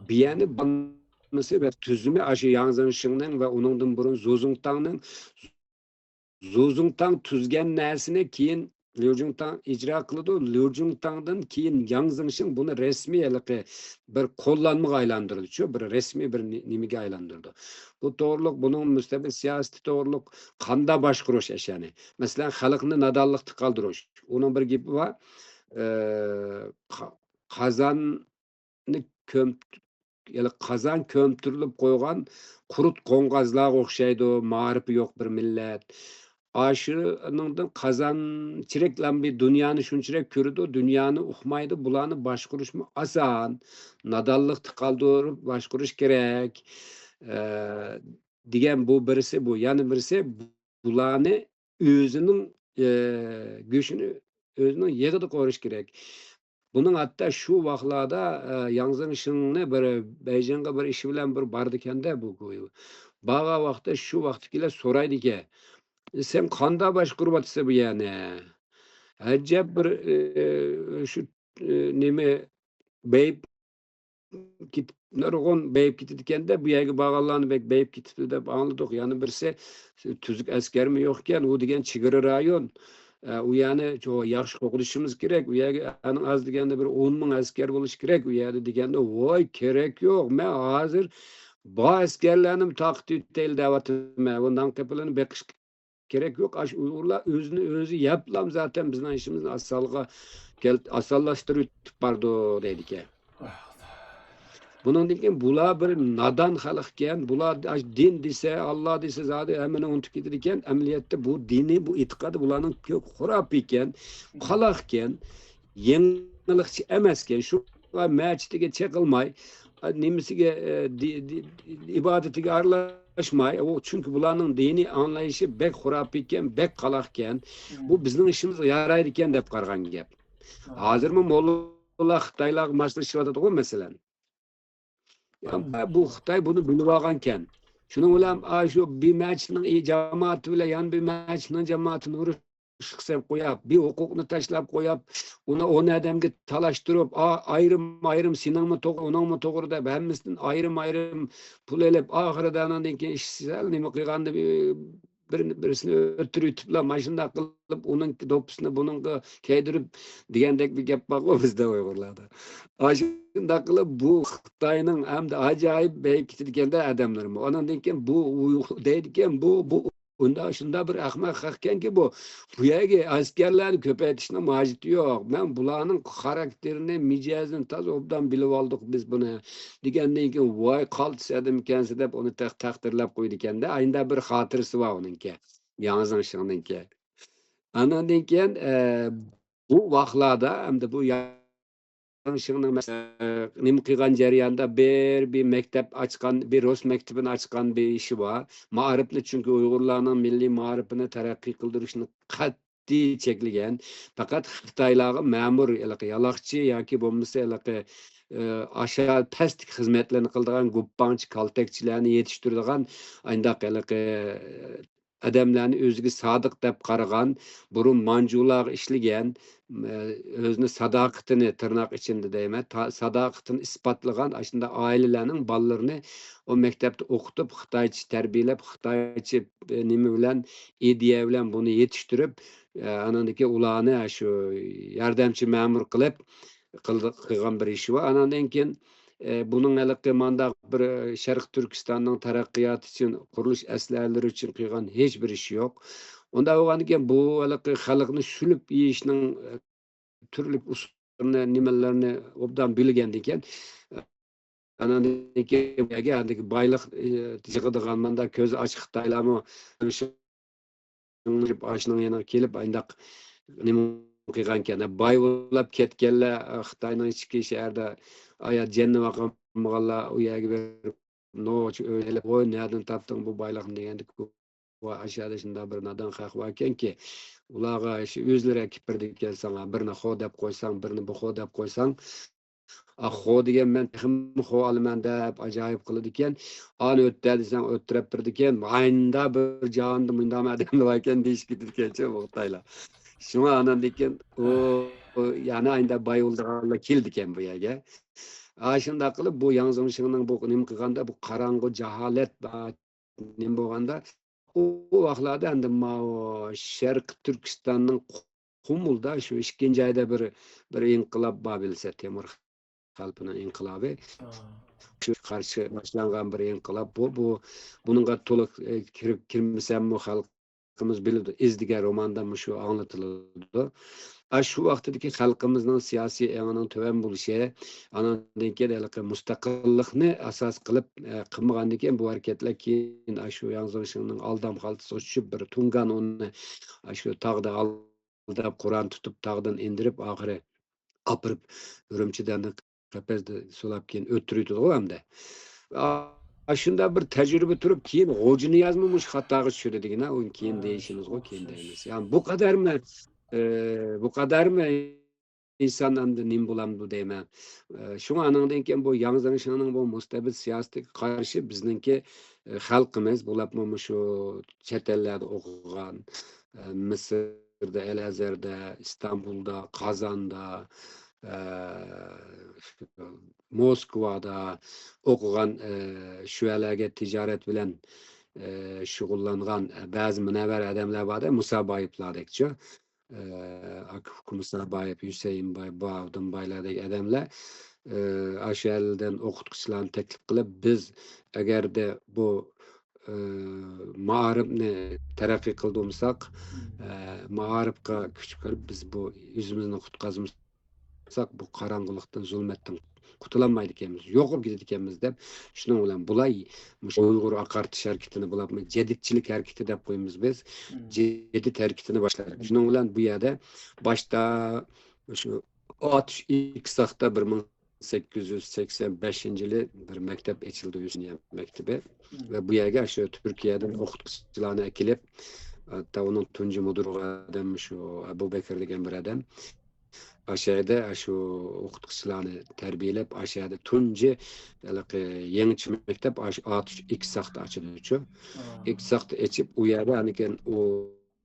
بىيەنى بانمىسى ۋە تۈزۈمى ئاشۇ ياڭ زېڭشىڭنىڭ ۋە ئۇنىڭدىن بۇرۇن زۇ زۇڭتاڭنىڭ، زۇ زۇڭتاڭ تۈزگەن نەرسىنى كېيىن ليۇ جۇڭتاڭ ئىجرا قىلىدۇ. ليۇ جۇڭتاڭدىن كېيىن ياڭ زېڭشىڭ بۇنى رەسمىي ھېلىقى بىر قوللانمىغا ئايلاندۇرىدۇ، شۇ بىر رەسمىي بىر نى-، نېمىگە ئايلاندۇرىدۇ. بۇ توغرۇلۇق، بۇنىڭ مۇستەبىت سىياسىتى توغرۇلۇق قانداق باشقۇرۇش ئەشەنى. مەسىلەن، خەلقنى نادانلىقتا قالدۇرۇش. ئۇنىڭ بىر گېپى بار. ئى، قا-، قازان كۆم-، يەنى قازان كۆمتۈرۈلۈپ قويغان قۇرت قوڭغازلارغا ئوخشايدۇ، مائارىپى يوق بىر مىللەت. ئاشۇنىڭدىن قازانچىرەكلا بىر دۇنيانى شۇنچىرەك كۆرىدۇ، دۇنيانى ئۇقمايدۇ، بۇلارنى باشقۇرۇشمۇ ئاسان، نادانلىقتا قالدۇرۇپ باشقۇرۇش كېرەك، ئە، دېگەن بۇ بىرسى بۇ. يەنە بىرسى بۇلارنى ئۆزىنىڭ، ئە، گۆشىنى ئۆزىنىڭ يېغىدا قورۇش كېرەك. بۇنىڭ ھەتتا شۇ ۋاقىتلاردا، ئە، ياڭ زېڭشىڭنى بىر بېيجىڭغا بىر ئىشى بىلەن بىر بارىدىكەن-دە بۇ گۇيۇ. بارغان ۋاقىتتا شۇ ۋاقىتتىكىلەر سورايدىكەن، «سەن قانداق باشقۇرۇۋاتىسەن بۇ يەرنى؟ ئەجەب بىر، ئى، شۇ، ئى، نېمە، بېيىپ كېتىپ، نۇرغۇن بېيىپ كېتىدىكەن-دە، بۇ يەرگە بارغانلارنى بەك بېيىپ كېتىپتۇ» دەپ ئاڭلىدۇق. يەنە بىرسى، «تۈزۈك ئەسكەرمۇ يوقكەن، ئۇ دېگەن چېگرا رايون. ئە، ئۇ يەرنى چو-، ياخشى قوغدىشىمىز كېرەك. ئۇ يەرگە ئەڭ ئاز دېگەندە بىر ئون مىڭ ئەسكەر بولۇشى كېرەك ئۇ يەردە» دېگەندە، «ۋاي، كېرەك يوق. مەن ھازىر بار ئەسكەرلەرنىمۇ تارقىتىۋېتەيلى دەۋاتىمەن. ئۇ نان قېپىلىنى بېقىش كېرەك يوق. ئاشۇ ئۇيغۇرلار ئۆزىنى ئۆزى يەپلام زاتەن بىزنىڭ ئىشىمىزنى ئاسانغا كەل-، ئاسانلاشتۇرۇۋېتىپ بارىدۇ» دەيدىكەن. بۇنىڭدىن كېيىن بۇلار بىر نادان خەلقكەن، بۇلار ئاش-، دىن دېسە، ئاللا دېسە زادى ھەممىنى ئۇنتۇپ كېتىدىكەن. ئەمەلىيەتتە بۇ دىنى، بۇ ئېتىقادى بۇلارنىڭ كۆپ خۇراپىيكەن، قالاقكەن، يېڭىلىقچى ئەمەسكەن. شۇڭا مەچىتىگە چېقىلماي، نېمىسىگە، ئە، دى-، دى-، ئىبادىتىگە ئارىلاشماي، ئۇ، چۈنكى بۇلارنىڭ دىنىي ئاڭلايىشى بەك خۇراپىيكەن، بەك قالاقكەن. بۇ بىزنىڭ ئىشىمىزغا يارايدىكەن دەپ قارىغان گەپ. ھازىرمۇ موللا خىتايلارغا ماسلىشىۋاتىدىغۇ، مەسىلەن. ئەمما بۇ خىتاي بۇنى بىلىۋالغانكەن. شۇنىڭ بىلەن، ئا، شۇ بىر مەچىتنىڭ جامائىتى بىلەن يەنە بىر مەچىتنىڭ جامائىتىنى ئۇرۇش قىلساپ قويۇپ، بىر ھوقۇقنى تاشلاپ قويۇپ، ئۇنى ئون ئادەمگە تالاشتۇرۇپ، ئا-، ئايرىم-ئايرىم، سېنىڭمۇ توغرا، ئۇنىڭمۇ توغرا دەپ، ھەممىسىدىن ئايرىم-ئايرىم پۇل ئېلىپ، ئاخىرىدا ئاناندىن كېيىن ئىش سەل نېمە قىلغاندا، بىر، بىر، بىرسىنى ئۆلتۈرۈۋېتىپلا، ماشۇنداق قىلىپ، ئۇنىڭ دوپپىسىنى بۇنىڭغا كىيدۈرۈپ دېگەندەك بىر گەپ بارغۇ بىزدە ئۇيغۇرلاردا. ئاشۇنداق قىلىپ، بۇ خىتاينىڭ ھەمدە ئاجايىپ بېيىپ كېتىدىكەن-دە ئادەملىرىمۇ. ئاناندىن كېيىن بۇ ئۇيغۇر دەيدىكەن، بۇ، بۇ ئۇنداق، شۇنداق بىر ئەخمەق خەقكەنكى بۇ. بۇ يەرگە ئەسكەرلەرنى كۆپەيتىشنىڭ ھاجىتى يوق. مەن بۇلارنىڭ خاراكتېرىنى، مىجەزىنى تازا ئوبدان بىلىۋالدۇق بىز بۇنى. دېگەندىن كېيىن، ۋاي، قالتىس ئادەمكەنسە دەپ ئۇنى تەق-، تەقدىرلەپ قويىدىكەن-دە. ئاينىدا بىر خاتىرىسى بار ئۇنىڭكى. ياڭ زېڭشىڭنىڭكى. ئاناندىن كېيىن، ئە، بۇ ۋاقىتلاردا ئەمدى بۇ ياڭ شىڭنىڭ مەس-، نېمە قىلغان جەرياندا بىر، بىر مەكتەپ ئاچقان، بىر رۇس مەكتىپىنى ئاچقان بىر ئىشى بار. مائارىپنى، چۈنكى ئۇيغۇرلارنىڭ مىللىي مائارىپىنى تەرەققىي قىلدۇرۇشنى قەتئىي چەكلىگەن. پەقەت خىتايلارغا مەمۇر، ھېلىقى يالاقچى ياكى بولمىسا ھېلىقى، ئى، ئاشا پەستىكى خىزمەتلەرنى قىلىدىغان گۇپپاڭچى، كالتەكچىلەرنى يېتىشتۈرىدىغان ئانداق ھېلىقى، ئى، ئادەملەرنى ئۆزىگە سادىق دەپ قارىغان، بۇرۇن مانجۇلارغا ئىشلىگەن، ئە، ئۆزىنى ساداقىتىنى، تىرناق ئىچىندە دەيمەن، تا-، ساداقىتىنى ئىسپاتلىغان ئاشۇنداق ئائىلىلەرنىڭ بالىلىرىنى ئۇ مەكتەپتە ئوقۇتۇپ، خىتايچە تەربىيەلەپ، خىتايچە، ئە، نېمە بىلەن، ئىدىيە بىلەن بۇنى يېتىشتۈرۈپ، ئە، ئانىڭدىن كېيىن ئۇلارنى شۇ ياردەمچى مەمۇر قىلىپ، قىلدى-، قىلغان بىر ئىشى بار. ئاناندىن كېيىن، ئە، بۇنىڭ ھېلىقى مانداق بىر، ئە، شەرقىي تۈركىستاننىڭ تەرەققىياتى ئۈچۈن، قۇرۇلۇش ئەسلىھەلىرى ئۈچۈن قىلغان ھېچ بىر ئىشى يوق. ئۇنداق بولغاندىن كېيىن بۇ ھېلىقى خەلقنى سۈلۈپ يېيىشنىڭ، ئە، تۈرلۈك ئۇسۇللىرىنى، نېمىلىرىنى ئوبدان بىلگەندىن كېيىن، ئە، ئاناندىن كېيىن بۇ يەرگە ھېلىقى بايلىق، ئە، يىغىدىغان مانداق كۆزى ئاچ خىتايلارمۇ شۇڭلىشىپ ئاشۇنىڭ يېنىغا كېلىپ، ئانداق نېمە قىلغانكەن، باي بولاپ كەتكەنلەر، خىتاينىڭ ئىچكى شەھەردە ئايا جەننى باقالمىغانلار ئۇ يەرگە بېرىپ، نوچى ئۆي ئېلىپ، ۋوي، نەدىن تاپتىڭ بۇ بايلىقنى دېگەندىكى، ۋاي، ئاشۇ يەردە شۇنداق بىر نادان خەق باركەنكى، ئۇلارغا شۇ ئۆزلىرى ئەكىپ بېرىدىكەن ساڭا، بىرنى خو دەپ قويساڭ، بىرنى بۇ خو دەپ قويساڭ، ئا، خو دېگەن مەن تېخىمۇ خو ئالىمەن دەپ ئاجايىپ قىلىدىكەن. ئانى ئۆتتە دېسەڭ ئۆتتۈرۈپ بېرىدىكەن. ئاينىدا بىر جاھاندا مۇنداق ئادەملەر باركەن دېيىشىپ كېتىدىكەنچۇ بۇ خىتايلار. شۇڭا ئاناندىن كېيىن ئۇ، ئۇ يەنە ئاينىدا باي بولىدىغانلار كېلىدىكەن بۇ يەرگە. ئاشۇنداق قىلىپ بۇ ياڭ زېڭشىڭنىڭ بۇ نېمە قىلغاندا بۇ قاراڭغۇ جاھالەت، نېمە بولغاندا، ئۇ ۋاقىتلاردا ئەمدى ماۋۇ شەرقىي تۈركىستاننىڭ قۇمۇلدا شۇ ئىككىنچى ئايدا بىر، بىر ئىنقىلاب بار بىلسە، تېمۇر خەلپىنىڭ ئىنقىلابى. شۇ قارشى باشلانغان بىر ئىنقىلاب بۇ. بۇ، بۇنىڭغا تولۇق، ئە، كىرىپ، كىرمىسەممۇ خەلقىمىز بىلىدۇ. ئىز دېگەن روماندا مۇشۇ ئاڭلىتىلىدۇ. ئاشۇ ۋاقتىدىكى خەلقىمىزنىڭ سىياسىي ئېڭىنىڭ تۆۋەن بولۇشى، ئاناندىن كېيىن ھېلىقى مۇستەقىللىقنى ئاساس قىلىپ، ئە، قىلمىغاندىن كېيىن بۇ ھەرىكەتلەر كېيىن ئاشۇ ياڭ زېڭشىڭنىڭ ئالدام خالتىسىغا چۈشۈپ، بىر تۇڭگان ئۇنى ئاشۇ تاغدا ئالداپ، قورال تۇتۇپ، تاغدىن ئىندىرىپ، ئاخىرى ئاپىرىپ ئۈرۈمچىدە قەپەسدە سولاپ كېيىن ئۆلتۈرۈۋېتىدىغۇ ئەمدى. ئا-، ئاشۇنداق بىر تەجرىبە تۇرۇپ، كېيىن غوجىنىيازمۇ مۇشۇ خاتاغا چۈشىدۇ دېگىنە، ئۇنى كېيىن ھە، دېيىشىمىزغۇ، كېيىن ئوخشاش. دەيمىز. يەنى بۇ قەدەرمۇ، ئى، بۇ قەدەرمۇ ئىنسان ئەمدى نېمە بولامدۇ دەيمەن. ئى، شۇڭا ئانىڭدىن كېيىن بۇ ياڭ زېڭشىڭنىڭ بۇ مۇستەبىت سىياسىتىگە قارشى بىزنىڭكى، ئى، خەلقىمىز، بولۇپمۇ مۇشۇ چەت ئەللەردە ئوقۇغان، ئى، مىسىر، مىسىردا، ئەل ئەزھەردە، ئىستانبۇلدا، قازاندا، ئە، شۇ موسكۋادا ئوقۇغان، ئە، شۇلارغا تىجارەت بىلەن، ئە، شۇغۇللانغان، ئە، بەزى مۇنەۋۋەر ئادەملەر بار-دە، مۇسابايېۋلاردەكچۇ. ئە، ئاكا ئۇكا مۇسابايېۋ، ھۈسەيىن باي، باۋۇدۇن بايلاردەك ئادەملەر، ئە، ئاشۇ يەردىن ئوقۇتقۇچىلارنى تەكلىپ قىلىپ، بىز ئەگەردە بۇ ئى، مائارىپنى تەرەققىي قىلدۇرمىساق، ئى، مائارىپقا كۈچ قىلىپ، بىز بۇ ئۆزىمىزنى قۇتقۇزمىساق، بۇ قاراڭغۇلۇقتىن، زۇلمەتتىن قۇتۇلالمايدىكەنمىز، يوقىلىپ كېتىدىكەنمىز دەپ، شۇنىڭ بىلەن بۇلار مۇشۇ ئۇيغۇر ئاقارتىش ھەرىكىتىنى بولۇپمۇ جەدىدچىلىك ھەرىكىتى دەپ قويىمىز بىز. جەدىد ھەرىكىتىنى باشلىدۇق. شۇنىڭ بىلەن بۇ يەردە باشتا شۇ ئاتۇش ئىككى ساقتا بىر مىڭ سەككىز يۈز سەكسەن بەشىنچى يىلى بىر مەكتەپ ئېچىلدى، ھۈسنىيە مەكتىپى. ۋە بۇ يەرگە شۇ تۈركىيەدىن ئوقۇتقۇچىلارنى ئەكېلىپ، ھەتتا ئۇنىڭ تۇنجى مۇدىرى ئادەم شۇ ئەبۇ بەكىر دېگەن بىر ئادەم. ئاشۇ يەردە شۇ ئوقۇتقۇچىلارنى تەربىيەلەپ، ئاشۇ يەردە تۇنجى ھېلىقى يېڭىچە مەكتەپ ئاشۇ ئاتۇش ئىككى ساقتا ئاچىدىچۇ. ئىككى ساقتا ئېچىپ، ئۇ يەردە ئاندىن كېيىن ئۇ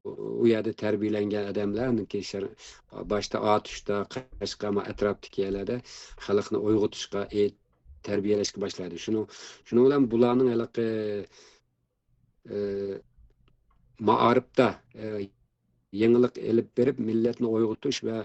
ئۇ يەردە تەربىيەلەنگەن ئادەملەرنىڭكى شەر-، باشتا ئاتۇشتا، قەشقەر، ئەتراپتىكى يەرلەردە خەلقنى ئويغىتىشقا، ئى، تەربىيەلەشكە باشلايدۇ. شۇنىڭ، شۇنىڭ بىلەن بۇلارنىڭ ھېلىقى، ئى، مائارىپتا، ئى، يېڭىلىق ئېلىپ بېرىپ، مىللەتنى ئويغىتىش ۋە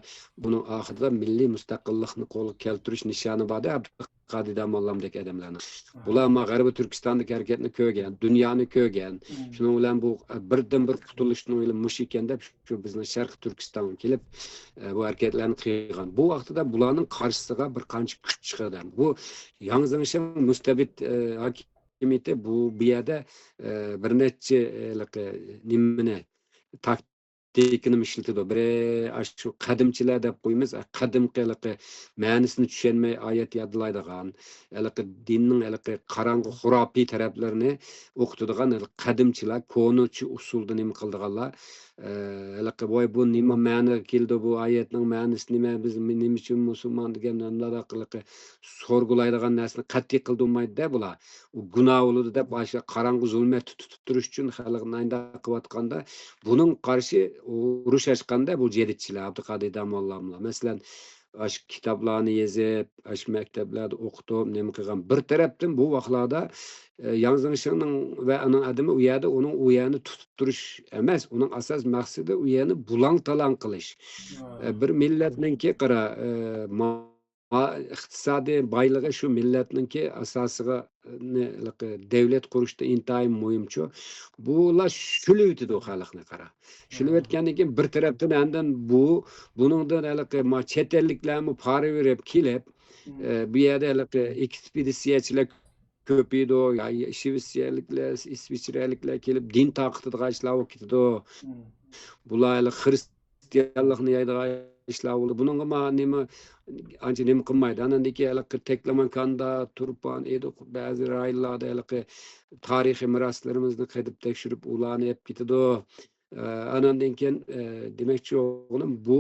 بۇنىڭ ئاخىرىدا مىللىي مۇستەقىللىقنى قولغا كەلتۈرۈش نىشانى بار-دە، ئابدۇقادىر داموللامدەك ئادەملەرنىڭ. بۇلار ما غەربىي تۈركىستاندىكى ھەرىكەتنى كۆرگەن، دۇنيانى كۆرگەن. شۇنىڭ بىلەن بۇ، ئە، بىردىنبىر قۇتۇلۇشنىڭ يولى مۇشۇ ئىكەن دەپ، شۇ بىزنىڭ شەرقىي تۈركىستانغا كېلىپ، ئە، بۇ ھەرىكەتلەرنى قىلغان. بۇ ۋاقتىدا بۇلارنىڭ قارشىسىغا بىر قانچە كۈچ چىقىدۇ. بۇ ياڭ زېڭشىڭ مۇستەبىت، ئە، ھاكىمىيىتى بۇ، بۇ يەردە، ئە، بىر نەچچە، ئە، ھېلىقى نېمىنى، تاك-، تېكىنىمۇ ئىشلىتىدۇ. بىرى، ئاشۇ قەدىمچىلەر دەپ قويىمىز، قەدىمكى ھېلىقى مەنىسىنى چۈشەنمەي ئايەت يادلايدىغان، ھېلىقى دىننىڭ ھېلىقى قاراڭغۇ خۇراپىي تەرەپلىرىنى ئوقۇتىدىغان ھېلىقى قەدىمچىلەر، كونىچە ئۇسۇلدا نېمە قىلىدىغانلار، ئە، ھېلىقى، ۋاي، بۇ نېمە مەنىگە كېلىدۇ، بۇ ئايەتنىڭ مەنىسى نېمە، بىز نېمە ئۈچۈن مۇسۇلمان دېگەن مۇنداق ھېلىقى سورغۇلايدىغان نەرسىنى قەتئىي قىلدۇرمايدۇ-دە بۇلار. ئۇ گۇناھ بولىدۇ دەپ، ئاشۇ قاراڭغۇ زۇلمەتتە تۇتۇپ تۇرۇش ئۈچۈن خەلقنى ئاينداق قىلىۋاتقاندا، بۇنىڭغا قارشى ئۇرۇش ئاچقاندا بۇ جەدىدچىلەر، ئابدۇقادىر داموللاملار. مەسىلەن، ئاشۇ كىتابلارنى يېزىپ، ئاشۇ مەكتەپلەردە ئوقۇتۇپ، نېمە قىلغان. بىر تەرەپتىن بۇ ۋاقىتلاردا، ئە، ياڭ زېڭشىڭنىڭ ۋە ئۇنىڭ ئادىمى ئۇ يەردە ئۇنىڭ ئۇ يەرنى تۇتۇپ تۇرۇش ئەمەس، ئۇنىڭ ئاساس مەقسىتى ئۇ يەرنى بۇلاڭ-تالاڭ قىلىش. ئە، بىر مىللەتنىڭكى، قارا، ئە، ما-، ئىقتىسادىي بايلىقى شۇ مىللەتنىڭكى ئاساسىغا، نى-، دەۋلەت قۇرۇشتا ئىنتايىن مۇھىمچۇ. بۇلار شۈلۈۋېتىدۇ خەلقنى، قارا. شۈلۈۋەتكەندىن كېيىن بىر تەرەپتىن ئاندىن بۇ، بۇنىڭدىن ھېلىقى ما-، چەت ئەللىكلەرمۇ پارىۋېرىپ كېلىپ، ئە، بۇ يەردە ھېلىقى ئېكسپېدىتسىيەچىلەر كۆپىيىدۇ، يا، يا شىۋېتسىيەلىكلەر، ئىسۋېچرەلىكلەر كېلىپ دىن تارقىتىدىغان ئىشلار بولۇپ كېتىدۇ. بۇلار ھېلى خرىستىيانلىقنى يايىدىغان ئىشلار بولدى. بۇنىڭغا ما-، نېمە، ئانچە نېمە قىلمايدۇ. ئاندىن كېيىن ھېلىقى تەكلىماكاندا، تۇرپان، ئېدىق، بەزى رايونلاردا ھېلىقى تارىخىي مىراسلىرىمىزنى قېدىپ تەكشۈرۈپ، ئۇلارنى ئېلىپ كېتىدۇ. ئە، ئاناندىن كېيىن، ئە، دېمەكچى بولغىنىم بۇ،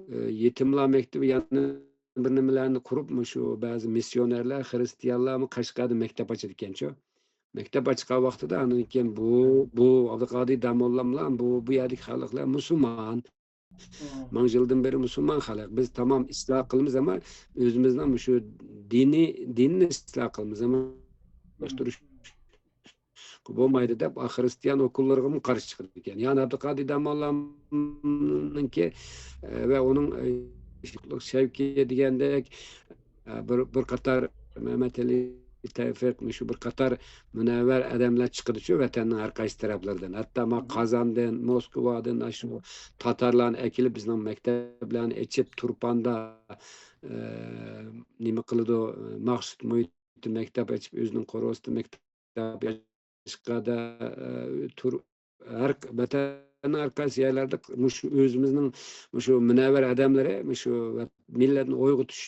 ئە، يېتىملار مەكتىۋى يەنە بىر نېمىلەرنى قۇرۇپ، مۇشۇ بەزى مىسسىيونېرلار، خرىستىيانلارمۇ قەشقەردە مەكتەپ ئاچىدىكەنچۇ. مەكتەپ ئاچقان ۋاقتىدا ئاندىن كېيىن بۇ، بۇ ئابدۇقادىر داموللاملار بۇ، بۇ يەردىكى خەلقلەر مۇسۇلمان. مىڭ يىلدىن بېرى مۇسۇلمان خەلق. بىز تامام ئىسلاھ قىلىمىز، ئەمما ئۆزىمىزنىڭ مۇشۇ دىنى، دىننى ئىسلاھ قىلىمىز، ئەمما باشقۇرۇش بولمايدۇ دەپ، خرىستىيان ئوكۇللىرىغىمۇ قارشى چىقىدىكەن. يەنى ئابدۇقادىر داموللامنىڭكى، ئە، ۋە ئۇنىڭ، ئە، شەۋكى دېگەندەك، ئە، بىر، بىر قاتار مەمەتئېلى تەۋپىق، مۇشۇ بىر قاتار مۇنەۋۋەر ئادەملەر چىقىدىچۇ ۋەتەننىڭ ھەر قايسى تەرەپلىرىدىن. ھەتتا ما قازاندىن، موسكۋادىن، ئاشۇ تاتارلارنى ئەكېلىپ، بىزنىڭ مەكتەپلەرنى ئېچىپ، تۇرپاندا، ئە، نېمە قىلىدۇ، مەخسۇت مۇھىتتا مەكتەپ ئېچىپ، ئۆزىنىڭ قورۇسىدا مەكتەپ ئېچىشقا، ئە، تۇر-، ھەر، ۋەتەننىڭ ھەر قايسى يەرلەردە مۇشۇ ئۆزىمىزنىڭ مۇشۇ مۇنەۋۋەر ئادەملىرى مۇشۇ مىللەتنى ئويغىتىش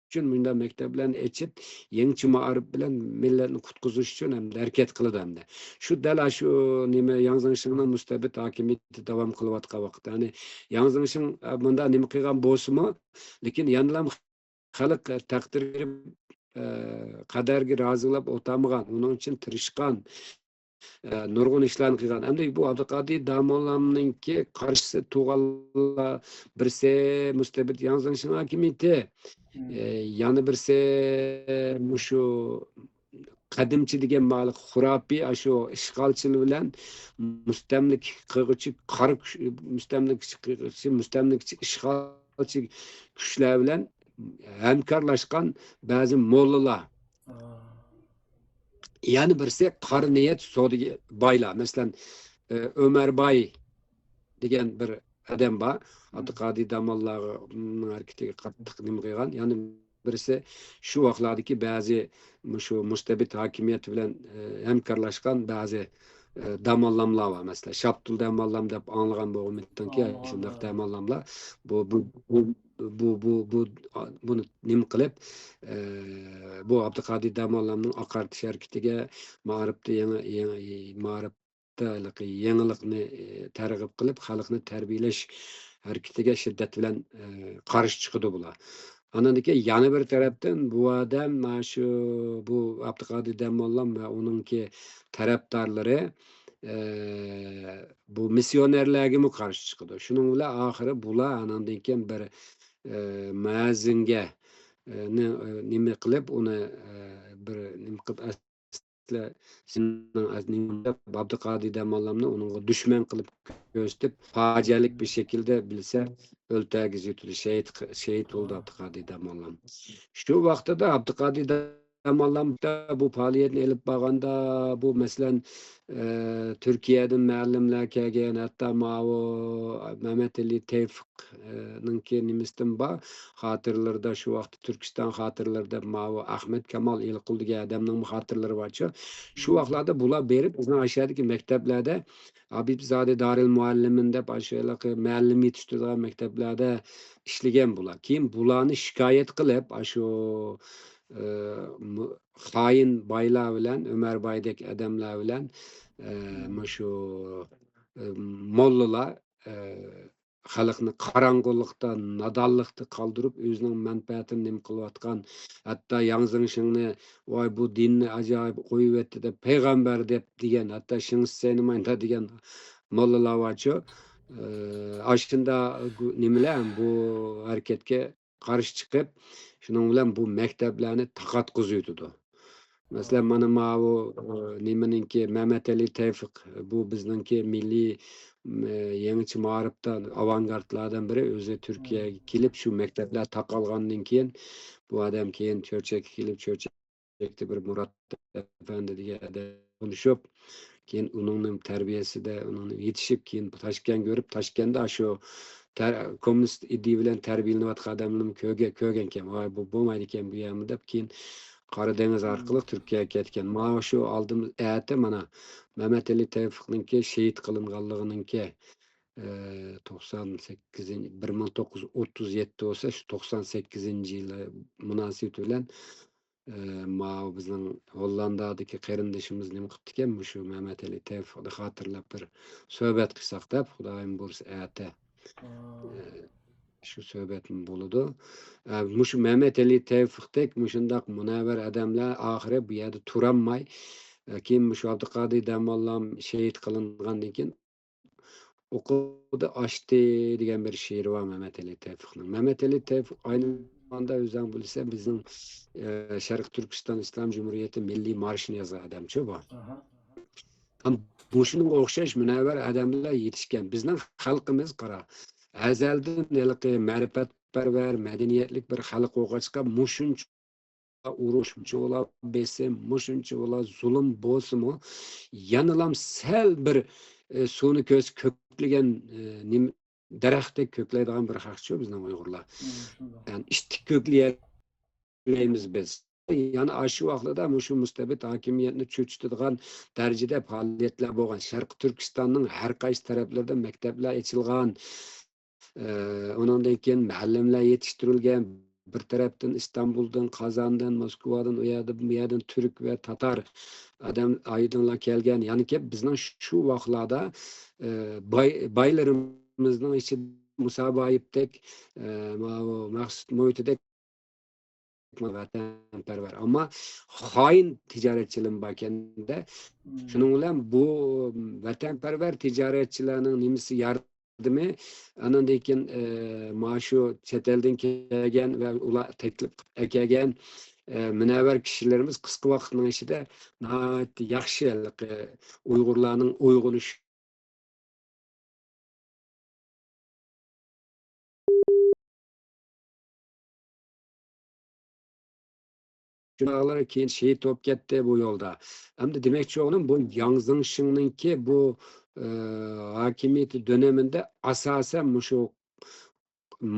ئۈچۈن مۇنداق مەكتەپلەرنى ئېچىپ، يېڭىچە مائارىپ بىلەن مىللەتنى قۇتقۇزۇش ئۈچۈن ھەمدە ھەرىكەت قىلىدۇ ھەمدە. شۇ دەل ئاشۇ نېمە، ياڭ زېڭشىڭنىڭ مۇستەبىت ھاكىمىيىتى داۋام قىلىۋاتقان ۋاقىتتا، يەنى ياڭ زېڭشىڭ، ئە، مۇنداق نېمە قىلغان بولسىمۇ، لېكىن يەنىلا خەلق تەقدىرگە، ئە، قەدەرگە رازى بولۇپ ئولتۇرمىغان، ئۇنىڭ ئۈچۈن تىرىشقان، ئە، نۇرغۇن ئىشلارنى قىلغان. ئەمدى بۇ ئابدۇقادىر داموللامنىڭكى قارشىسى تۇرغانلار بىرسى مۇستەبىت ياڭ زېڭشىڭ ھاكىمىيىتى، ئە، يەنە بىرسى مۇشۇ قەدىمچە دېگەن مانا خۇراپىي، ئاشۇ ئىشغالچىلار بىلەن مۇستەملىكە قىلغۇچى قارا كۈچ، مۇستەملىكىچى قىلغۇچى، مۇستەملىكىچى ئىشغالچى كۈچلەر بىلەن ھەمكارلاشقان بەزى موللىلار. يەنە بىرسى قارا نىيەت سودىگە بايلار. مەسىلەن، ئە، ئۆمەر باي دېگەن بىر ئادەم بار. ئابدۇقادىر داموللانىڭ ھەرىكىتىگە قاتتىق نېمە قىلغان. يەنە بىرسى شۇ ۋاقىتلاردىكى بەزى مۇشۇ مۇستەبىت ھاكىمىيەت بىلەن، ئە، ھەمكارلاشقان بەزى، ئە، داموللاملار بار. مەسىلەن، شاپتۇل داموللام دەپ ئاڭلىغان بولغۇمتىڭكى، شۇنداق داموللاملار. بۇ، بۇ، بۇ، بۇ، بۇ، بۇ، بۇنى نېمە قىلىپ، ئە، بۇ ئابدۇقادىر داموللامنىڭ ئاقارتىش ھەرىكىتىگە، مائارىپتا يېڭى، يېڭى، مائارىپ ھېلىقى يېڭىلىقنى، ئى، تەرغىب قىلىپ، خەلقنى تەربىيەلەش ھەرىكىتىگە شىددەت بىلەن، ئى، قارشى چىقىدۇ بۇلار. ئاندىن كېيىن يەنە بىر تەرەپتىن بۇ ئادەم، مانا شۇ، بۇ ئابدۇقادىر داموللام ۋە ئۇنىڭكى تەرەپدارلىرى، ئى، بۇ مىسسىيونېرلەرگىمۇ قارشى چىقىدۇ. شۇنىڭ بىلەن ئاخىرى بۇلار ئاناندىن كېيىن بىر، ئى، مۇئەززىنگە، ئى، نى-، ئى، نېمە قىلىپ، ئۇنى، ئى، بىر نېمە قىلىپ، سىلەر سېنىڭ ئەزىزىڭ دەپ ئابدۇقادىر داموللامنى ئۇنىڭغا دۈشمەن قىلىپ كۆرسىتىپ، پاجىئەلىك بىر شەكىلدە بىلسە ئۆلتۈرگۈزۈۋېتىلدى، شېھىت، شېھىت بولدى ئابدۇقادىر داموللام. شۇ ۋاقتىدا ئابدۇقادىر داموللام بۇ پائالىيەتنى ئېلىپ بارغاندا، بۇ مەسىلەن، ئە، تۈركىيەدىن مۇئەللىملەر كەلگەن، ھەتتا ماۋۇ مەمەتئېلى تەۋپىق نىڭكى نېمىسىدىن بار، خاتىرىلىرىدە، شۇ ۋاقىتتا تۈركىستان خاتىرىلىرىدە ماۋۇ ئەخمەت كامال ئىلىقۇل دېگەن ئادەمنىڭمۇ خاتىرىلىرى بارچۇ. شۇ ۋاقىتلاردا بۇلار بېرىپ، بىزنىڭ ئاشۇ يەردىكى مەكتەپلەردە ھەبىبزادە دارىل مۇئەللىمىن دەپ، ئاشۇ ھېلىقى مۇئەللىم يېتىشتۈرىدىغان مەكتەپلەردە ئىشلىگەن بۇلار. كېيىن بۇلارنى شىكايەت قىلىپ، ئاشۇ، ئى، مۇ-، خائىن بايلار بىلەن، ئۆمەر بايدەك ئادەملەر بىلەن، ئى، مۇشۇ ئە، موللىلار، ئە، خەلقنى قاراڭغۇلۇقتا، نادانلىقتا قالدۇرۇپ، ئۆزىنىڭ مەنپەئەتىنى نېمە قىلىۋاتقان، ھەتتا ياڭ زېڭشىڭنى، «ۋاي، بۇ دىننى ئاجايىپ قويۇۋەتتى» دەپ، «پەيغەمبەر» دەپ دېگەن، ھەتتا «شىڭ شىسەينىمايدا» دېگەن موللىلار بارچۇ. ئە، ئاشۇنداق گۇ-، نېمىلەر بۇ ھەرىكەتكە قارشى چىقىپ، شۇنىڭ بىلەن بۇ مەكتەپلەرنى تاقاتقۇزۇۋېتىدۇ. مەسىلەن، مانا ماۋۇ، ئە، نېمىنىڭكى، مەمەتئېلى تەۋپىق، بۇ بىزنىڭكى مىللىي، ئە، يېڭىچە مائارىپتا ئاۋانگارتلاردىن بىرى. ئۆزى تۈركىيەگە كېلىپ، شۇ مەكتەپلەر تاقالغاندىن كېيىن، بۇ ئادەم كېيىن چۆچەككە كېلىپ، چۆچەك بىر مۇرات ئەپەندى دېگەن ئادەم تونۇشۇپ، كېيىن ئۇنىڭنىڭ تەربىيەسىدە، ئۇنىڭ يېتىشىپ، كېيىن تاشكەنتكە بېرىپ، تاشكەنتتە شۇ تەر-، كوممۇنىست ئىدىيە بىلەن تەربىيەلىنىۋاتقان ئادەملىرىمۇ كۆرگە-، كۆرگەنكەن. «ۋاي، بۇ بولمايدىكەن بۇ يەرمۇ» دەپ، كېيىن قارا دېڭىز ئارقىلىق تۈركىيەگە كەتكەن. مانا شۇ ئالدىم-، ئەتە مانا مەمەتئېلى تەۋپىقنىڭكى شېھىت قىلىنغانلىقىنىڭكى، ئە، توقسان سەككىزىنچى، بىر مىڭ توققۇز يۈز ئوتتۇز يەتتە بولسا، شۇ توقسان سەككىزىنچى يىلى مۇناسىۋىتى بىلەن ئە، ماۋۇ بىزنىڭ ھوللاندادىكى قېرىندىشىمىز نېمە قىپتىكەن، مۇشۇ مەمەتئېلى تەۋپىقنى خاتىرىلەپ بىر سۆھبەت قىلساق دەپ، خۇدايىم بۇيرۇسا ئەتە، ئا. ئە، شۇ سۆھبەتمۇ بولىدۇ. ئە، مۇشۇ مەمەتئېلى تەۋپىقتەك مۇشۇنداق مۇنەۋۋەر ئادەملەر ئاخىرى بۇ يەردە تۇرالماي، ئە، كېيىن مۇشۇ ئابدۇقادىر داموللام شېھىت قىلىنغاندىن كېيىن، «ئوقۇدى ئاشتى» دېگەن بىر شېئىرى بار مەمەتئېلى تەۋپىقنىڭ. مەمەتئېلى تەۋپىق ئاينى زاماندا ئۆزۈڭ بىلىسەن، بىزنىڭ، ئە، شەرقىي تۈركىستان ئىسلام جۇمھۇرىيىتى مىللىي مارشىنى يازغان ئادەمچۇ بۇ. ئاھا. ھەم مۇشۇنىڭغا ئوخشاش مۇنەۋۋەر ئادەملەر يېتىشكەن. بىزنىڭ خەلقىمىز، قارا، ئەزەلدىن ھېلىقى مەرىپەتپەرۋەر، مەدەنىيەتلىك بىر خەلق بولغاچقا، مۇشۇنچە ئۇرۇش، مۇشۇنچە بولا بېسىم، مۇشۇنچە بولا زۇلۇم بولسىمۇ، يەنىلام سەل بىر، ئە، سۇنى كۆرسە كۆكلىگەن، ئە، نېمە، دەرەختەك كۆكلەيدىغان بىر خەقچۇ بىزنىڭ ئۇيغۇرلار. مم، شۇنداق. يەنى ئىتتىك كۆكلىيەلەيمىز بىز. يەنە ئاشۇ ۋاقتىدا مۇشۇ مۇستەبىت ھاكىمىيەتنى چۆچۈتىدىغان دەرىجىدە پائالىيەتلەر بولغان. شەرقىي تۈركىستاننىڭ ھەر قايسى تەرەپلىرىدە مەكتەپلەر ئېچىلغان. ئە، ئۇنىڭدىن كېيىن مۇئەللىملەر يېتىشتۈرۈلگەن. بىر تەرەپتىن ئىستانبۇلدىن، قازاندىن، موسكۋادىن، ئۇ يەردىن، بۇ يەردىن تۈرك ۋە تاتار ئادەم ئايدىڭلار كەلگەن. يەنى كېلىپ بىزنىڭ شۇ ۋاقىتلاردا، ئە، باي-، بايلىرىمىزنىڭ ئىچىدە مۇسابايىپتەك، ئە، ماۋۇ مەخسۇت مۇھىتىدەك ۋەتەنپەرۋەر، ئەمما خائىن تىجارەتچىلىرىمۇ باركەن-دە. مم. شۇنىڭ بىلەن بۇ ۋەتەنپەرۋەر تىجارەتچىلەرنىڭ نېمىسى ياردىمى، ئاناندىن كېيىن، ئە، مانا شۇ چەت ئەلدىن كەلگەن ۋە ئۇلار تەكلىپ قىلىپ ئەكەلگەن، ئە، مۇنەۋۋەر كىشىلىرىمىز قىسقا ۋاقىتنىڭ ئىچىدە ناھايىتى ياخشى ھېلىقى ئۇيغۇرلارنىڭ ئويغىنىش شۇنداقلار كېيىن شېھىت بولۇپ كەتتى بۇ يولدا. ئەمدى دېمەكچى بولغىنىم، بۇ ياڭ زېڭشىڭنىڭكى بۇ، ئى، ھاكىمىيىتى دۆنىمىندە ئاساسەن مۇشۇ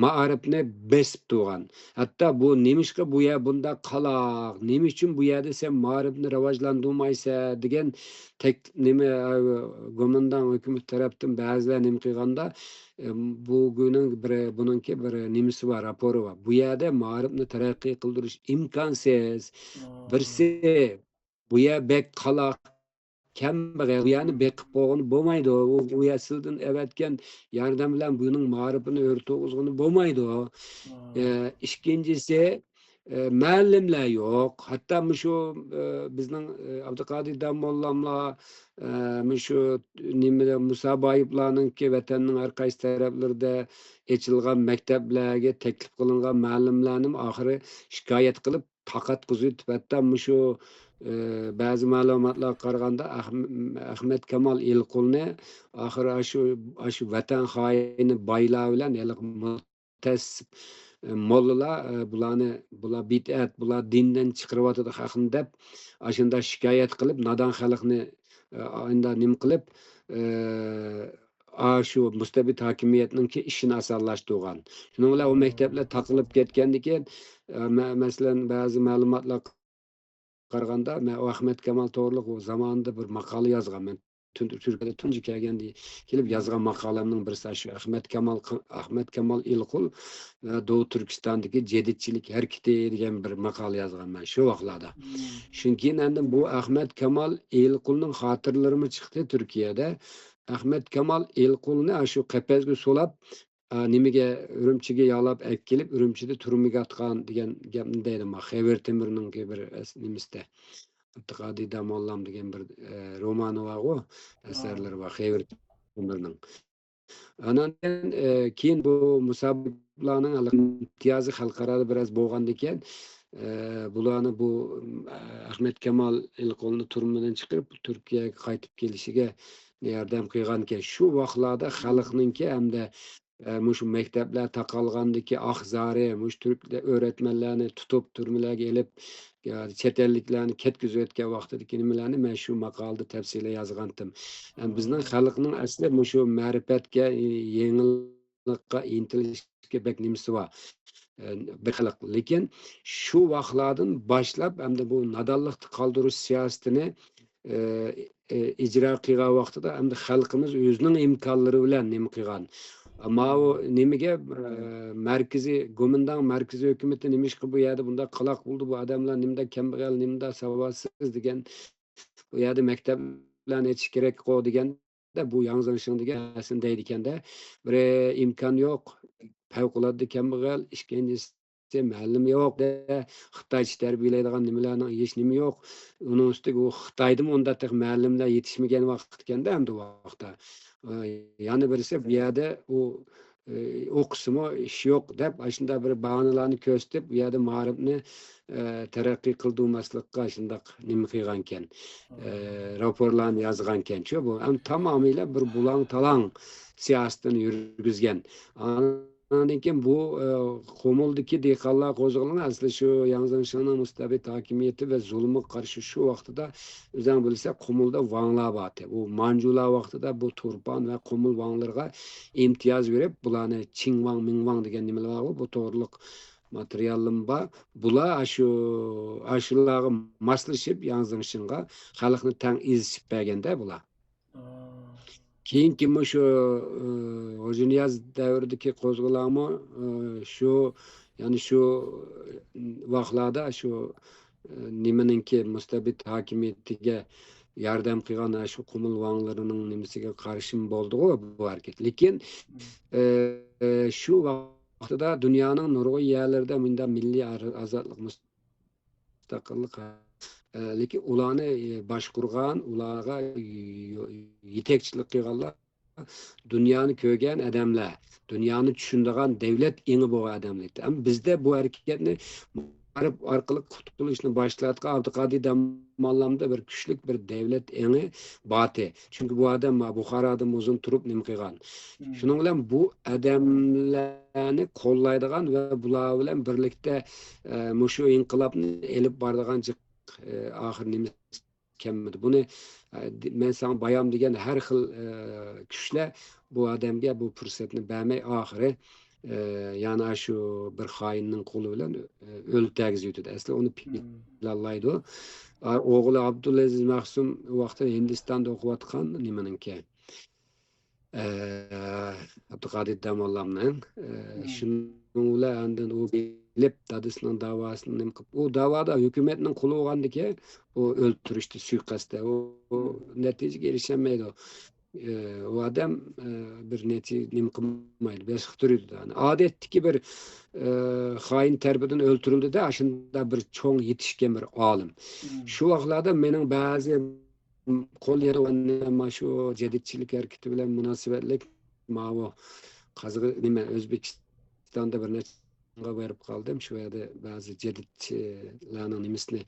مائارىپنى بېسىپ تۇرغان. ھەتتا بۇ نېمىشقا بۇ يەر بۇنداق قالاق، نېمە ئۈچۈن بۇ يەردە سەن مائارىپنى راۋاجلاندۇرمايسەن دېگەن تەك-، نېمە، ئە، گومىنداڭ ھۆكۈمىتى تەرەپتىن بەزىلەر نېمە قىلغاندا، ئە، بۇ گۇينىڭ بىر، بۇنىڭكى بىر نېمىسى بار، راپورى بار. بۇ يەردە مائارىپنى تەرەققىي قىلدۇرۇش ئىمكانسىز. مم. بىرسى، بۇ يەر بەك قالاق، كەمبەغەل، بۇ يەرنى بېقىپ قويغىلى بولمايدۇ. ئۇ، ئۇ يەر سىلىدىن ئەۋەتكەن ياردەم بىلەن بۇنىڭ مائارىپىنى ئۆرە تۇرغۇزغىلى بولمايدۇ. مم. ئە، ئىككىنچىسى، ئە، مۇئەللىملەر يوق. ھەتتا مۇشۇ، ئە، بىزنىڭ، ئە، ئابدۇقادىر داموللاملار، ئە، مۇشۇ نېمىدە، مۇسابايىپلارنىڭكى ۋەتەننىڭ ھەر قايسى تەرەپلىرىدە ئېچىلغان مەكتەپلەرگە تەكلىپ قىلىنغان مۇئەللىملەرنىمۇ ئاخىرى شىكايەت قىلىپ، تاقاتقۇزۇۋېتىپ، ھەتتا مۇشۇ، ئى، بەزى مەلۇماتلارغا قارىغاندا، ئەخم-، ئەخمەت كامال ئېلىقۇلنى ئاخىرى ئاشۇ، ئاشۇ ۋەتەن خائىنى بايلار بىلەن ھېلىقى مۇتەئەسسىپ، ئى، موللىلار، ئى، بۇلارنى، بۇلار بىدئەت، بۇلار دىندىن چىقىرىۋاتىدۇ خەقنى دەپ، ئاشۇنداق شىكايەت قىلىپ، نادان خەلقنى، ئى، ئانداق نېمە قىلىپ، ئى، ئاشۇ مۇستەبىت ھاكىمىيەتنىڭكى ئىشىنى ئاسانلاشتۇرغان. شۇنىڭ بىلەن ئۇ مەكتەپلەر تاقىلىپ كەتكەندىن كېيىن، ئە، مە-، مەسىلەن، بەزى مەلۇماتلارغا قارىغاندا، مەن ئۇ ئەخمەت كامال توغرىلىق ئۇ زامانىدا بىر ماقالە يازغان. مەن تۈن-، تۈركىيەدە تۇنجى كەلگەندە كېلىپ يازغان ماقالەمنىڭ بىرسى شۇ ئەخمەت كامال، ئەخمەت كامال ئېلىقۇل، ئە، دوغۇ تۈركىستاندىكى جەدىدچىلىك ھەرىكىتى دېگەن بىر ماقالە يازغان مەن شۇ ۋاقىتلاردا. شۇنىڭ كېيىن ئاندىن بۇ ئەخمەت كامال ئېلىقۇلنىڭ خاتىرىلىرىمۇ چىقتى تۈركىيەدە. ئەخمەت كامال ئېلقۇلنى ئاشۇ قەپەسكە سولاپ، ئا، نېمىگە، ئۈرۈمچىگە يالاپ ئەكېلىپ، ئۈرۈمچىدە تۈرمىگە ئاتقان دېگەن گەپنى دەيدۇ. ما، خېۋىر تېمىرنىڭكى بىر ئەس-، نېمىسىدە، ئابدۇقادىر داموللام دېگەن بىر، ئە، رومانى بارغۇ، ئەسەرلىرى بار خېۋىر تېمىرنىڭ. ئانان كېيىن، ئە، كېيىن بۇ مۇسابىقىلەرنىڭ ھېلىقى ئىمتىيازى خەلقئارادا بىر ئاز بولغاندىكىن، ئە، بۇلارنى بۇ، ئە، ئەخمەت كامال ئېلقۇلنى تۈرمىدىن چىقىرىپ، تۈركىيەگە قايتىپ كېلىشىگە ياردەم قىلغانىكەن. شۇ ۋاقىتلاردا خەلقنىڭكى ھەمدە، ئە، مۇشۇ مەكتەپلەر تاقالغاندىكى ئاھ-زارى، مۇشۇ تۈرك ئۆرەتمەنلەرنى تۇتۇپ، تۈرمىلەرگە ئېلىپ، يا چەت ئەللىكلەرنى كەتكۈزۈۋەتكەن ۋاقتىدىكى نېمىلەرنى مەن شۇ ماقالىدە تەپسىلىي يازغانتىم. ھەم بىزنىڭ خەلقنىڭ ئەسلى مۇشۇ مەرىپەتكە، يېڭىلىققا ئىنتىلىشكە بەك نېمىسى بار. ئە، بىر خەلق. لېكىن شۇ ۋاقىتلاردىن باشلاپ، ئەمدى بۇ نادانلىقتا قالدۇرۇش سىياسىتىنى، ئە، ئە، ئىجرا قىلغان ۋاقتىدا، ئەمدى خەلقىمىز ئۆزىنىڭ ئىمكانلىرى بىلەن نېمە قىلغان. ماۋۇ نېمىگە، ئە، مەركىزىي، گومىنداڭ مەركىزىي ھۆكۈمىتى نېمىشقا بۇ يەردە بۇنداق قالاق بولدى، بۇ ئادەملەر نېمىدە كەمبەغەل، نېمىدە ساۋاتسىز دېگەن، بۇ يەردە مەكتەپلەرنى ئېچىش كېرەكقۇ دېگەندە، بۇ ياڭ زېڭشىڭ دېگەن نەرسىنى دەيدىكەندە، بىر ئىمكان يوق، پەۋقۇلئاددە كەمبەغەل، ئىككىنچىسى مۇئەللىم يوق، خىتايچە تەربىيەلەيدىغان نېمىلەرنىڭ ھېچ نېمە يوق. ئۇنىڭ ئۈستىگە ئۇ خىتايدىمۇ ئۇنداق تېخى مۇئەللىملەر يېتىشمىگەن ۋاقىت ئىكەندە ئەمدى ۋاقىتتا. ئە، يەنە بىرسى بۇ يەردە ئۇ، ئە، ئوقۇسىمۇ ئىش يوق دەپ، ئاشۇنداق بىر باھانىلارنى كۆرسىتىپ، بۇ يەردە مائارىپنى، ئە، تەرەققىي قىلدۇرماسلىققا شۇنداق نېمە قىلغانكەن، ئە، راپورلارنى يازغانكەنچۇ. بۇ ھەم تامامىيلا بىر بۇلاڭ-تالاڭ سىياسىتىنى يۈرگۈزگەن. ئاندىن كېيىن بۇ، ئە، قۇمۇلدىكى دېھقانلار قوزغىلىڭى ئەسلى شۇ ياڭ زېڭشىڭنىڭ مۇستەبىت ھاكىمىيىتى ۋە زۇلمىغا قارشى شۇ ۋاقتىدا ئۆزەڭ بىلسە، قۇمۇلدا ۋاڭلار بارتى. ئۇ مانجۇلار ۋاقتىدا بۇ تۇرپان ۋە قۇمۇل ۋاڭلىرىغا ئىمتىياز بېرىپ، بۇلارنى چىڭ ۋاڭ، مىڭ ۋاڭ دېگەن نېمىلەر بارغۇ، بۇ توغرىلىق ماتېرىيالىم بار. بۇلار ئاشۇ، ئاشۇلارغا ماسلىشىپ، ياڭ زېڭشىڭغا خەلقنى تەڭ ئېزىشىپ بەرگەندە بۇلار. كېيىنكى مۇشۇ، ئى، غوجىنىياز دەۋرىدىكى قوزغىلاڭمۇ، ئى، شۇ، يەنى شۇ، ئى، ۋاقىتلاردا شۇ، ئى، نېمىنىڭكى مۇستەبىت ھاكىمىيىتىگە ياردەم قىلغان شۇ قۇمۇل ۋاڭلىرىنىڭ نېمىسىگە قارشىمۇ بولدىغۇ بۇ ھەرىكەت. لېكىن، ئى، شۇ ۋاقتىدا دۇنيانىڭ نۇرغۇن يەرلىرىدە مۇنداق مىللىي ئار-، ئازادلىق مۇستەقىللىق، ئە، لېكىن ئۇلارنى، ئە، باشقۇرغان، ئۇلارغا يو-، يېتەكچىلىك قىلغانلار دۇنيانى كۆرگەن ئادەملەر، دۇنيانى چۈشىنىدىغان دەۋلەت ئېڭى بولغان ئادەملەر. ئەمما بىزدە بۇ ھەرىكەتنى مائارىپ ئارقىلىق قۇتقۇزۇشنى باشلاتقان ئابدۇقادىر داموللامدا بىر كۈچلۈك بىر دەۋلەت ئېڭى بارتى. چۈنكى بۇ ئادەم بۇخارادىمۇ ئۇزۇن تۇرۇپ نېمە قىلغان. شۇنىڭ بىلەن بۇ ئادەملەرنى قوللايدىغان ۋە بۇلار بىلەن بىرلىكتە، ئە، مۇشۇ ئىنقىلابنى ئېلىپ بارىدىغان جىق، ئە، ئاخىر نېمىسى كەلمىدى. بۇنى، ئە، د-، مەن ساڭا بايام دېگەن ھەر خىل، ئە، كۈچلەر بۇ ئادەمگە بۇ پۇرسەتنى بەرمەي ئاخىرى، ئە، يەنە شۇ بىر خائىننىڭ قولى بىلەن، ئە، ئۆلتۈرگۈزۈۋېتىدۇ. ئەسلى ئۇنى پىلانلايدۇ. ئا، ئوغلى ئابدۇلئەزىز مەخسۇم ۋاقتىدا ھىندىستاندا ئوقۇۋاتقان نېمىنىڭكى، ئە، ئابدۇقادىر داموللامنىڭ، ئە، شۇنىڭ بىلەن ئاندىن ئۇ كېلىپ دادىسىنىڭ داۋاسىنى نېمە قىلىپ، ئۇ داۋادا ھۆكۈمەتنىڭ قۇلى بولغاندىكىن ئۇ ئۆلتۈرۈشتە، سۇيىقەستتە ئۇ، ئۇ نەتىجىگە ئېرىشەلمەيدۇ. ئە، ئۇ ئادەم، ئە، بىر نەتىجە نېمە قىلمايدۇ، بېسىقتۇرىدۇ. يەنى ئادەتتىكى بىر، ئە، خائىن تەرىپىدىن ئۆلتۈرۈلدى-دە، ئاشۇنداق بىر چوڭ يېتىشكەن بىر ئالىم. شۇ ۋاقىتلاردا مېنىڭ بەزى قول يېتىدىغان مانا شۇ جەدىدچىلىك ھەرىكىتى بىلەن مۇناسىۋەتلىك ماۋۇ قازاق-، نېمە، ئۆزبېكىستاندا بىر نەچچە بېرىپ قالدىم. شۇ يەردە بەزى جەدىدچىلەرنىڭ نېمىسىنى،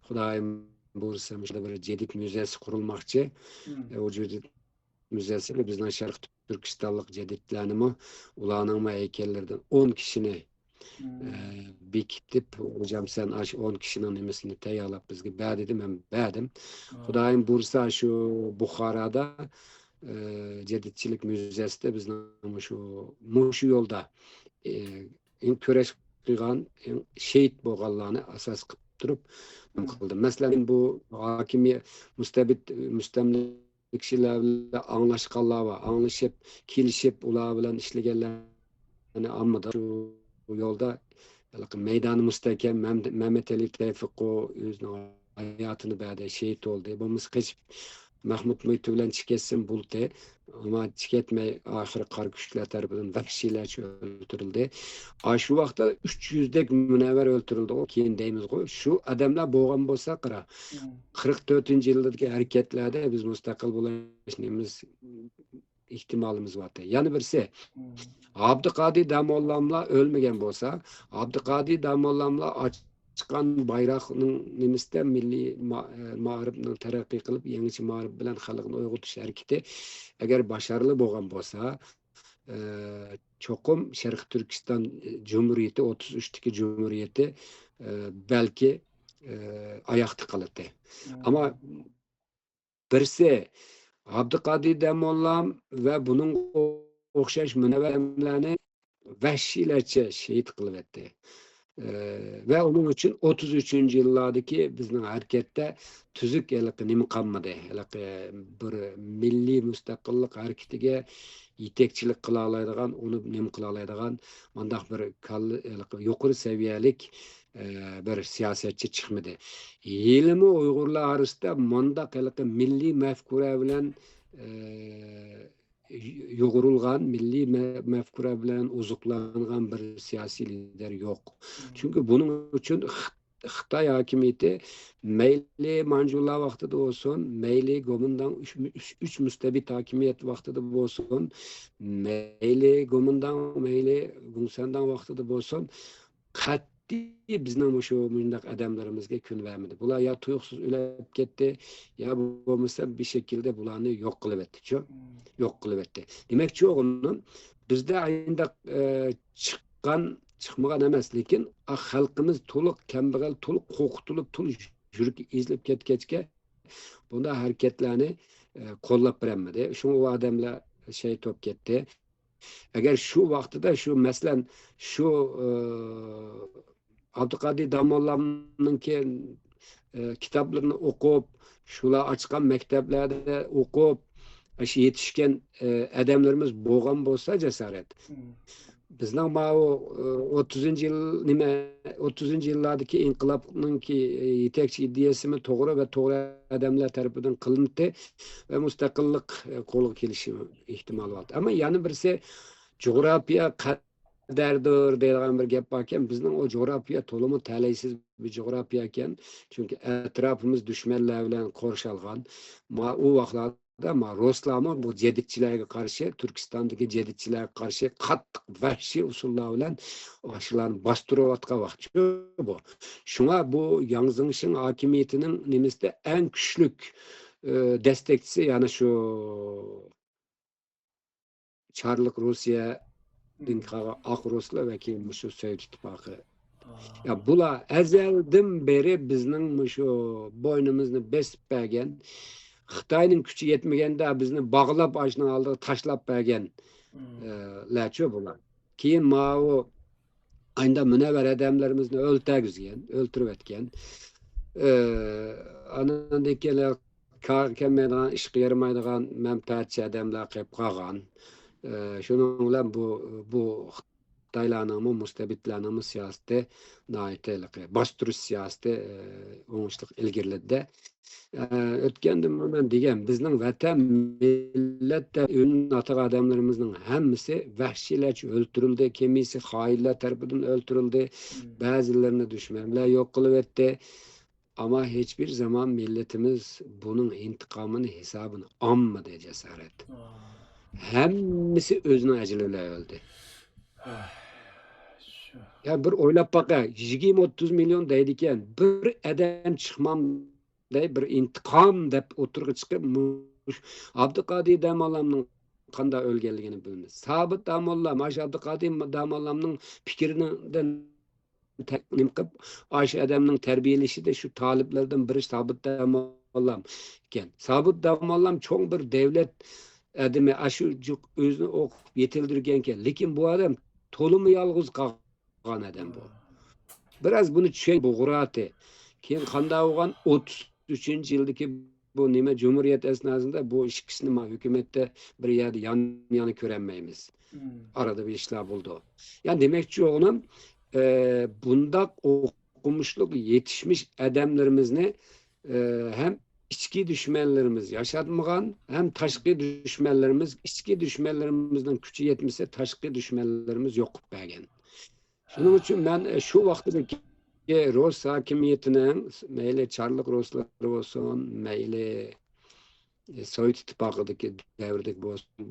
خۇدايىم بۇيرۇسا، مۇشۇنداق بىر جەدىد مۇزېيسى قۇرۇلماقچى. ئە، ئۇ جەدىد مۇزېيسى بىزنىڭ شەرقىي تۈركىستانلىق جەدىدلەرنىمۇ، ئۇلارنىڭمۇ ھەيكەللىرىدىن ئون كىشىنى ئە، بېكىتىپ، «خوجام، سەن ئاشۇ ئون كىشىنىڭ نېمىسىنى تەييارلاپ بىزگە بەر» دېدى، مەن بەردىم. خۇدايىم بۇيرۇسا، شۇ بۇخارادا، ئە، جەدىدچىلىك مۇزېيسىدا بىزنىڭ مۇشۇ، مۇشۇ يولدا، ئە، ئەڭ كۈرەش قىلغان، ئەڭ شېھىت بولغانلارنى ئاساس قىلىپ تۇرۇپ نېمە قىلدىم. مەسىلەن، بۇ ھاكىمىيەت، مۇستەبىت، مۇستەملىكە كىشىلەر بىلەن ئاڭلاشقانلار بار. ئاڭلىشىپ، كېلىشىپ، ئۇلار بىلەن ئىشلىگەنلەرنى ئالمىدى. شۇ يولدا ھېلىقى مەيدانى مۇستەھكەم مەم-، مەمەتئېلى تەۋپىققۇ ئۆزىنىڭ ھاياتىنى بەردى، شېھىت بولدى. بولمىسا قېچىپ، مەخمۇت مۇھىتى بىلەن چېكەتسىن بۇلۇتى. ئەمما چېكەتمەي، ئاخىرى قارا كۈچلەر تەرىپىدىن ۋەھشىيلەرچە ئۆلتۈرۈلدى. ئاشۇ ۋاقىتتا ئۈچ يۈزدەك مۇنەۋۋەر ئۆلتۈرۈلدىغۇ، كېيىن دەيمىزغۇ. شۇ ئادەملەر بولغان بولسا، قارا، قىرىق تۆتىنچى يىلدىكى ھەرىكەتلەردە بىز مۇستەقىل بولۇش نېمىمىز، ئېھتىمالىمىز بارتى. يەنە بىرسى، ئابدۇقادىر داموللاملار ئۆلمىگەن بولسا، ئابدۇقادىر داموللاملار ئاچقان بايراقنىڭ نېمىسىدە مىللىي ما-، مائارىپنىڭ تەرەققىي قىلىپ، يېڭىچە مائارىپ بىلەن خەلقنى ئويغىتىش ھەرىكىتى ئەگەر باشارىلى بولغان بولسا، ئە، چوقۇم شەرقىي تۈركىستان جۇمھۇرىيىتى، ئوتتۇز ئۈچتىكى جۇمھۇرىيىتى، ئە، بەلكى، ئە، ئاياقتا قالاتتى. ئەمما بىرسى، ئابدۇقادىر دەموللام ۋە بۇنىڭغا ئوخشاش مۇنەۋۋەر ئادەملەرنى ۋەھشىيلەرچە شېھىت قىلىۋەتتى. ئە، ۋە ئۇنىڭ ئۈچۈن ئوتتۇز ئۈچىنچى يىللاردىكى بىزنىڭ ھەرىكەتتە تۈزۈك ھېلىقى نېمە قالمىدى. ھېلىقى بىر مىللىي مۇستەقىللىق ھەرىكىتىگە يېتەكچىلىك قىلالايدىغان، ئۇنى نېمە قىلالايدىغان مۇنداق بىر كاللا، ھېلىقى يۇقىرى سەۋىيەلىك، ئە، بىر سىياسەتچى چىقمىدى. ھېلىمۇ ئۇيغۇرلار ئارىسىدا مۇنداق ھېلىقى مىللىي مەفكۇرە بىلەن، ئە، يۇغۇرۇلغان، مىللىي مە-، مەفكۇرە بىلەن ئوزۇقلانغان بىر سىياسىي لىدېر يوق. چۈنكى بۇنىڭ ئۈچۈن خىت-، خىتاي ھاكىمىيىتى مەيلى مانجۇلار ۋاقتىدا بولسۇن، مەيلى گومىنداڭ ئۈچ، ئۈچ، ئۈچ مۇستەبىت ھاكىمىيەت ۋاقتىدا بولسۇن، مەيلى گومىنداڭ، مەيلى گۇڭسەنداڭ ۋاقتىدا بولسۇن، قەتئىي بىزنىڭ مۇشۇ مۇنداق ئادەملىرىمىزگە كۈن بەرمىدى. بۇلار يا تۇيۇقسىز ئۆلۈپ كەتتى، يا بولمىسا بىر شەكىلدە بۇلارنى يوق قىلىۋەتتىچۇ. يوق قىلىۋەتتى. دېمەكچى بولغىنىم، بىزدە ئاينداق، ئە، چىققان، چىقمىغان ئەمەس، لېكىن، ئا، خەلقىمىز تولۇق كەمبەغەل، تولۇق قورقۇتۇلۇپ، تولۇق يۈرىكى ئېزىلىپ كەتكەچكە، بۇنداق ھەرىكەتلەرنى، ئە، قوللاپ بېرەلمىدى. شۇڭا ئۇ ئادەملەر شېھىت بولۇپ كەتتى. ئەگەر شۇ ۋاقتىدا شۇ، مەسىلەن، شۇ، ئى، ئابدۇقادىر داموللامنىڭكى، ئى، كىتابلىرىنى ئوقۇپ، شۇلار ئاچقان مەكتەپلەردە ئوقۇپ، ئاشۇ يېتىشكەن، ئى، ئادەملىرىمىز بولغان بولسا جاسارەت. بىزنىڭ ماۋۇ، ئى، ئوتتۇزىنچى يىل، نېمە، ئوتتۇزىنچى يىللاردىكى ئىنقىلابنىڭكى، ئى، يېتەكچى ئىدىيەسىمۇ توغرا ۋە توغرا ئادەملەر تەرىپىدىن قىلىندى ۋە مۇستەقىللىق، ئى، قولغا كېلىشى ئېھتىمالى بار. ئەمما يەنە بىرسى، جۇغراپىيە قەدەردۇر دەيدىغان بىر گەپ باركەن، بىزنىڭ ئۇ جۇغراپىيە تولىمۇ تەلەيسىز بىر جۇغراپىيە ئىكەن. چۈنكى ئەتراپىمىز دۈشمەنلەر بىلەن قورشالغان. ما-، ئۇ ۋاقىتلاردا ما-، رۇسلارمۇ بۇ جەدىدچىلەرگە قارشى، تۈركىستاندىكى جەدىدچىلەرگە قارشى قاتتىق ۋەھشىي ئۇسۇللار بىلەن ئاشۇلارنى باستۇرۇۋاتقان ۋاقىت بۇ. شۇڭا بۇ ياڭ زېڭشىڭ ھاكىمىيىتىنىڭ نېمىسىدە ئەڭ كۈچلۈك، ئى، دەستەكچىسى يەنە شۇ چارلىق روسىيەدىن قالغان ئاق روسلار ۋە كېيىن مۇشۇ سوۋېت ئىتتىپاقى. يا، بۇلار ئەزەلدىن بېرى بىزنىڭ مۇشۇ بوينىمىزنى بېسىپ بەرگەن، خىتاينىڭ كۈچى يەتمىگەندە بىزنى باغلاپ، ئاشۇنىڭ ئالدىغا تاشلاپ بەرگەن، ئە، لەرچۇ بۇلار. كېيىن ماۋۇ ئاينىدا مۇنەۋۋەر ئادەملىرىمىزنى ئۆلتۈرگۈزگەن، ئۆلتۈرۈۋەتكەن. ئە، ئاندىن كېيىن كارغا كەلمەيدىغان، ئىشقا يارىمايدىغان مەنپەئەتچى ئادەملەر قېلىپ قالغان. ئە، شۇنىڭ بىلەن بۇ، بۇ خىتايلارنىڭمۇ، مۇستەبىتلەرنىڭمۇ سىياسىتى ناھايىتى ھېلىقى باستۇرۇش سىياسىتى، ئە، ئوڭۇشلۇق ئىلگىرىلىدى. ئە، ئۆتكەندىمۇ مەن دېگەن، بىزنىڭ ۋەتەن، مىللەت دەپ ئۆزىنى ئاتىغان ئادەملىرىمىزنىڭ ھەممىسى ۋەھشىيلەرچە ئۆلتۈرۈلدى، كىمىسى خائىنلار تەرىپىدىن ئۆلتۈرۈلدى، بەزىلىرىنى دۈشمەنلەر يوق قىلىۋەتتى. ئەمما ھېچبىر زامان مىللىتىمىز بۇنىڭ ئىنتىقامىنى، ھېسابىنى ئالمىدى، جاسارەت. ھەممىسى ئۆزىنىڭ ئەجىلى بىلەن ئۆلدى. يا بىر ئويلاپ باقە، يىگىرمە ئوتتۇز مىليون دەيدىكەن، بىر ئادەم چىقمامدەي بىر ئىنتىقام دەپ ئوتتۇرىغا چىقىپ، مۇش-، ئابدۇقادىر داموللامنىڭ قانداق ئۆلگەنلىكىنى بىلىمىز. سابىت داموللام، ئاشۇ ئابدۇقادىر داموللامنىڭ پىكرىدىن تە-، نېمە قىلىپ، ئاشۇ ئادەمنىڭ تەربىيەلىشىدە شۇ تالىپلاردىن بىرى سابىت داموللام ئىكەن. سابىت داموللام چوڭ بىر دەۋلەت ئادىمى، ئاشۇ جۇق ئۆزىنى ئوقۇپ يېتىلدۈرگەنكەن. لېكىن بۇ ئادەم تولىمۇ يالغۇز قالغان ئادەم بۇ. بىراز بۇنى چۈشەن، بۇغراتى. كېيىن قانداق بولغان؟ ئوتتۇز ئۈچىنچى يىلدىكى بۇ نېمە جۇمھۇرىيەت ئەسناسىدا بۇ ئىككىسىنى ما ھۆكۈمەتتە بىر يەردە يان-يانا كۆرەلمەيمىز. ئارىدا بىر ئىشلار بولىدۇ. يا دېمەكچى بولغىنىم، ئە، بۇنداق ئوقۇمۇشلۇق يېتىشمىش ئادەملىرىمىزنى، ئە، ھەم ئىچكى دۈشمەنلىرىمىز ياشاتمىغان، ھەم تاشقى دۈشمەنلىرىمىز، ئىچكى دۈشمەنلىرىمىزنىڭ كۈچى يەتمىسە، تاشقى دۈشمەنلىرىمىز يوق قىلىپ بەرگەن. شۇنىڭ ئۈچۈن مەن، ئە، شۇ ۋاقىتتىكى رۇس ھاكىمىيىتىنىڭ، مەيلى چارلىق رۇسلىرى بولسۇن، مەيلى، ئە، سوۋېت ئىتتىپاقىدىكى دەۋردىكى بولسۇن،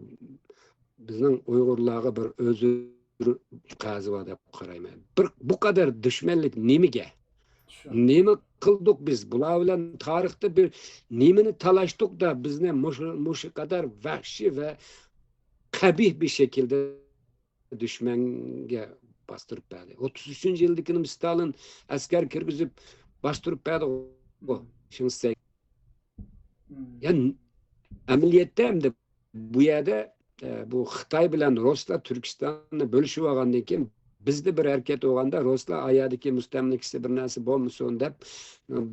بىزنىڭ ئۇيغۇرلارغا بىر ئۆزۈر قەرزى بار دەپ قارايمەن. بىر بۇ قەدەر دۈشمەنلىك نېمىگە؟ شۇ. نېمە قىلدۇق بىز؟ بۇلار بىلەن تارىختا بىر نېمىنى تالاشتۇق دا بىزنى مۇشۇ، مۇشۇ قەدەر ۋەھشىي ۋە قەبىھ بىر شەكىلدە دۈشمەنگە باستۇرۇپ بەردى. ئوتتۇز ئۈچىنچى يىلدىكىنى ستالىن ئەسكەر كىرگۈزۈپ باستۇرۇپ بەردىغۇ. شىڭسەي. يەنى ئەمەلىيەتتە ئەمدى بۇ يەردە، ئە، بۇ خىتاي بىلەن رۇسلار تۈركىستاننى بۆلۈشۈپ ئالغاندىن كېيىن، بىزدە بىر ھەرىكەت بولغاندا، رۇسلار ئايادىكى مۇستەملىكىسى بىر نەرسە بولمىسۇن دەپ،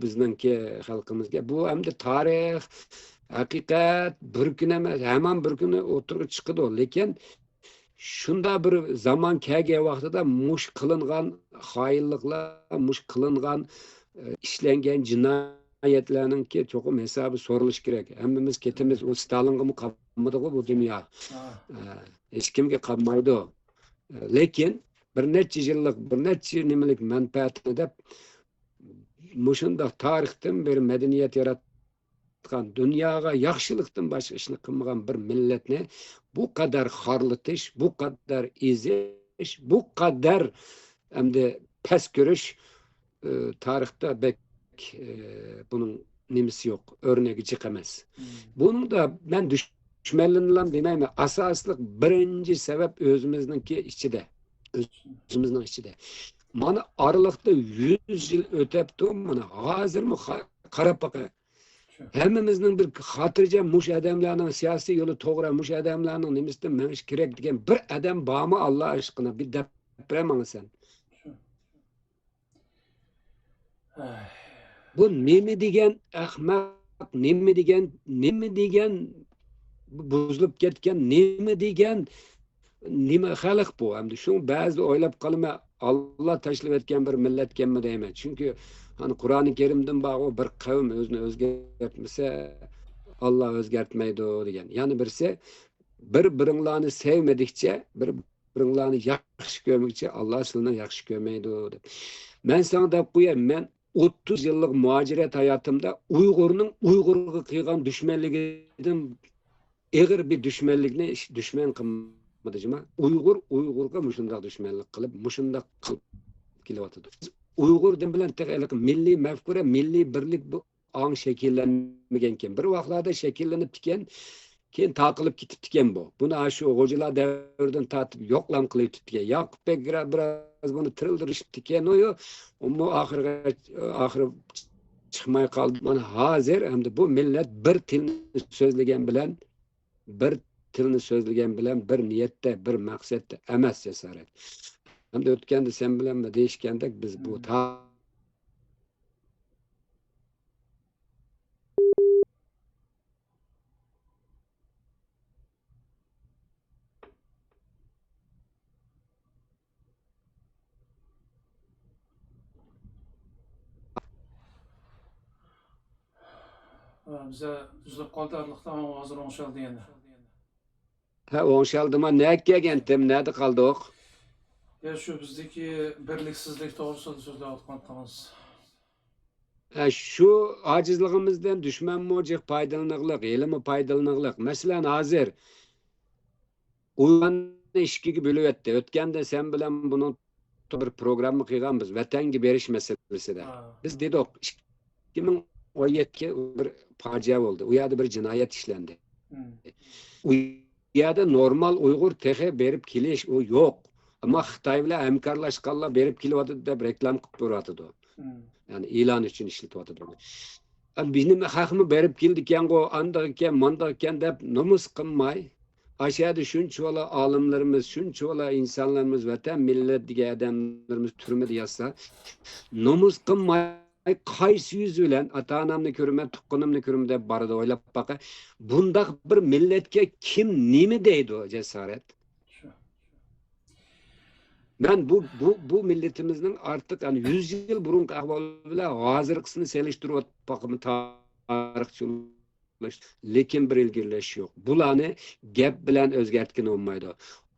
بىزنىڭكى خەلقىمىزگە بۇ ئەمدى تارىخ، ھەقىقەت بىر كۈن ئەمەس، ھامان بىر كۈنى ئوتتۇرىغا چىقىدۇ. لېكىن شۇنداق بىر زامان كەلگەن ۋاقتىدا مۇشۇ قىلىنغان خائىنلىقلار، مۇشۇ قىلىنغان، ئە، ئىشلەنگەن جىنايەتلەرنىڭكى چوقۇم ھېسابى سورىلىشى كېرەك. ھەممىمىز كېتىمىز، ئۇ ستالىنغىمۇ قالمىدىغۇ بۇ دۇنيا. ئە، ھېچكىمگە قالمايدۇ. ئە، لېكىن بىر نەچچە يىللىق، بىر نەچچە نېمىلىك مەنپەئەتنى دەپ، مۇشۇنداق تارىختىن بېرى مەدەنىيەت ياراتقان، دۇنياغا ياخشىلىقتىن باشقا ئىشنى قىلمىغان بىر مىللەتنى بۇ قەدەر خارلىتىش، بۇ قەدەر ئېزىش، بۇ قەدەر ئەمدى پەس كۆرۈش، ئى، تارىختا بەك، ئى، بۇنىڭ نېمىسى يوق، ئۆرنىكى جىق ئەمەس. بۇنىڭدا مەن دۈشمەنلىرىنىلا دېمەيمەن، ئاساسلىق بىرىنچى سەۋەب ئۆزىمىزنىڭكى ئىچىدە، ئۆزىمىزنىڭ ئىچىدە. مانا ئارىلىقتا يۈز يىل ئۆتەپتۇ، مانا ھازىرمۇ قا-، قاراپ باقىڭ. ھەممىمىزنىڭ بىر خاتىرجەم، مۇشۇ ئادەملەرنىڭ سىياسىي يولى توغرا، مۇشۇ ئادەملەرنىڭ نېمىسىدىن مېڭىش كېرەك دېگەن بىر ئادەم بارمۇ؟ ئاللا ئاشقىنا، بىر دەپ بېرە ماڭا سەن. بۇ نېمە دېگەن ئەخمەق، نېمە دېگەن، نېمە دېگەن بۇزۇلۇپ كەتكەن، نېمە دېگەن، نېمە خەلق بۇ؟ ئەمدى شۇڭا بەزىدە ئويلاپ قالىمەن، ئاللا تاشلىۋەتكەن بىر مىللەتكەنمۇ دەيمەن. چۈنكى، ھەنە، قۇرئانى كەرىمدىن بارغۇ، بىر قەۋم ئۆزىنى ئۆزگەرتمىسە، ئاللا ئۆزگەرتمەيدۇ دېگەن. يەنە بىرسى، بىر-بىرىڭلارنى سەۋمىدىكچە، بىر-بىرىڭلارنى ياخشى كۆرمىگۈچە، ئاللا سىلىنى ياخشى كۆرمەيدۇ دەپ. مەن ساڭا دەپ قوياي، مەن ئوتتۇز يىللىق مۇھاجىرەت ھاياتىمدا ئۇيغۇرنىڭ ئۇيغۇرغا قىلغان دۈشمەنلىكىدىن ئېغىر بىر دۈشمەنلىكنى دۈشمەن قىلمىدى جۇما. ئۇيغۇر ئۇيغۇرغا مۇشۇنداق دۈشمەنلىك قىلىپ، مۇشۇنداق قىلىپ كېلىۋاتىدۇ. بىز ئۇيغۇر دېگەن بىلەن تېخى ھېلىقى مىللىي مەپكۇرە، مىللىي بىرلىك بۇ ئاڭ شەكىللەنمىگەنكەن. بىر ۋاقىتلاردا شەكىللىنىپتىكەن، كېيىن تاقىلىپ كېتىپتىكەن بۇ. بۇنى ئاشۇ غوجىلار دەۋرىدىن تارتىپ يوقلام قىلىۋېتىپتىكەن. ياقۇپ بەگ بىرەر، بىرەر بىراز بۇنى تىرىلدۈرۈشۈپتىكەن. ئۇمۇ ئاخىرغا، ئاخىرى چىقماي قالدى. مانا ھازىر ئەمدى بۇ مىللەت بىر تىلنى سۆزلىگەن بىلەن، بىر تىلنى سۆزلىگەن بىلەن بىر نىيەتتە، بىر مەقسەتتە ئەمەس جاسارەت. ئەمدى ئۆتكەندە سەن بىلەن دېيىشكەندەك بىز بۇ تا بىزە ئۈزۈلۈپ قالدى ئارىلىقتا، ھازىر ئوڭشالدى يەنە. ھە، ئوڭشالدىما؟ نەگە كەلگەنتىم؟ نەدە قالدۇق؟ يا، شۇ بىزدىكى بىرلىكسىزلىك توغرىسىدا سۆزلەۋاتقانتىڭىز. ھە، شۇ ئاجىزلىقىمىزدىن دۈشمەنمۇ جىق پايدىلىنىغلىق، ھېلىمۇ پايدىلىنىغلىق. مەسىلەن، ھازىر ئۇيغۇرنى ئىككىگە بۆلۈۋەتتى. ئۆتكەندە سەن بىلەن بۇنىڭ بىر پروگرامما قىلغانبىز، ۋەتەنگە بېرىش مەسىلىسىدە. ھا. بىز دېدۇق، ئىككى مىڭ ئون يەتتە بىر پاجىئە بولدى. ئۇ يەردە بىر جىنايەت ئىشلەندى. مم. ئۇ يەردە نورمال ئۇيغۇر تېخى بېرىپ كېلىش ئۇ يوق. ئەمما خىتاي بىلەن ھەمكارلاشقانلار بېرىپ كېلىۋاتىدۇ دەپ رېكلام قىلىپ بېرىۋاتىدۇ. مم. يەنى ئېلان ئۈچۈن ئىشلىتىۋاتىدۇ. ئە، بىزنىڭ خەقمۇ بېرىپ كېلىدىكەنغۇ، ئانداق ئىكەن، مانداق ئىكەن دەپ نومۇس قىلماي، ئاشۇ يەردە شۇنچىۋالا ئالىملىرىمىز، شۇنچىۋالا ئىنسانلىرىمىز، ۋەتەن، مىللەت دېگەن ئادەملىرىمىز تۈرمىدە ياتسا، نومۇس قىلماي، قايسى يۈز بىلەن ئاتا-ئانامنى كۆرىمەن، تۇغقىنىمنى كۆرىمەن دەپ بارىدۇ، ئويلاپ باقە. بۇنداق بىر مىللەتكە كىم نېمە دەيدۇ، جاسارەت؟ شۇ. مەن بۇ، بۇ، بۇ مىللىتىمىزنىڭ ئارتۇق، يەنى يۈز يىل بۇرۇنقى ئەھۋالى بىلەن ھازىرقىسىنى سېلىشتۇرۇپ باقىمەن، تا-، تارىخچى، لېكىن بىر ئىلگىرىلەش يوق. بۇلارنى گەپ بىلەن ئۆزگەرتكىلى بولمايدۇ.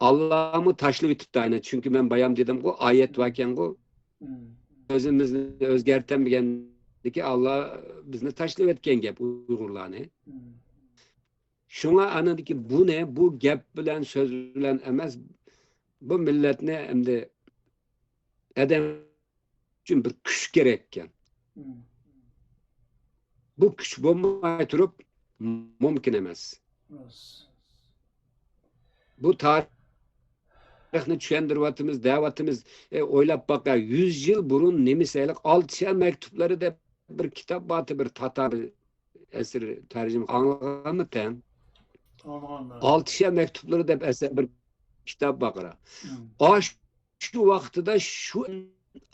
ئاللامۇ تاشلىۋېتىپتۇ ئاينى. چۈنكى مەن بايام دېدىمغۇ، ئايەت باركەنغۇ، ئۆزىمىزنى ئۆزگەرتەلمىگەندىكى ئاللا بىزنى تاشلىۋەتكەن گەپ ئۇيغۇرلارنى. شۇڭا ئانىدىكى بۇنى، بۇ گەپ بىلەن، سۆز بىلەن ئەمەس، بۇ مىللەتنى ئەمدى ئادەم ئۈچۈن بىر كۈچ كېرەككەن. بۇ كۈچ بولماي تۇرۇپ مۇمكىن ئەمەس. بۇ تارىخنى چۈشەندۈرۈۋاتىمىز، دەۋاتىمىز. ئە، ئويلاپ باقە، يۈز يىل بۇرۇن نېمىسى ھېلىقى ئالتە شەھەر مەكتۇبلىرى دەپ بىر كىتاب بارتى، بىر تاتار ئەسىرى تەرجىمە، ئاڭلىغانمىكەن؟ ئالتە شەھەر مەكتۇبلىرى دەپ ئەسەر، بىر كىتاب بار. ئاش شۇ ۋاقتىدا شۇ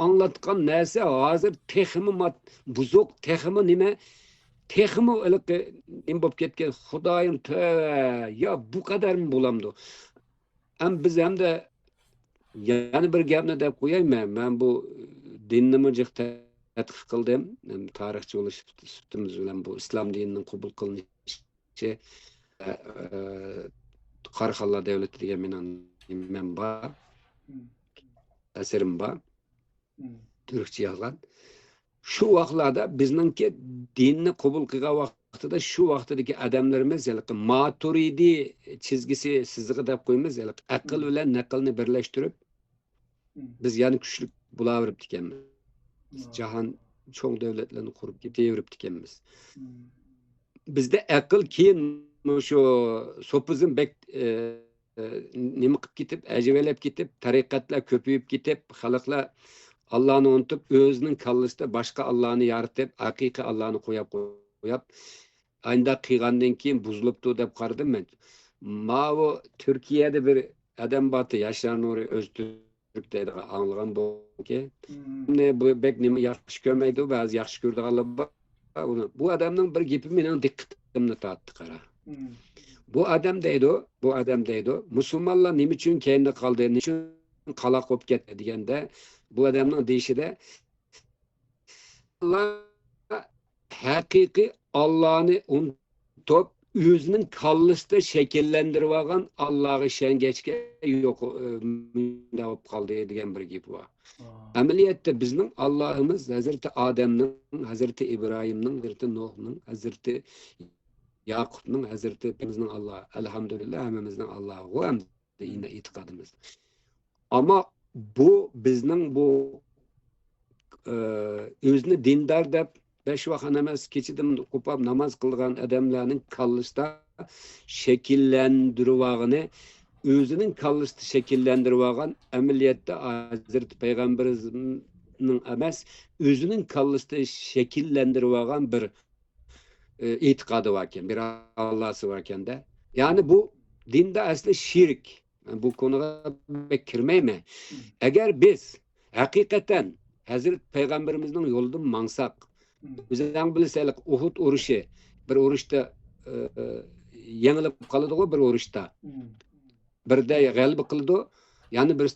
ئاڭلاتقان نەرسە ھازىر تېخىمۇ مات-، بۇزۇق، تېخىمۇ نېمە، تېخىمۇ ھېلىقى نېمە بولۇپ كەتكەن، خۇدايىم، تۆۋە، يا بۇ قەدەرمۇ بولامدۇ؟ ئەم بىز ھەمدە يەنە بىر گەپنى دەپ قوياي، مەن، مەن بۇ دىننىمۇ جىق تەتقىق قىلدىم. ھەم تارىخچى بولۇش سۈپىتىمىز بىلەن بۇ ئىسلام دىنىنىڭ قوبۇل قىلىنىشى، ئە، ئە، قاراخانلار دەۋلىتى دېگەن مېنىڭ نېمەم بار، ئەسىرىم بار. تۈركچە يازغان. شۇ ۋاقىتلاردا بىزنىڭكى دىننى قوبۇل قىلغان ۋاقتىدا، شۇ ۋاقتىدىكى ئادەملىرىمىز ھېلىقى ماتۇرىدى چىزگىسى سىزىقى دەپ قويىمىز، ھېلىقى ئەقىل بىلەن نەقىلنى بىرلەشتۈرۈپ، بىز يەنە كۈچلۈك بولاۋېرىپتىكەنمىز. جاھان چوڭ دۆلەتلەرنى قۇرۇپ كېتىۋېرىپتىكەنمىز. بىزدە ئەقىل كېيىن مۇشۇ سوپىزم بەك، ئە، نېمە قىلىپ كېتىپ، ئەجىۋەلەپ كېتىپ، تەرىقەتلەر كۆپىيىپ كېتىپ، خەلقلەر ئاللانى ئۇنتۇپ، ئۆزىنىڭ كاللىسىدا باشقا ئاللانى يارىتىپ، ھەقىقىي ئاللانى قويۇپ قويۇپ، ئانداق قىلغاندىن كېيىن بۇزۇلۇپتۇ دەپ قارىدىم مەن. ماۋۇ تۈركىيەدە بىر ئادەم بارتى، ياشار نۇرى ئۆزتۈرك دەيدىغان، ئاڭلىغان بولغانكى. بۇ بەك نېمە ياخشى كۆرمەيدۇ، بەزى ياخشى كۆرىدىغانلار بار. ئۇنى، بۇ ئادەمنىڭ بىر گېپى مېنىڭ دىققىتىمنى تارتتى، قارا. بۇ ئادەم دەيدۇ، بۇ ئادەم دەيدۇ، مۇسۇلمانلار نېمە ئۈچۈن كەينىدە قالدى، نېمە ئۈچۈن قالاق بولۇپ كەتتى دېگەندە، بۇ ئادەمنىڭ دېيىشىدە، ھەقىقىي ئاللانى ئۇنتۇپ، ئۆزىنىڭ كاللىسىدا شەكىللەندۈرۈۋالغان ئاللاغا ئىشەنگەچكە يوق، ئە، مۇنداق بولۇپ قالدى دېگەن بىر گېپى بار. ئەمەلىيەتتە بىزنىڭ ئاللاھىمىز ھەزرىتى ئادەمنىڭ، ھەزرىتى ئىبراھىمنىڭ، ھەزرىتى نۇھنىڭ، ھەزرىتى ياقۇپنىڭ، ھەزرىتى بىزنىڭ ئاللا، ئەلھەمدۇلىللا، ھەممىمىزنىڭ ئاللاھىغۇ ئەمدى ئېتىقادىمىز. ئەمما بۇ بىزنىڭ بۇ، ئە، ئۆزىنى دىندار دەپ، بەش ۋاق ناماز كېچىدىن قوپاپ ناماز قىلغان ئادەملەرنىڭ كاللىسىدا شەكىللەندۈرۈۋالغىنى، ئۆزىنىڭ كاللىسىدا شەكىللەندۈرۈۋالغان، ئەمەلىيەتتە ھەزرىتى پەيغەمبىرىمىزنىڭ ئەمەس، ئۆزىنىڭ كاللىسىدا شەكىللەندۈرۈۋالغان بىر، ئە، ئېتىقادى باركەن، بىر ئاللاسى باركەندە. يەنى بۇ دىندا ئەسلى شىرك. بۇ كونىغا بەك كىرمەيمەن. ئەگەر بىز ھەقىقەتەن ھەزرىتى پەيغەمبىرىمىزنىڭ يولىدىن ماڭساق، ئۆزەڭ بىلىسەن، ئۇھۇد ئۇرۇشى، بىر ئۇرۇشتا، ئە، يېڭىلىپ قالىدىغۇ، بىر ئۇرۇشتا. بىردە غەلىبە قىلىدۇ، يەنە بىر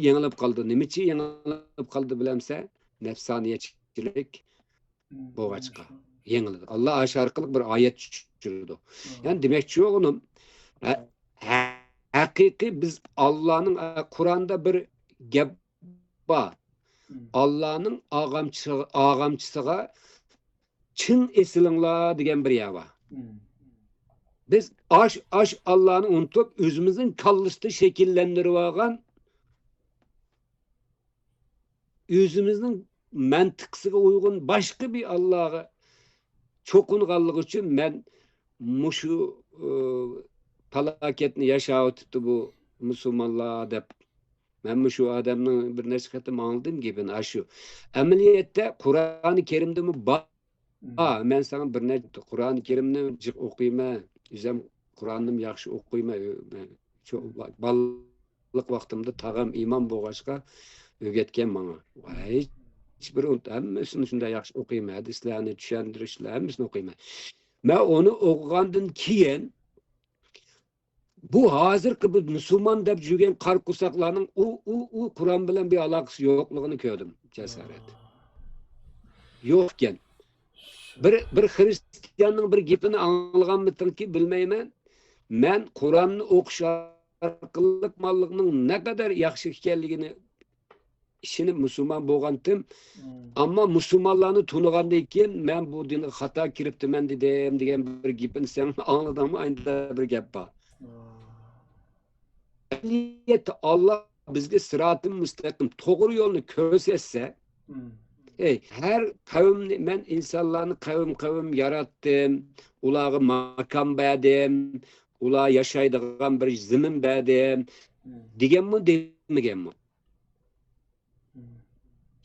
يېڭىلىپ قالىدۇ. نېمە ئۈچۈن يېڭىلىپ قالىدۇ بىلەمسەن؟ نەپسانىيەتچىلىك بولغاچقا يېڭىلىدۇ. ئاللا ئاشۇ ئارقىلىق بىر ئايەت چۈشۈرىدۇ. يەنى دېمەكچى بولغىنىم، ھە-، ھەقىقىي بىز ئاللانىڭ، قۇرئاندا بىر گەپ بار. ئاللانىڭ ئاغامچىسىغا، ئاغامچىسىغا چىڭ ئېسىلىڭلار دېگەن بىر يەر بار. بىز ئاش، ئاش ئاللانى ئۇنتۇپ، ئۆزىمىزنىڭ كاللىسىدا شەكىللەندۈرۈۋالغان، ئۆزىمىزنىڭ مەنتىقىسىگە ئۇيغۇن باشقا بىر ئاللاغا چوقۇنغانلىقى ئۈچۈن مەن مۇشۇ، ئى، پالاكەتنى ياشاۋېتىپتۇ بۇ مۇسۇلمانلار دەپ، مەنمۇ شۇ ئادەمنىڭ بىر نەچچە قېتىم ئاڭلىدىم گېپىنى، ئاشۇ. ئەمەلىيەتتە قۇرئانى كەرىمدىمۇ بار. مەن ساڭا بىر نەچچە قۇرئانى كەرىمنى جىق ئوقۇيمەن. ئۆزۈم قۇرئاننىمۇ ياخشى ئوقۇيمەن. ئۆ-، مەن شۇ بالىلىق ۋاقتىمدا تاغام ئىمام بولغاچقا ئۆگەتكەن ماڭا. ھېچ بىر ئۇنت-، ھەممىسىنى شۇنداق ياخشى ئوقۇيمەن. ھەدىسلەرنى، چۈشەندۈرۈشلەر، ھەممىسىنى ئوقۇيمەن. مەن ئۇنى ئوقۇغاندىن كېيىن، بۇ ھازىرقى بىز مۇسۇلمان دەپ يۈرگەن قارا قورساقلارنىڭ ئۇ، ئۇ، ئۇ قۇرئان بىلەن بىر ئالاقىسى يوقلۇقىنى كۆردۈم، جاسارەت. يوق ئىكەن. بىر، بىر خرىستىياننىڭ بىر گېپىنى ئاڭلىغانمىتىڭكى بىلمەيمەن. مەن قۇرئاننى ئوقۇش ئارقىلىق مۇسۇلمانلىقنىڭ نەقەدەر ياخشى ئىكەنلىكىنى ئىشىنىپ مۇسۇلمان بولغانتىم. ئەمما مۇسۇلمانلارنى تونۇغاندىن كېيىن، «مەن بۇ دىنغا خاتا كىرىپتىمەن» دېدىم دېگەن بىر گېپىنى سەن ئاڭلىدىڭمۇ؟ ئاينىدا بىر گەپ بار. ئەمەلىيەتتە ئاللا بىزگە سىراتىل مۇستەقىم، توغرا يولنى كۆرسەتسە، ئەي، ھەر قەۋمنى، مەن ئىنسانلارنى قەۋم-قەۋم ياراتتىم، ئۇلارغا ماكان بەردىم، ئۇلار ياشايدىغان بىر زېمىن بەردىم، دېگەنمۇ، دېمىگەنمۇ؟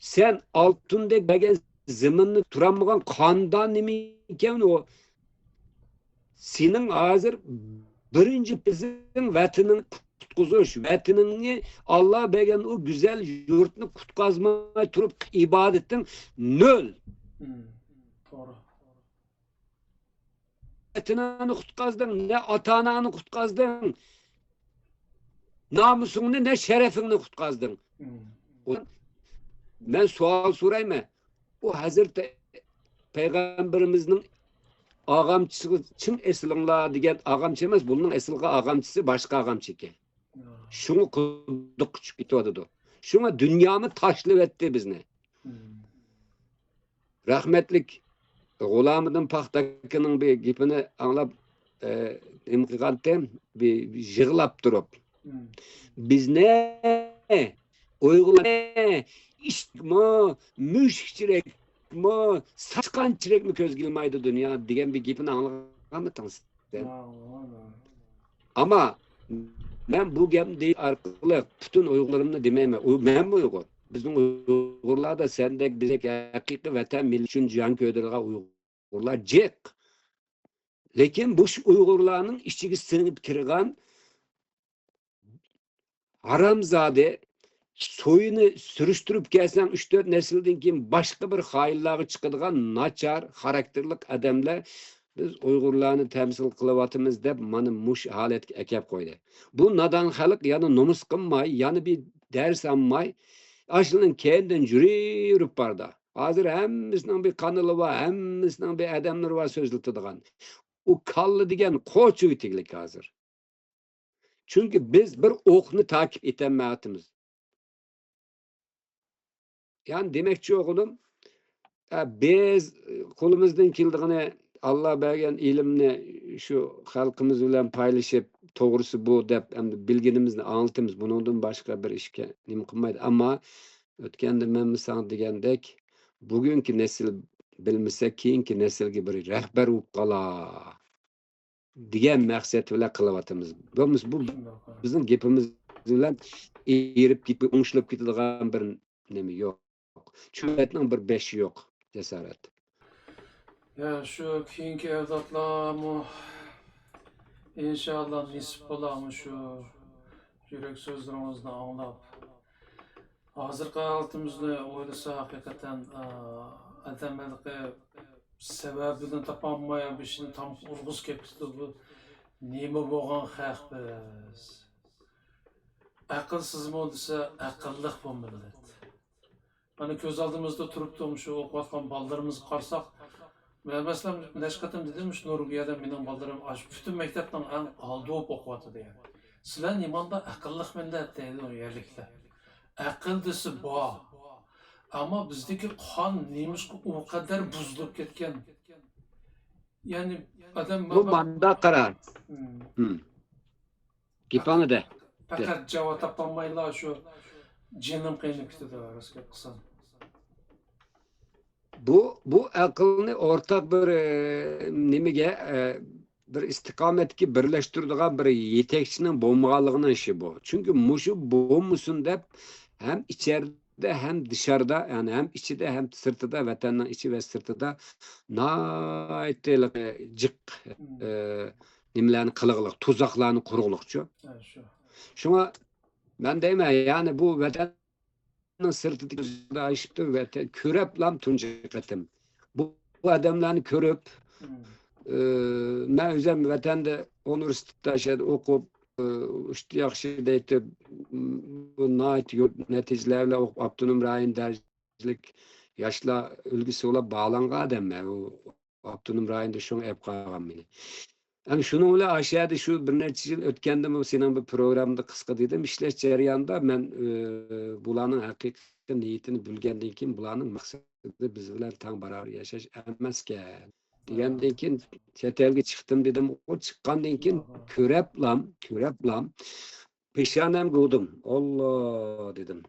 سەن ئالتۇندەك بەرگەن زېمىننى تۇرالمىغان قاندا نېمە ئىكەن ئۇ؟ سېنىڭ ھازىر بىرىنچى پىزىڭ ۋەتىنىڭ قۇتقۇزۇش، ۋەتىنىڭنى، ئاللا بەرگەن ئۇ گۈزەل يۇرتنى قۇتقازماي تۇرۇپ ئىبادىتىڭ نۆل. توغرا. ئاتا-ئاناڭنى قۇتقازدىڭ، نە ئاتا-ئاناڭنى قۇتقازدىڭ، نامۇسۇڭنى، نە شەرەپىڭنى قۇتقازدىڭ. مەن سوئال سورايمەن. ئۇ ھەزرىتى پەيغەمبىرىمىزنىڭ ئاغامچىسىغا چىڭ ئېسىلىڭلار دېگەن، ئاغامچى ئەمەس، بۇنىڭ ئېسىلغان ئاغامچىسى باشقا ئاغامچى ئىكەن. شۇڭا قۇدۇققا چۈشۈپ كېتىۋاتىدۇ. شۇڭا دۇنيامۇ تاشلىۋەتتى بىزنى. رەھمەتلىك غۇلامىدىن پاختاكىنىڭ بىر گېپىنى ئاڭلاپ، ئە، نېمە قىلغانتىم، بىر يىغلاپ تۇرۇپ. بىزنى، ئۇيغۇرلارنى ئىشىكمۇ، مۈشۈكچىرەكمۇ، ساچقانچىرەكمۇ كۆزگە ئىلمايدۇ دۇنيا دېگەن بىر گېپىنى ئاڭلىغانمىتىڭ سىز؟ ئەمما مەن بۇ گەپنى دېيىش ئارقىلىق پۈتۈن ئۇيغۇرلىرىمنى دېمەيمەن. ئۇ، مەنمۇ ئۇيغۇر. بىزنىڭ ئۇيغۇرلاردا سەندەك، بىزدەك ھەقىقىي ۋەتەن مىللىتى ئۈچۈن جان كۆيدۈرىدىغان ئۇيغۇرلار جىق. لېكىن بۇ ئۇيغۇرلارنىڭ ئىچىگە سىڭىپ كىرگەن ھارامزادە، سويىنى سۈرۈشتۈرۈپ كەلسەڭ، ئۈچ تۆت نەسىلدىن كېيىن باشقا بىر خائىنلارغا چىقىدىغان ناچار خاراكتېرلىك ئادەملەر، بىز ئۇيغۇرلارنى تەمسىل قىلىۋاتىمىز دەپ، مانا مۇشۇ ھالەتكە ئەكەپ قويدى. بۇ نادان خەلق يەنە نومۇس قىلماي، يەنە بىر دەرس ئالماي، ئاشۇنىڭ كەينىدىن يۈرۈپ، يۈرۈپ باردا. ھازىر ھەممىسىنىڭ بىر قانىلى بار، ھەممىسىنىڭ بىر ئادەملىرى بار سۆزلىتىدىغان. ئۇ كاللا دېگەن قوچ ئۆتۈكلۈك ھازىر. چۈنكى بىز بىر ئوقنى تاقىپ ئېتەلمەيۋاتىمىز. يەنى دېمەكچى بولغىنىم، ئە، بىز قولىمىزدىن كېلىدىغىنى، ئاللا بەرگەن ئىلىمنى شۇ خەلقىمىز بىلەن پايلىشىپ، توغرىسى بۇ دەپ، ئەمدى بىلگىنىمىزنى ئاڭلىتىمىز. بۇنىڭدىن باشقا بىر ئىشكە نېمە قىلمايدۇ. ئەمما ئۆتكەندە مەنمۇ ساڭا دېگەندەك، بۈگۈنكى نەسىل بىلمىسە، كېيىنكى نەسىلگە بىر رەھبەر بولۇپ قالار دېگەن مەقسەت بىلەن قىلىۋاتىمىز. بولمىسا بۇ بىزنىڭ گېپىمىز بىلەن ئېرىپ كېتىپ، ئوڭشىلىپ كېتىدىغان بىر نېمە يوق. چۆرەتنىڭ بىر بېشى يوق، جاسارەت. يا، شۇ كېيىنكى ئەۋلادلارمۇ ئىنشائاللا نېسىپ بولا مۇشۇ يۈرەك سۆزلىرىڭىزنى ئاڭلاپ. ھازىرقى ھالىتىمىزنى ئويلىسا، ھەقىقەتەن، ئا، ئادەم ھېلىقى سەۋەبىنى تاپالماي، بېشىنى تامغا ئۇرغۇسى كېلىپ كېتىدۇ. بۇ نېمە بولغان خەق بىز؟ ئەقىلسىزمۇ دېسە، ئەقىللىق بۇ مىللەت. مانا كۆز ئالدىمىزدا تۇرۇپتۇ، مۇشۇ ئوقۇۋاتقان بالىلىرىمىزغا قارىساق، مەن مەسىلەن نەچچە قېتىم دېدىم، مۇشۇ نورۋېگىيەدە مېنىڭ بالىلىرىم ئاشۇ پۈتۈن مەكتەپنىڭ ئەڭ ئالدى بولۇپ ئوقۇۋاتىدۇ دېگەن. سىلەر نېمانداق ئەقىللىق مىللەت دەيدۇ يەرلىكلەر. ئەقىل دېسە بار. ئەمما بىزدىكى قان نېمىشقا ئۇ قەدەر بۇزۇلۇپ كەتكەن؟ يەنى ئادەم بۇ مانداق قارا. مم. مم. گېپىڭىدە. پەقەت جاۋاب تاپالمايلا شۇ جېنىم قىينىلىپ كېتىدۇ، راست گەپ قىلسام. بۇ، بۇ ئەقىلنى ئورتاق بىر، ئە، نېمىگە، ئە، بىر ئىستىقامەتكە بىرلەشتۈرىدىغان بىر يېتەكچىنىڭ بولمىغانلىقىنىڭ ئىشى بۇ. چۈنكى مۇشۇ بولمىسۇن دەپ ھەم ئىچەردە ھەم دىشاردا، يەنى ھەم ئىچىدە ھەم سىرتىدا، ۋەتەننىڭ ئىچى ۋە سىرتىدا ناھايىتى جىق، ئە، نېمىلەرنى قىلغۇلۇق، تۇزاقلارنى قۇرغۇلۇقچۇ. ھە، شۇ. شۇڭا مەن دەيمەن، يەنى بۇ ۋەتەننىڭ سىرتىدىكى ئاشىپتۇ، ۋەتەن كۆرۈپلام تۇنجى قېتىم. بۇ، بۇ ئادەملەرنى كۆرۈپ، ئى، مەن ئۆزۈم ۋەتەندە ئۇنىۋېرسىتېتتا شەھەردە ئوقۇپ، ئى، ئۇشتى ياخشى دەيتتى، بۇ ناھايىتى يۇ-، نەتىجىلەر بىلەن ئوقۇپ، ئاپتونوم رايون دەرىجىلىك ياشلار ئۈلگىسى بولاپ باھالانغان ئادەم مەن. ئۇ ئاپتونوم رايوندا، شۇڭا ئېلىپ قالغان مېنى. ئەمدى شۇنىڭ بىلەن ئاشۇ يەردە شۇ بىر نەچچە يىل ئۆتكەندىمۇ سېنىڭ بىر پروگراممىڭدا قىسقا دېدىم، ئىشلەش جەريانىدا مەن، ئى، بۇلارنىڭ ھەقىقىي نىيىتىنى بىلگەندىن كېيىن، بۇلارنىڭ مەقسىتى بىز بىلەن تەڭ باراۋەر ياشاش ئەمەسكەن دېگەندىن كېيىن، چەت ئەلگە چىقتىم دېدىم. ئۇ چىققاندىن كېيىن كۆرەپلام، كۆرەپلام پېشانەمگە ئۇردۇم. ئاللا دېدىم.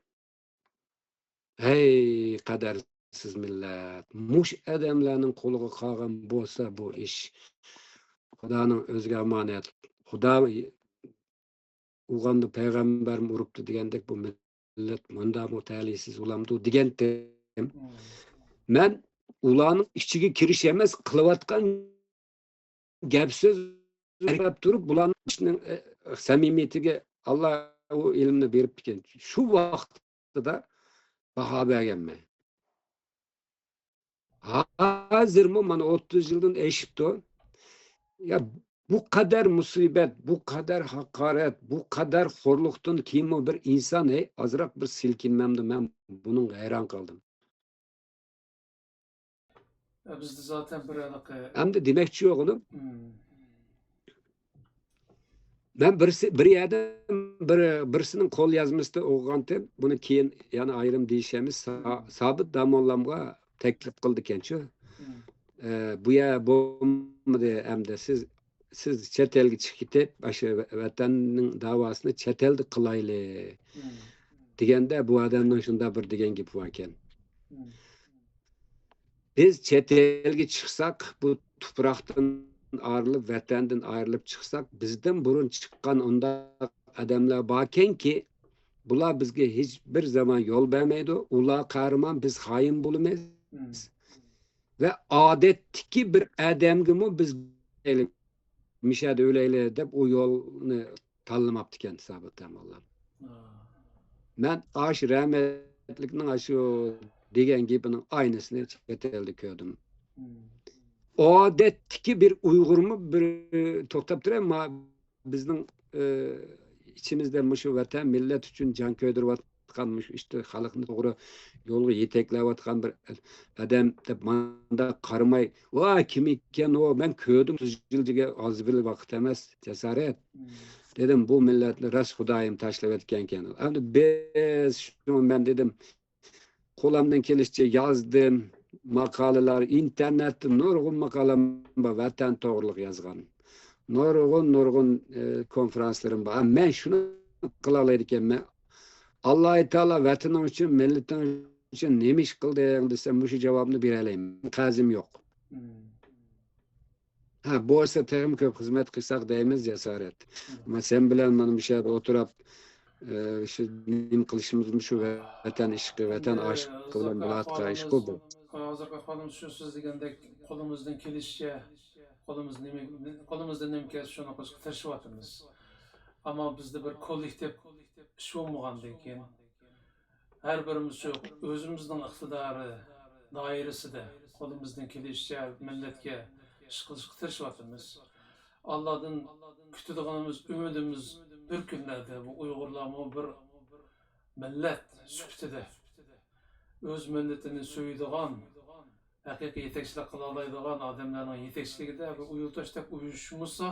ھەي، قەدەرسىز مىللەت! مۇشۇ ئادەملەرنىڭ قولىغا قالغان بولسا بۇ ئىش، خۇدانىڭ ئۆزىگە ئامانەت. خۇدا ئۇرغاندا پەيغەمبەرمۇ ئۇرۇپتۇ دېگەندەك، بۇ مىللەت مۇنداقمۇ تەلىيسىز بولامدۇ دېگەنتىم. مەن ئۇلارنىڭ ئىچىگە كىرىش ئەمەس، قىلىۋاتقان گەپ سۆز ئەركىلەپ تۇرۇپ، بۇلارنىڭ ئىشىنىڭ، ئە، سەمىمىيىتىگە ئاللا ئۇ ئىلىمنى بېرىپتىكەن. شۇ ۋاقتىدا باھا بەرگەنمەن. ھازىرمۇ مانا ئوتتۇز يىلدىن ئېشىپتۇ. يا، بۇ قەدەر مۇسىبەت، بۇ قەدەر ھاقارەت، بۇ قەدەر خورلۇقتىن كېيىنمۇ بىر ئىنسان، ھەي، ئازراق بىر سىلكىنمەمدۇ؟ مەن بۇنىڭغا ھەيران قالدىم. ئە، بىزدە زاتەن بىر ھېلىقى ئەمدى دېمەكچى بولغىنىم، مم. مەن بىرسى، بىر يەردىن بىر، بىرسىنىڭ قول يازمىسىدا ئوقۇغانتىم. بۇنى كېيىن يەنە ئايرىم دېيىشەرمىز. سا-، مم. سابىت داموللامغا تەكلىپ قىلىدىكەنچۇ. مم. ئە، بۇ يەر بولمىدى ئەمدى. سىز، سىز چەت ئەلگە چىقىپ كېتىپ، ئاشۇ ۋەتەننىڭ داۋاسىنى چەت ئەلدە قىلايلى، مم. دېگەندە، بۇ ئادەمنىڭ شۇنداق بىر دېگەن گېپى باركەن. مم. بىز چەت ئەلگە چىقساق، بۇ تۇپراقتىن ئايرىلىپ، ۋەتەندىن ئايرىلىپ چىقساق، بىزدىن بۇرۇن چىققان ئۇنداق ئادەملەر باركەنكى، بۇلار بىزگە ھېچ بىر زامان يول بەرمەيدۇ. ئۇلار قەھرىمان، بىز خائىن بولىمىز. مم. ۋە ئادەتتىكى بىر ئادەمگىمۇ بىز مۇشۇ يەردە ئۆلەيلى دەپ ئۇ يولنى تاللىماپتىكەن سابىت داموللام. ھا. مەن ئاشۇ رەھمەتلىكنىڭ ئاشۇ دېگەن گېپىنىڭ ئاينىسىنى چەت ئەلدە كۆردۈم. مم. ئادەتتىكى بىر ئۇيغۇرمۇ بىر، توختاپ تۇرە، ما-، بىزنىڭ، ئى، ئىچىمىزدە مۇشۇ ۋەتەن، مىللەت ئۈچۈن جان كۆيدۈرۈۋاتقان، مۇشۇ ئىشتا خەلقنى توغرا يولغا يېتەكلەۋاتقان بىر ئادەم دەپ مانداق قارىماي، ۋاي، كىم ئىكەن ئۇ؟ مەن كۆردۈم، ئوتتۇز يىل دېگەن ئاز بىر ۋاقىت ئەمەس، جاسارەت. مم. دېدىم، بۇ مىللەتنى راست خۇدايىم تاشلىۋەتكەنكەن. ئەمدى بىز شۇ، مەن دېدىم، قولۇمدىن كېلىشىچە يازدىم، ماقالىلەر، ئىنتېرنېتتا نۇرغۇن ماقالەم بار، ۋەتەن توغرىلىق يازغان. نۇرغۇن، نۇرغۇن، ئى، كونفرانسلىرىم بار. مەن شۇنى قىلالايدىكەنمەن. ئاللاھۇ تائالا ۋەتىنىڭ ئۈچۈن، مىللىتىڭ ئۈچۈن نېمە ئىش قىلدىڭ دېسە، مۇشۇ جاۋابنى بېرەلەيمەن. قەرزىم يوق. مم. ھە، بولسا تېخىمۇ كۆپ خىزمەت قىلساق دەيمىز، جاسارەت. مم. ئەمما سەن بىلەن مانا مۇشۇ يەردە ئولتۇراپ، ئى، شۇ نېمە قىلىشىمىزمۇ شۇ ۋەتەن ئىشقى، ۋەتەن ئاشىقلىقى بىلەن بولىدىغان ئىشقۇ بۇ. ھازىرقى ئەھۋالىمىز شۇ، سىز دېگەندەك قولىمىزدىن كېلىشىچە، قولىمىز نېمە، قولىمىزدىن نېمە كەلسە شۇنى قىلىشقا تىرىشىۋاتىمىز. ئەمما بىزدە بىر كوللېكتىپ ئىش بولمىغاندىن كېيىن، ھەر بىرىمىز شۇ ئۆزىمىزنىڭ ئىقتىدارى دائىرىسىدە قولىمىزدىن كېلىشىچە مىللەتكە ئىش قىلىشقا تىرىشىۋاتىمىز. ئاللادىن كۈتىدىغىنىمىز، ئۈمىدىمىز بىر كۈنلەردە بۇ ئۇيغۇرلارمۇ بىر مىللەت سۈپىتىدە ئۆز مىللىتىنى سۆيىدىغان، ھەقىقىي يېتەكچىلىك قىلالايدىغان ئادەملەرنىڭ يېتەكچىلىكىدە بىر ئۇيۇل تاشلاپ ئۇيۇشمىسا،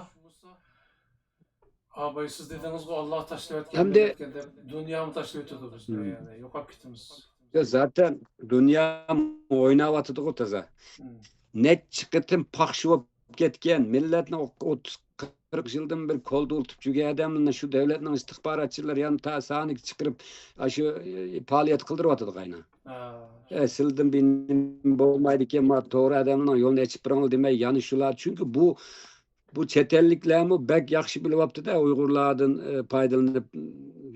ئاباي، سىز دېدىڭىزغۇ، ئاللا تاشلىۋەتكەن ئەمدى مىللەتكە دەپ، دۇنيامۇ تاشلىۋېتىدۇ بىزنى، مم. يەنى يوقاپ كېتىمىز. يا، زاتەن دۇنيا ئويناۋاتىدىغۇ تازا. مم. نەچچە قېتىم پاخشا بولۇپ كەتكەن، مىللەتنى ئوتتۇز، قىرىق يىلدىن بېرى كولدۇرلىتىپ يۈرگەن ئادەملەرنى شۇ دۆلەتنىڭ ئىستىخباراتچىلىرى يەنە تا سانىگە چىقىرىپ، ئاشۇ، ئى، پائالىيەت قىلدۇرۇۋاتىدۇ قاينا. ھە. ئە، سىلىدىن بىر نېمە بولمايدىكەن، ما توغرا ئادەمنىڭ يولىنى ئېچىپ بېرىڭ دېمەي، يەنە شۇلار. چۈنكى بۇ بۇ چەت ئەللىكلەرمۇ بەك ياخشى بىلىۋاپتۇ-دە، ئۇيغۇرلاردىن، ئى، پايدىلىنىپ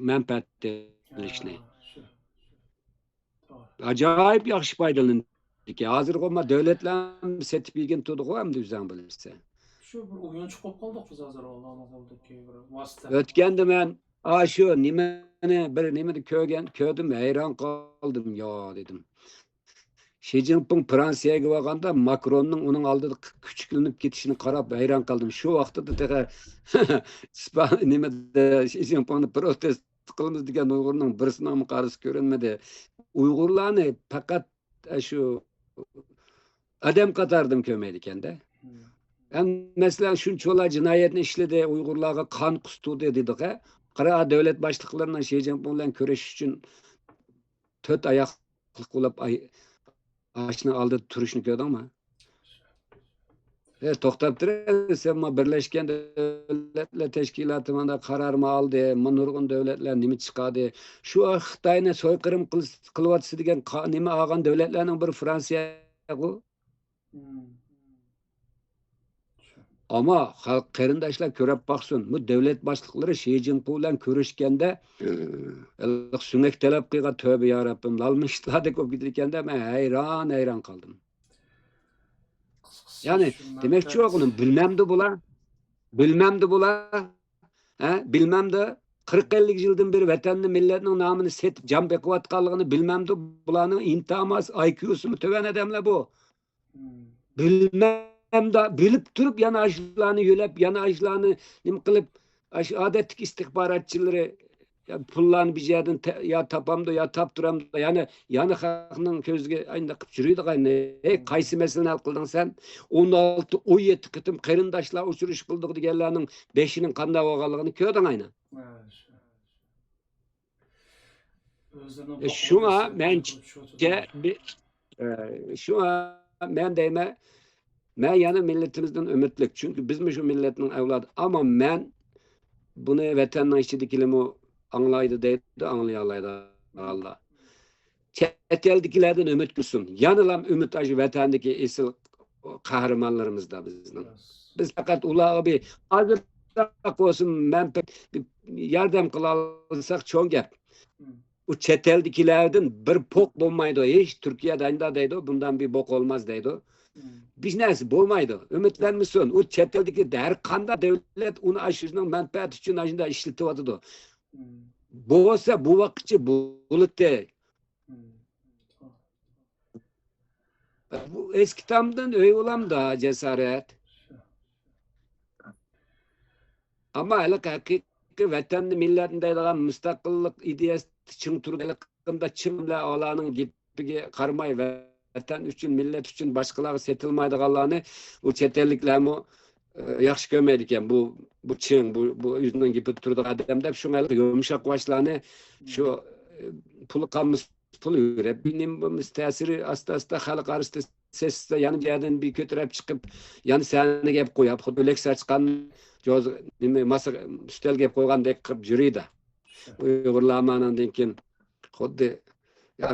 مەنپەئەت ئېلىشنى. ھە، شۇ. توغرا. ئاجايىپ ياخشى پايدىلىنىدىكەن. ھازىرغۇ ما دۆلەتلەرمۇ سېتىپ يېگىن تۇردىغۇ ئەمدى ئۆزەڭ بىلىسەن. شۇ بىر ئويۇنچۇق بولۇپ قالدۇق بىز ھازىر ئۇلارنىڭ قولىدىكى بىر ۋاسىتە. ئۆتكەندە مەن ئاشۇ نېمىنى، بىر نېمىدە كۆرگەن، كۆردۈم، ھەيران قالدىم، يا دېدىم. شى جىنپىڭ فرانسىيەگە بارغاندا، ماكروننىڭ ئۇنىڭ ئالدىدا كۈچۈكلىنىپ كېتىشىنى قاراپ ھەيران قالدىم. شۇ ۋاقتىدا تېخى ئىسپان-، نېمىدە، شى جىنپىڭنى پروتېست قىلىمىز دېگەن ئۇيغۇرنىڭ بىرسىنىڭمۇ قارىسى كۆرۈنمىدى. ئۇيغۇرلارنى پەقەت شۇ ئادەم قاتارىدىمۇ كۆرمەيدىكەن-دە. ئەمدى مەسىلەن، شۇنچىۋالا جىنايەتنى ئىشلىدى، ئۇيغۇرلارغا قان قۇستۇردى دېدۇق-ھە. قارا، دۆلەت باشلىقلىرىنىڭ شى جىنپىڭ بىلەن كۆرۈشۈش ئۈچۈن تۆت ئاياقلىق بولۇپ ئاي-، ئاشنىڭ ئالدىدا تۇرۇشنى كۆردۈڭمۇ؟ ئە، توختاپ تۇرە، سەن ما بىرلەشكەن دۆلەتلەر تەشكىلاتى مانا قارارمۇ ئالدى، ما نۇرغۇن دۆلەتلەر نېمە چىقاردى؟ شۇ خىتاينى سويقىرىم قىل-، قىلىۋاتىسى دېگەن قا-، نېمە ئالغان دۆلەتلەرنىڭ بىرى فرانسىيەغۇ. ئەمما خەلق قېرىنداشلار كۆرۈپ باقسۇن، بۇ دۆلەت باشلىقلىرى شى جىنپىڭ بىلەن كۆرۈشكەندە، ھېلىقى سۆڭەك تەلەپ قىلغان، تۆبە يا رەببىم، لالما ئىشلاردەك بولۇپ كېتىدىكەندە، مەن ھەيران، ھەيران قالدىم. يەنى، دېمەكچى بولغىنىم، بىلمەمدۇ بۇلار؟ بىلمەمدۇ بۇلار؟ ھە؟ بىلمەمدۇ؟ قىرىق ئەللىك يىلدىن بېرى ۋەتەننى، مىللەتنىڭ نامىنى سېتىپ، جان بېقىۋاتقانلىقىنى بىلمەمدۇ؟ بۇلارنىڭ ئىنتايىن ئاز، ئاي كيۇسىمۇ تۆۋەن ئادەملەر بۇ. بىلمەمدۇ، بىلىپ تۇرۇپ يەنە ئاشۇلارنى يۆلەپ، يەنە ئاشۇلارنى نېمە قىلىپ، ئاشۇ ئادەتتىكى ئىستىخباراتچىلىرى، يا پۇللارنى بىر يەردىن تە-، يا تاپامدۇ، يا تاپتۇرامدۇ، يەنە، يەنە خەقنىڭ كۆزىگە ئاينداق قىلىپ يۈرىدىغان، ھەي، قايسى مەسىلىنى ھەل قىلدىڭ سەن؟ ئون ئالتە، ئون يەتتە قېتىم قېرىنداشلار ئۇچرىشىپ قىلدۇق دېگەنلەرنىڭ بېشىنىڭ قانداق بولغانلىقىنى كۆردۈڭ ئاينا. ئۆزلىرىنىڭ ئە، شۇڭا مەنچە، بى-، ئە، شۇڭا مەن دەيمەن، مەن يەنە مىللىتىمىزدىن ئۈمىدلىك. چۈنكى بىزمۇ شۇ مىللەتنىڭ ئەۋلادى. ئەمما مەن بۇنى ۋەتەننىڭ ئىچىدىكىلىمۇ ئاڭلايدۇ دەيدۇ، ئاڭلىيالايدىغانلار. چەت ئەلدىكىلەردىن ئۈمىد كۈتسۇن. يەنىلام ئۈمىد ئاشۇ ۋەتەندىكى ئېسىل قەھرىمانلىرىمىزدا بىزنىڭ. بىز پەقەت ئۇلارغا بىر ئازراق بولسۇن مەنپەئەت، بىر ياردەم قىلالىساق چوڭ گەپ. ئۇ چەت ئەلدىكىلەردىن بىر پوق بولمايدۇ. ھېچ تۈركىيەدە ئايندا دەيدۇ، بۇندان بىر بوق بولماس دەيدۇ. بىر نەرسە بولمايدۇ. ئۈمىدلەنمىسۇن. ئۇ چەت ئەلدىكى ھەر قانداق دۆلەت ئۇنى ئاشۇنىڭ مەنپەئەتى ئۈچۈن ئاشۇنداق ئىشلىتىۋاتىدۇ. بولسا بۇ ۋاقىتچە بولىدۇ. بۇ ئەسكى تامدىن ئۆي بولامدا جاسارەت. ئەمما ھېلىقى ھەقىقىي ۋەتەننى، مىللەتنى دەيدىغان مۇستەقىللىق ئىدىيەسى چىڭ تۇرىدۇ. ھېلىقىندا چىڭ بىلەن ئالارنىڭ گېپىگە قارىماي، ۋەتەن ئۈچۈن، مىللەت ئۈچۈن باشقىلارغا سېتىلمايدىغانلارنى ئۇ چەت ئەللىكلەرمۇ، ئە، ياخشى كۆرمەيدىكەن. بۇ، بۇ چىڭ، بۇ، بۇ ئۆزىنىڭ گېپىدە تۇرىدىغان ئادەم دەپ، شۇڭا ھېلىقى يۇمشاق باشلارنى شۇ، ئە، پۇلى قالمىسا پۇل يۈرەپ، نېمە بولمىسا تەسىرى ئاستا-ئاستا خەلق ئارىسىدا سېسىسا، يەنە بۇ يەردىن بىر كۆتۈرۈپ چىقىپ، يەنە سەھنىگە ئەپ قويۇپ، خۇددى لېكسىيە ئاچقان، نېمە، ماسا ئۈستەلگە ئەپ قويغاندەك قىلىپ يۈرىدۇ. ئۇيغۇرلارمۇ ئاناندىن كېيىن خۇددى، يا،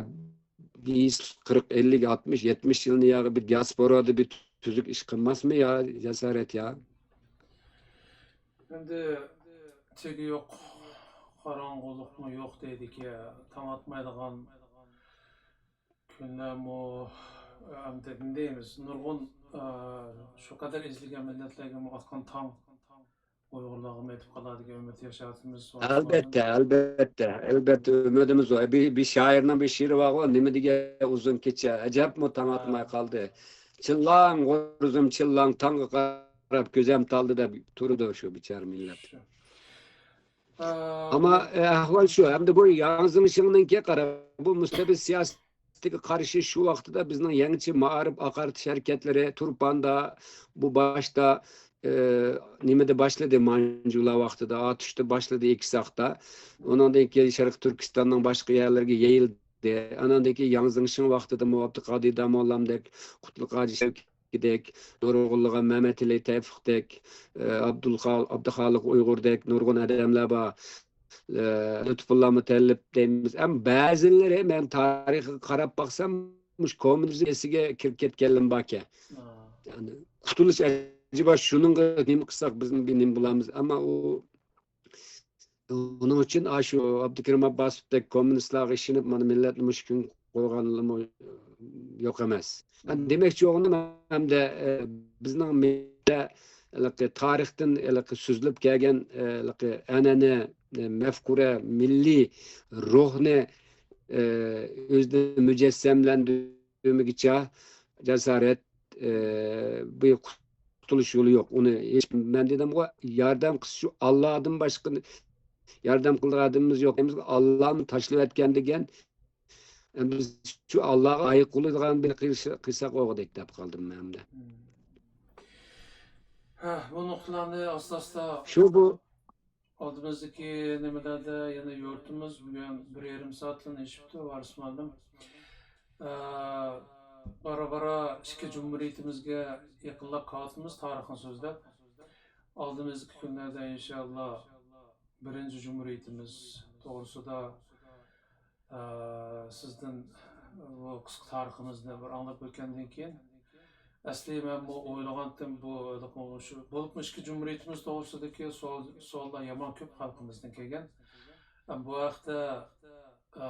بىر يۈز قىرىق، ئەللىك، ئاتمىش، يەتمىش يىلنى ياغى بىر دىياسپورادا بىر تۈزۈك ئىش قىلماسمۇ يا، جاسارەت يا؟ ئەمدى تېگى يوق، قاراڭغۇلۇقمۇ يوق دەيدىكەن، تاڭ ئاتمايدىغان كۈنلەرمۇ، ئەمدى نېمە دەيمىز، نۇرغۇن، ئە، شۇ قەدەر ئېزىلگەن مىللەتلەرگىمۇ ئاتقان تاڭ ئۇيغۇرلارغىمۇ ئېتىپ قالار دېگەن ئۈمىد ياشاۋاتىمىز. ئەلبەتتە، ئەلبەتتە، ئەلبەتتە، ئۈمىدىمىز بار. بىر، بىر شائىرنىڭ بىر شېئىرى بارغۇ، نېمە دېگەن ئۇزۇن كېچە، ئەجەبمۇ تاڭ ئاتماي قالدى. چىللاڭ، غورزۇم، چىللاڭ، تاڭغا قاراپ كۆزەم تالدى دەپ تۇرىدۇ شۇ بىچارە مىللەت. ئەمما، ئە، ئەھۋال شۇ. ئەمدى بۇ ياڭ زېڭشىڭنىڭكى قارا، بۇ مۇستەبىت سىياسىتىگە قارشى شۇ ۋاقتىدا بىزنىڭ يېڭىچە مائارىپ ئاقارتىش ھەرىكەتلىرى تۇرپاندا، بۇ باشتا، ئە، نېمىدە باشلىدى، مانجۇلار ۋاقتىدا، ئاتۇشتا باشلىدى، ئېكىساقتا. ئۇنىڭدىن كېيىن شەرقىي تۈركىستاننىڭ باشقا يەرلىرىگە يېيىلدى. ئاناندىن كېيىن ياڭ زېڭشىڭ ۋاقتىدىمۇ ئابدۇقادىر داموللامدەك، قۇتلۇق ھاجى شەۋكىدەك، نۇرغۇنلىغان مەمەتئېلى تەۋپىقتەك، ئابدۇلخال-، ئابدۇخالىق ئۇيغۇردەك نۇرغۇن ئادەملەر بار. لۇتپۇللا مۇتەللىپ دەيمىز. ئەمما بەزىلىرى، مەن تارىخقا قاراپ باقسام، مۇشۇ كوممۇنىزم ئېسىگە كىرىپ كەتكەنلىرىمۇ باركەن. يەنى قۇتۇلۇش ئەجەبا شۇنىڭغا نېمە قىلساق بىز بىر نېمە بولارمىز. ئەمما ئۇ ئۇنىڭ ئۈچۈن ئاشۇ ئابدۇكېرىم ئابباسوۋدەك كوممۇنىستلارغا ئىشىنىپ، مانا، مىللەتنى مۇشۇ كۈنگە قويغانلىرىمۇ يوق ئەمەس. مم. دېمەكچى بولغىنىم، ھەمدە، ئە، بىزنىڭ مىللەت ھېلىقى تارىختىن ھېلىقى سۈزۈلۈپ كەلگەن، ئە، ھېلىقى ئەنئەنە، ئە، مەفكۇرە، مىللىي روھنى، ئە، ئۆزىدە مۇجەسسەملەندۈرمىگۈچە جاسارەت، ئە، بۇ قۇتۇلۇش يولى يوق. ئۇنى ھېچ، مەن دېدىمغۇ، ياردەم قىلسا شۇ ئاللادىن باشقا ياردەم قىلىدىغان ئادىمىمىز يوق. ئاللانى تاشلىۋەتكەن دېگەن، ئەمدى شۇ ئاللاغا لايىق قىلىدىغان بىر قىلساق بولغۇدەك دەپ قالدىم مەن ئەمدى. ھە، بۇ نۇقتىلارنى ئاستا-ئاستا شۇ بۇ ئالدىمىزدىكى نېمىلەردە يەنە يورۇتىمىز. بۈگۈن بىر يېرىم سائەتتىن ئېشىپتۇ، ۋارىس مۇئەللىم. ئە، بارا-بارا ئىككى جۇمھۇرىيىتىمىزگە يېقىنلاپ كېلىۋاتىمىز، تارىخنى سۆزلەپ. ئالدىمىزدىكى كۈنلەردە ئىنشائاللا بىرىنچى جۇمھۇرىيىتىمىز توغرىسىدا، ئە، سىزدىن بۇ قىسقا تارىخىمىزنى بىر ئاڭلاپ ئۆتكەندىن كېيىن، ئەسلى مەنمۇ ئويلىغانتىم، بۇ شۇ، بولۇپمۇ ئىككى جۇمھۇرىيىتىمىز توغرىسىدىكى سوئال، سوئاللار يامان كۆپ خەلقىمىزدىن كەلگەن. ئە، بۇ ھەقتە، ئە،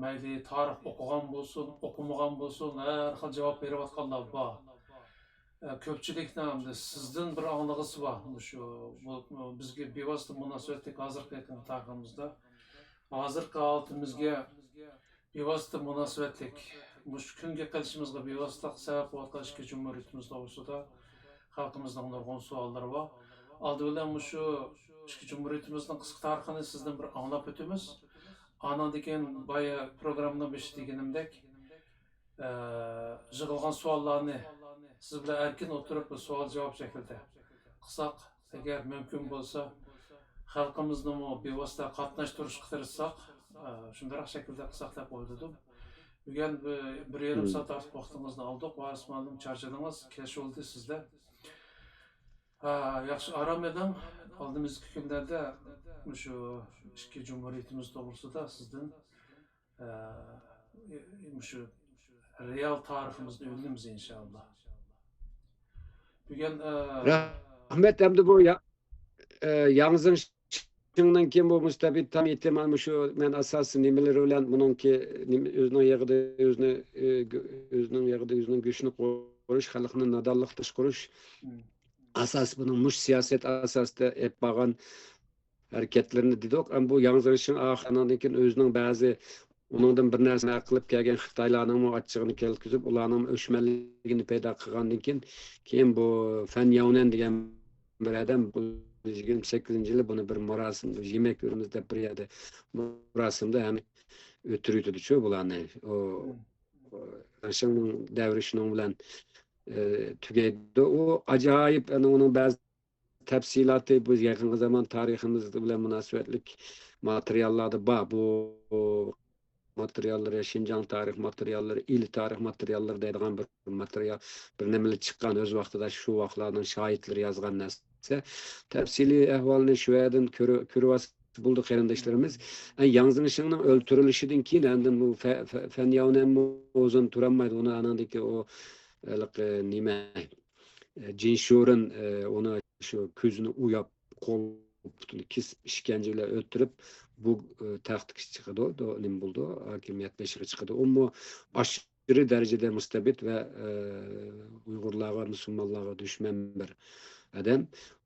مەيلى تارىخ ئوقۇغان بولسۇن، ئوقۇمىغان بولسۇن، ھەر خىل جاۋاب بېرىۋاتقانلار بار. ئە، كۆپچىلىكنىڭ ئەمدى سىزدىن بىر ئاڭلىغۇسى بار. مۇشۇ بولۇپمۇ بىزگە بىۋاسىتە مۇناسىۋەتلىك ھازىرقى كۈن تارىخىمىزدا، ھازىرقى ھالىتىمىزگە بىۋاسىتە مۇناسىۋەتلىك، مۇشۇ كۈنگە قېلىشىمىزغا بىۋاسىتە سەۋەب بولۇۋاتقان ئىككى جۇمھۇرىيىتىمىز توغرىسىدا خەلقىمىزنىڭ نۇرغۇن سوئاللىرى بار. ئالدى بىلەن مۇشۇ ئىككى جۇمھۇرىيىتىمىزنىڭ قىسقا تارىخىنى سىزدىن بىر ئاڭلاپ ئۆتىمىز. ئانىڭدىن كېيىن بايا پروگراممىنىڭ بېشىدا دېگىنىمدەك، ئە، يىغىلغان سوئاللارنى سىز بىلەن ئەركىن ئولتۇرۇپ بىر سوئال-جاۋاب شەكلىدە قىلساق، ئەگەر مۇمكىن بولسا، خەلقىمىزنىمۇ بىۋاسىتە قاتناشتۇرۇشقا تىرىشساق، ئە، شۇنداقراق شەكىلدە قىلساق دەپ ئويلىدىم. بۈگۈن بىر، بىر يېرىم سائەت ئارتۇق ۋاقتىڭىزنى ئالدۇق. ۋارىس مۇئەللىم، چارچىدىڭىز، كەچ بولدى سىزدە. ھە، ياخشى، ئارام ئېلىڭ. ئالدىمىزدىكى كۈنلەردە مۇشۇ ئىككى جۇمھۇرىيىتىمىز توغرىسىدا سىزدىن، ئە، مۇشۇ رېئال تارىخىمىزنى ئۆگىنىمىز ئىنشائاللا. بۈگۈن، ئە، رەھمەت. ئەمدى بۇ يا-، ئە، ياڭ زېڭشىڭنىڭ كېيىن بۇ مۇستەبىت تام ئېھتىمال مۇشۇ مەن ئاساسىي نېمىلىرى بىلەن بۇنىڭكى نېمە ئۆزىنىڭ يېغىدا ئۆزىنى، ئە، گۆ-، ئۆزىنىڭ يېغىدا ئۆزىنىڭ گۆشىنى قورۇش، خەلقنى نادانلىقتا قورۇش ئاساس بۇنىڭ مۇشۇ سىياسەت ئاساسىدا ئېلىپ بارغان ھەرىكەتلىرىنى دېدۇق. ئەمما بۇ ياڭ زېڭشىڭ ئاخىرىدىن كېيىن ئۆزىنىڭ بەزى ئۇنىڭدىن بىر نەرسە ھەمەك قىلىپ كەلگەن خىتايلارنىڭمۇ ئاچچىقىنى كەلكۈزۈپ، ئۇلارنىڭ ئۆچمەنلىكىنى پەيدا قىلغاندىن كېيىن، كېيىن بۇ فەن ياۋنەن دېگەن بىر ئادەم بۇ يىگىرمە سەككىزىنچى يىلى بۇنى بىر مۇراسىم، يېمەك بېرىمىز دەپ بىر يەردە مۇراسىمدا ھەم ئۆتتۈرۈۋېتىدۇچۇ بۇلارنى. ئۇ، ئۇ، شېڭنىڭ دەۋرى شۇنىڭ بىلەن، ئى، تۈگەيدۇ. ئۇ ئاجايىپ، ئەنە، ئۇنىڭ بەزى تەپسىلاتى، بۇ يېقىنقى زامان تارىخىمىز بىلەن مۇناسىۋەتلىك ماتېرىياللاردا بار. بۇ ماتېرىياللىرى، شىنجاڭ تارىخ ماتېرىياللىرى، ئىلى تارىخ ماتېرىياللىرى دەيدىغان بىر ماتېرىيال، بىر نېمىلەر چىققان، ئۆز ۋاقتىدا شۇ ۋاقىتلارنىڭ شاھىتلىرى يازغان نەرسە. تەپسىلىي ئەھۋالنى شۇ يەردىن كۆرۈ-، كۆرۈۋالسا بولدى، قېرىنداشلىرىمىز. ئە، ياڭ زېڭشىڭنىڭ ئۆلتۈرۈلۈشىدىن كېيىن ئاندىن بۇ فە-، فە-، فەن ياۋنەنمۇ ئۇزۇن تۇرالمايدۇ. ئۇنى ئانىڭدىكى ئۇ، ھېلىقى نېمە، ئە، جىن شورېن، ئە، ئۇنى شۇ كۆزىنى ئويۇپ، قول پۇتىنى كېسىپ، ئىشكەنجە بىلەن ئۆلتۈرۈپ، بۇ، ئە، تەختكە چىقىدۇ، دو-، نېمە بولىدۇ، ھاكىمىيەت بېشىغا چىقىدۇ. ئۇمۇ ئاشۇ ئاشۇرى دەرىجىدە مۇستەبىت ۋە، ئە، ئۇيغۇرلارغا، مۇسۇلمانلارغا دۈشمەن بىر ئادەم.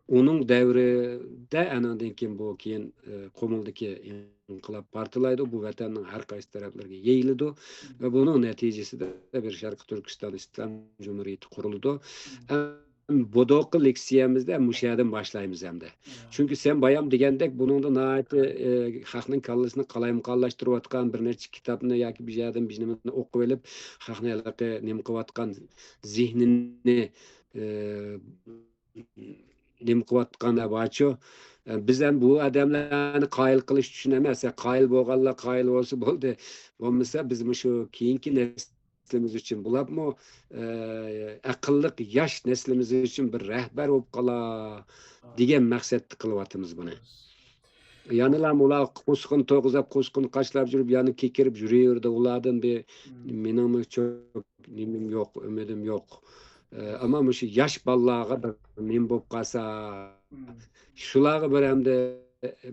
ئۇنىڭ دەۋرىدە ئانىڭدىن كېيىن بۇ كېيىن، ئە، قۇمۇلدىكى ئىنقىلاب پارتلايدۇ. بۇ ۋەتەننىڭ ھەر قايسى تەرەپلىرىگە يېيىلىدۇ ۋە بۇنىڭ نەتىجىسىدە بىر شەرقىي تۈركىستان ئىسلام جۇمھۇرىيىتى قۇرۇلىدۇ. ئەم، بۇدۇقى لېكسىيەمىزدە مۇشۇ يەردىن باشلايمىز ئەمدى. چۈنكى سەن بايام دېگەندەك، بۇنىڭدا ناھايىتى، ئە، خەقنىڭ كاللىسىنى قالايمىقانلاشتۇرۇۋاتقان بىر نەچچە كىتابنى ياكى بىر يەردىن بىر نېمىنى ئوقۇۋېلىپ، خەقنى ھېلىقى نېمە قىلىۋاتقان زېھنىنى، ئە، نېمە قىلىۋاتقان بارچۇ. ئە، بىز ھەم بۇ ئادەملەرنى قايىل قىلىش ئۈچۈن ئەمەس، قايىل بولغانلار قايىل بولسا بولدى. بولمىسا بىز مۇشۇ كېيىنكى نەسلىمىز ئۈچۈن، بولۇپمۇ، ئە، ئەقىللىق ياش نەسلىمىز ئۈچۈن بىر رەھبەر بولۇپ قالا دېگەن مەقسەتتە قىلىۋاتىمىز بۇنى. يەنىلا ئۇلار قۇسقۇن تويغۇزۇپ، قۇسقۇن قاچىلاپ يۈرۈپ، يەنە كېكىرىپ يۈرۈۋېرىدۇ. ئۇلاردىن بىر مېنىڭمۇ چوك نېمىم يوق، ئۈمىدىم يوق. ئە، ئەمما مۇشۇ ياش بالىلارغا بىر نېمە بولۇپ قالسا، شۇلارغا بىر ئەمدى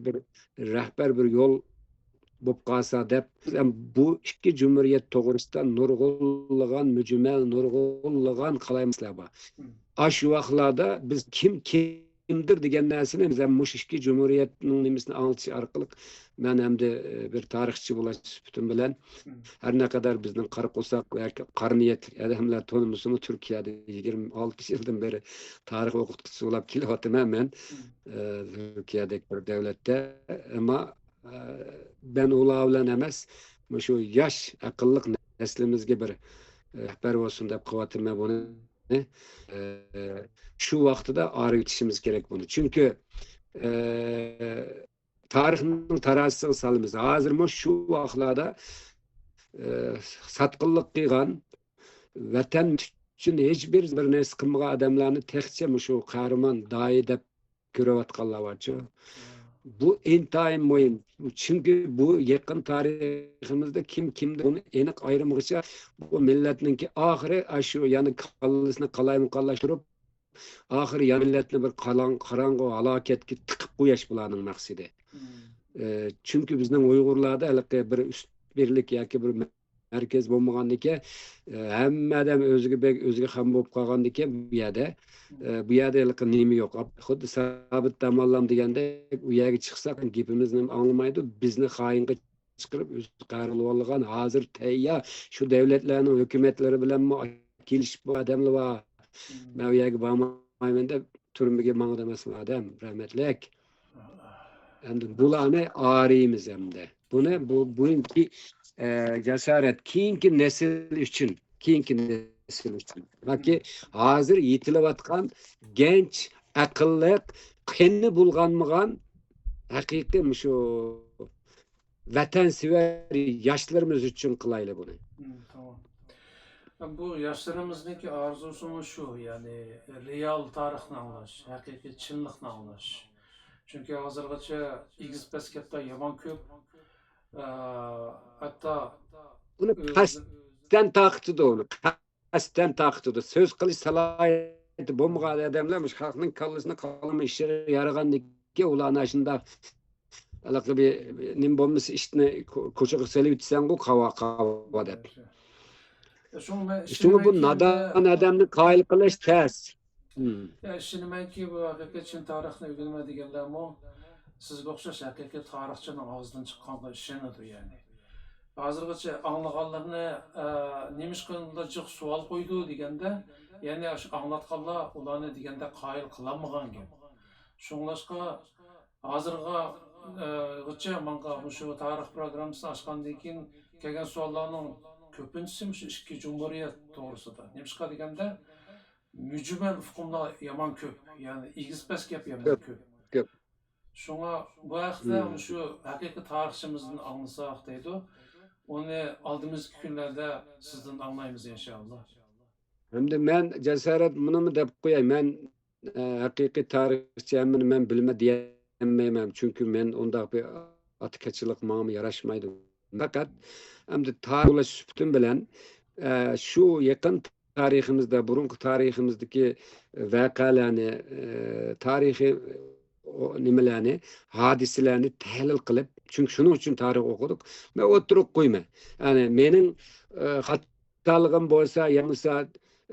بىر رەھبەر، بىر يول بولۇپ قالسا دەپ، بۇ ئىككى جۇمھۇرىيەت توغرىسىدا نۇرغۇنلىغان مۈجمەل، نۇرغۇنلىغان قالايمىقانچىلىقلار بار. ئاشۇ ۋاقىتلاردا بىز كىم، كىمدۇر دېگەن نەرسىنى بىز ھەم مۇشۇ ئىككى جۇمھۇرىيەتنىڭ نېمىسىنى ئاڭلىتىش ئارقىلىق مەن ئەمدى، ئە، بىر تارىخچى بولۇش سۈپىتىم بىلەن، ھەر نەقەدەر بىزنىڭ قارا قورساق ياكى قارا نىيەتلىك ئادەملەر تونۇمىسىمۇ، تۈركىيەدە يىگىرمە ئالتە يىلدىن بېرى تارىخ ئوقۇتقۇچىسى بولۇپ كېلىۋاتىمەن مەن. ئە، تۈركىيەدەك بىر دۆلەتتە. ئەمما، ئە، مەن ئۇلار بىلەن ئەمەس، مۇشۇ ياش ئەقىللىق نەسلىمىزگە بىر، ئە، رەھبەر بولسۇن دەپ قىلىۋاتىمەن بۇنى. ئە، شۇ ۋاقتىدا ئايرىۋېتىشىمىز كېرەك بۇنى. چۈنكى، ئە، تارىخنىڭ تارازىسىغا سالىمىز. ھازىرمۇ شۇ ۋاقىتلاردا، ئە، ساتقىنلىق قىلغان، ۋەتەن ئۈچۈن ھېچ بىر، بىر نەرسە قىلمىغان ئادەملەرنى تېخىچە مۇشۇ قەھرىمان داھىي دەپ كۆرۈۋاتقانلار بارچۇ. بۇ ئىنتايىن مۇھىم. چۈنكى بۇ يېقىن تارىخىمىزدا كىم كىمدىن بۇنى ئېنىق ئايرىمىغىچە بۇ مىللەتنىڭكى ئاخىرى ئاشۇ، يەنى كاللىسىنى قالايمىقانلاشتۇرۇپ، ئاخىرى يەنى مىللەتنى بىر قالاڭ-، قاراڭغۇ ھالاكەتكە تىقىپ قويۇش بۇلارنىڭ مەقسىتى. ئە، چۈنكى بىزنىڭ ئۇيغۇرلاردا ھېلىقى بىر ئۈست بىرلىك ياكى بىر مەركەز بولمىغاندىكىن، ئە، ھەممە ئادەم ئۆزىگە بەگ، ئۆزىگە خان بولۇپ قالغاندىكىن بۇ يەردە، ئە، بۇ يەردە ھېلىقى نېمە يوق. خۇددى سابىت داموللام دېگەندەك، ئۇ يەرگە چىقساق گېپىمىزنى ئاڭلىمايدۇ، بىزنى خائىنغا چىقىرىپ ئۆزى قەھرىلىۋالغان، ھازىر تەييار شۇ دۆلەتلەرنىڭ ھۆكۈمەتلىرى بىلەنمۇ كېلىشىپ بار ئادەملەر بار. مەن ئۇ يەرگە بارمايمەن دەپ تۈرمىگە ماڭىدۇ ئەمەسمۇ ئادەم، رەھمەتلىك. ئەمدى بۇلارنى ئايرىيمىز ئەمدى. بۇنى، بۇ، بۇنىڭكى، ئە، جاسارەت، كېيىنكى نەسىل ئۈچۈن، كېيىنكى نەسىل ئۈچۈن. ياكى ھازىر يېتىلىۋاتقان گەنچ، ئەقىللىق، قېنى بۇلغانمىغان ھەقىقىي مۇشۇ ۋەتەنسېۋەر ياشلىرىمىز ئۈچۈن قىلايلى بۇنى. مم، تامام. بۇ ياشلىرىمىزنىڭكى ئارزۇسىمۇ شۇ، يەنى رېئال تارىخنى ئاڭلاش، ھەقىقىي چىنلىقنى ئاڭلاش. چۈنكى ھازىرغىچە ئېگىز پەس گەپلەر يامان كۆپ. ئە، ھەتتا بۇنى ئۆز- قەستەن تارقىتىدۇ، ئۇنى قەستەن تارقىتىدۇ. سۆز قىلىش سالاھىيىتى بولمىغان ئادەملەر مۇشۇ خەقنىڭ كاللىسىنى قالايمىقان ئىشلىرى يارىغاندىكىن ئۇلارنى ئاشۇنداق ھېلىقى بىر نېمە بولمىسا ئىتنى كو-، كوچىغا سېلىۋېتىسەنغۇ، قاۋا، قاۋا دەپ. شۇڭا مەن شۇڭا بۇ ئىشىنىمەنكى، نادان ئادەمنى قايىل قىلىش تەس. مم. يا، ئىشىنىمەنكى، بۇ ھەقىقىي چىن تارىخنى ئۆگىنىمەن دېگەنلەرمۇ سىزگە ئوخشاش ھەقىقىي تارىخچىنىڭ ئاغزىدىن چىققانغا ئىشىنىدۇ، يەنى. ھازىرغىچە ئاڭلىغانلىرىنى، ئە، نېمىشقا جىق سوئال قويدى دېگەندە، يەنى ئاشۇ ئاڭلاتقانلار ئۇلارنى دېگەندە قايىل قىلالمىغان گەپ. شۇڭلاشقا ھازىرغا، ئە، غىچە ماڭا مۇشۇ تارىخ پروگراممىسىنى ئاچقاندىن كېيىن كەلگەن سوئاللارنىڭ كۆپىنچىسى مۇشۇ ئىككى جۇمھۇرىيەت توغرىسىدا. نېمىشقا دېگەندە، مۈجمەل ئۇقۇملار يامان كۆپ، يەنى ئېگىز پەس گەپ يامان كۆپ، كۆپ. كۆپ. شۇڭا بۇ ھەقتە مم. مۇشۇ ھەقىقىي تارىخچىمىزدىن ئاڭلىساق دەيدۇ. ئۇنى ئالدىمىزدىكى كۈنلەردە سىزدىن ئاڭلايمىز ئىنشائاللا. ھەمدە مەن جاسارەت مۇنىمۇ دەپ قوياي، مەن، ئە، ھەقىقىي تارىخچى ھەممىنى مەن بىلىمەن دېيەلمەيمەن، چۈنكى مەن ئۇنداق بىر ئاتىكەنچىلىق ماڭىمۇ ياراشمايدۇ. پەقەت ئەمدى تارىخ بولۇش سۈپىتىم بىلەن، ئە، شۇ يېقىن تارىخىمىزدا، بۇرۇنقى تارىخىمىزدىكى ۋەقەلەرنى، ئە، تارىخىي، ئو، نېمىلەرنى، ھادىسىلەرنى تەھلىل قىلىپ، چۈنكى شۇنىڭ ئۈچۈن تارىخ ئوقۇدۇق. مەن ئوتتۇرىغا قويىمەن. يەنى مېنىڭ، ئە، خاتالىقىم بولسا، يا بولمىسا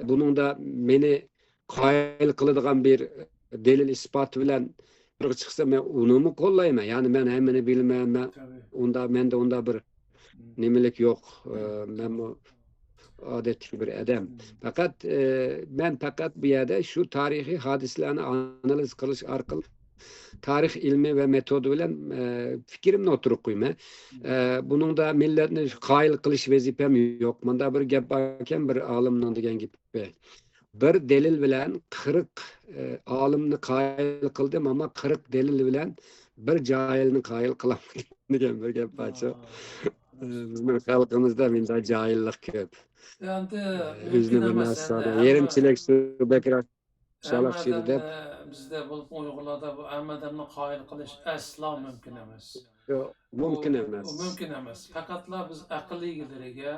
بۇنىڭدا مېنى قايىل قىلىدىغان بىر دەلىل ئىسپات بىلەن ئوتتۇرىغا چىقسا، مەن ئۇنىمۇ قوللايمەن. يەنى مەن ھەممىنى بىلىمەن، مەن تەبىئىي. ئۇندا، مەندە ئۇنداق بىر مم. نېمىلىك يوق. مم. ئە، مەنمۇ ئادەتتىكى بىر ئادەم. مم. پەقەت، ئە، مەن پەقەت بۇ يەردە شۇ تارىخىي ھادىسىلەرنى ئانالىز قىلىش ئارقىلىق تارىخ ئىلمى ۋە مېتودى بىلەن، ئە، پىكرىمنى ئوتتۇرىغا قويىمەن. مم. ئە، بۇنىڭدا مىللەتنى قايىل قىلىش ۋەزىپەم يوق. مۇندا بىر گەپ باركەن، بىر ئالىمنىڭ دېگەن گېپى. بىر دەلىل بىلەن قىرىق، ئە، ئالىمنى قايىل قىلدىم، ئەمما قىرىق دەلىل بىلەن بىر جاھىلنى قايىل قىلالمىدىم دېگەن بىر گەپ بارچۇ. ئا. ئە، بىزنىڭ خەلقىمىزدە مۇنداق جاھىللىق كۆپ. ئەمدى ئە، مۇمكىن ئۆزىنى بىر ئەمەس، نەرسە، ئەمدى ھەممە، يېرىم چېلەك سۇ بەكرەك ھەممە شالاق ئىچىدۇ دەپ. ئادەمنى، بىزدە بولۇپمۇ ئۇيغۇرلاردا بۇ ھەممە ئادەمنى قايىل قىلىش ئەسلا مۇمكىن ئەمەس. يوق، بۇ، مۇمكىن ئەمەس. بۇ مۇمكىن ئەمەس. پەقەتلا بىز ئەقىل ئىگىلىرىگە،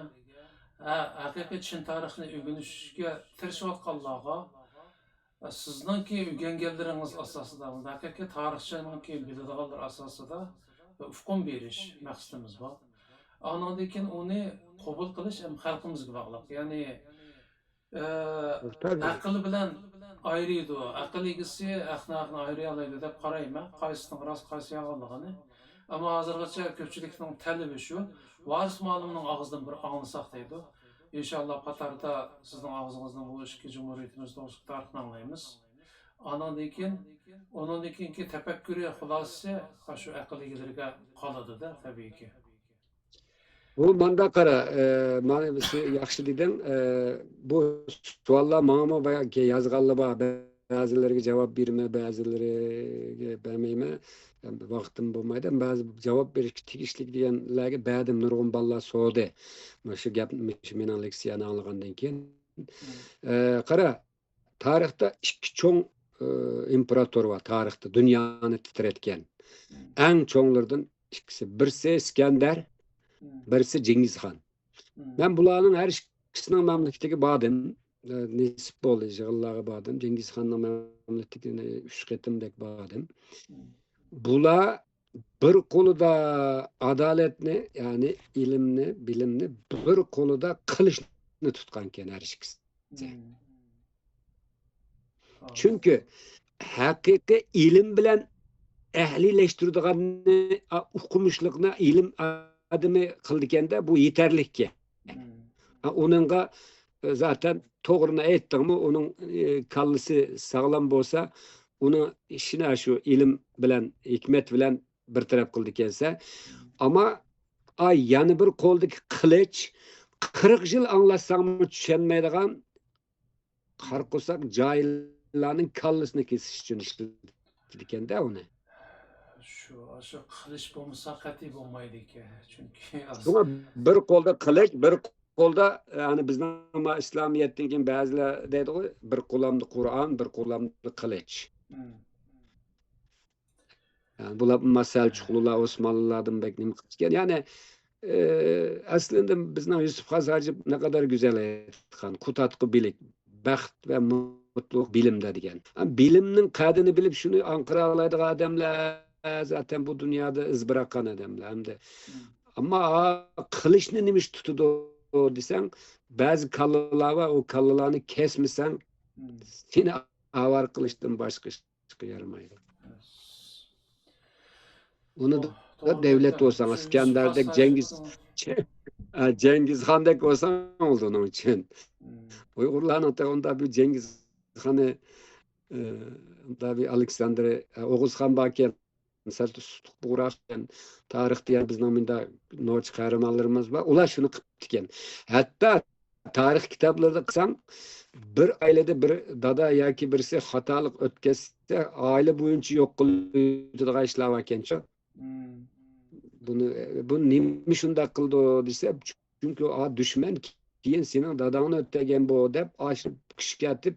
ھە، ھەقىقىي چىن تارىخنى ئۆگىنىشكە تىرىشىۋاتقانلارغا، سىزنىڭكى ئۆگەنگەنلىرىڭىز ئاساسىدا، ھەقىقىي تارىخچىنىڭكى بىلىدىغانلىرى ئاساسىدا ئۇقۇم بېرىش مەقسىتىمىز بار. ئانىڭدىن كېيىن ئۇنى قوبۇل قىلىش ھەم خەلقىمىزگە باغلىق. يەنى، ئە، تەبىئىي. ئەقىل بىلەن ئايرىيدۇ. ئەقىل ئىگىسى ھەقنى، ھەقنى ئايرىيالايدۇ دەپ قارايمەن، قايسىنىڭ راست، قايسى يالغانلىقىنى. ئەمما ھازىرغىچە كۆپچىلىكنىڭ تەلىپى شۇ، ۋارىس مۇئەللىمنىڭ ئاغزىدىن بىر ئاڭلىساق دەيدۇ. ئىنشاللا، قاتاردا سىزنىڭ ئاغزىڭىزدىن بۇ ئىككى جۇمھۇرىيىتىمىز توغرىسىدىكى تارىخنى ئاڭلايمىز. ئانىڭدىن كېيىن، ئۇنىڭدىن كېيىنكى تەپەككۇرى خۇلاسىسى شۇ ئەقىل ئىگىلىرىگە قالىدۇ-دە، تەبىئىيكى. بۇ ماندا قارا، ئە، مانا شۇ ياخشى دېدىڭ. ئە، بۇ سوئاللار ماڭىمۇ بايا-، يازغانلار بار. بەزىلىرىگە جاۋاب بېرىمەن، بەزىلىرىگە بەرمەيمەن. ۋاقتىم بولمايدۇ. بەزى جاۋاب بېرىشكە تېگىشلىك دېگەنلەرگە بەردىم. نۇرغۇن بالىلار سورىدى. مۇشۇ گەپ، مۇشۇ مېنىڭ لېكسىيەنى ئاڭلىغاندىن كېيىن. ئە، قارا، تارىختا ئىككى چوڭ، ئە، ئىمپېراتور بار تارىختا، دۇنيانى تىترەتكەن. ئەڭ چوڭلىرىدىن ئىككىسى. بىرسى ئىسكەندەر، بىرسى جىڭگىزخان. مەن بۇلارنىڭ ھەر ئىككىسىنىڭ مەملىكىتىگە باردىم. ئە، نېسىپ بولدى، يىغىنلارغا باردىم. جىڭگىزخاننىڭ مەملىكىتىگە ئۈچ قېتىمدەك باردىم. بۇلار بىر قولىدا ئادالەتنى، يەنى ئىلىمنى، بىلىمنى، بىر قولىدا قىلىچنى تۇتقانكەن ھەر ئىككىسى. چۈنكى ھەقىقىي ئىلىم بىلەن ئەھلىيلەشتۈرىدىغاننى، ئا، ئوقۇمۇشلۇقنى ئىلىم ئادىمى قىلىدىكەندە، بۇ يېتەرلىككەن. ئا، ئۇنىڭغا، ئە، زاتەن توغرىنى ئېيتتىڭمۇ، ئۇنىڭ، ئە، كاللىسى ساغلام بولسا، ئۇنىڭ ئىشىنى شۇ ئىلىم بىلەن، ھېكمەت بىلەن بىر تەرەپ قىلىدىكەنسەن. ئەمما، ئاي، يەنە بىر قولدىكى قىلىچ، قىرىق يىل ئاڭلاتساڭمۇ چۈشەنمەيدىغان، قارا قورساق جاھىللارنىڭ كاللىسىنى كېسىش ئۈچۈن ئىشلىتىدىكەندە ئۇنى. شۇ، شۇ قىلىچ بولمىسا قەتئىي بولمايدىكەن. چۈنكى شۇڭا بىر قولدا قىلىچ، بىر قولدا، يەنى بىزنىڭ ما ئىسلامىيەتتىن كېيىن بەزىلەر دەيدىغۇ، بىر قولامدا قۇرئان، بىر قولامدا قىلىچ. يەنى بۇلار ما سەلچۇقلۇلار، ئوسمانلىلاردىن بەك نېمە قىلىدىكەن. يەنى، ئە، ئەسلىدە بىزنىڭ يۈسۈپ خاس ھاجىپ نەقەدەر گۈزەل ئېيتقان، قۇتادغۇ بىلىك، بەخت ۋە مۇتلۇق بىلىمدە دېگەن. بىلىمنىڭ قەدرىنى بىلىپ، شۇنى ئاڭقىرالايدىغان ئادەملەر زاتەن بۇ دۇنيادا ئىز بىراققان ئادەملەر. ئەمدى، ئەمما قىلىچنى نېمە ئۈچۈن تۇتىدۇ دېسەڭ، بەزى كاللىلار بار، ئۇ كاللىلارنى كەسمىسەڭ، سېنى ئاۋارە قىلىشتىن باشقا ئىشقا يارىمايدۇ. ئۇنى دەۋلەت بولساڭ، ئىسكەندەردەك، جەڭگىز، جەڭگىزخاندەك بولساڭ بولدى ئۇنىڭ ئۈچۈن. ئۇيغۇرلارنىڭ تېخى ئۇنداق بىر جەڭگىزخانى، ئۇنداق بىر ئالېكساندىر، ئوغۇزخان باركەن، سەل سۇسلۇق بۇغراق، تارىختا يەنە بىزنىڭ مۇنداق نوچى قەھرىمانلىرىمىز بار، ئۇلار شۇنى قىپتىكەن. ھەتتا تارىخ كىتابلىرىدا قىلساڭ، بىر ئائىلىدە بىر دادا ياكى بىرسى خاتالىق ئۆتكەزسە، ئائىلە بويىچە يوق قىلىۋېتىدىغان ئىشلار باركەنچۇ. بۇنى، بۇ نېمە شۇنداق قىلىدۇ دېسە، چۈنكى، ئا، دۈشمەن كېيىن سېنىڭ داداڭنى ئۆتەگەن بۇ دەپ، ئاشۇ كىشىگە ئەتىپ،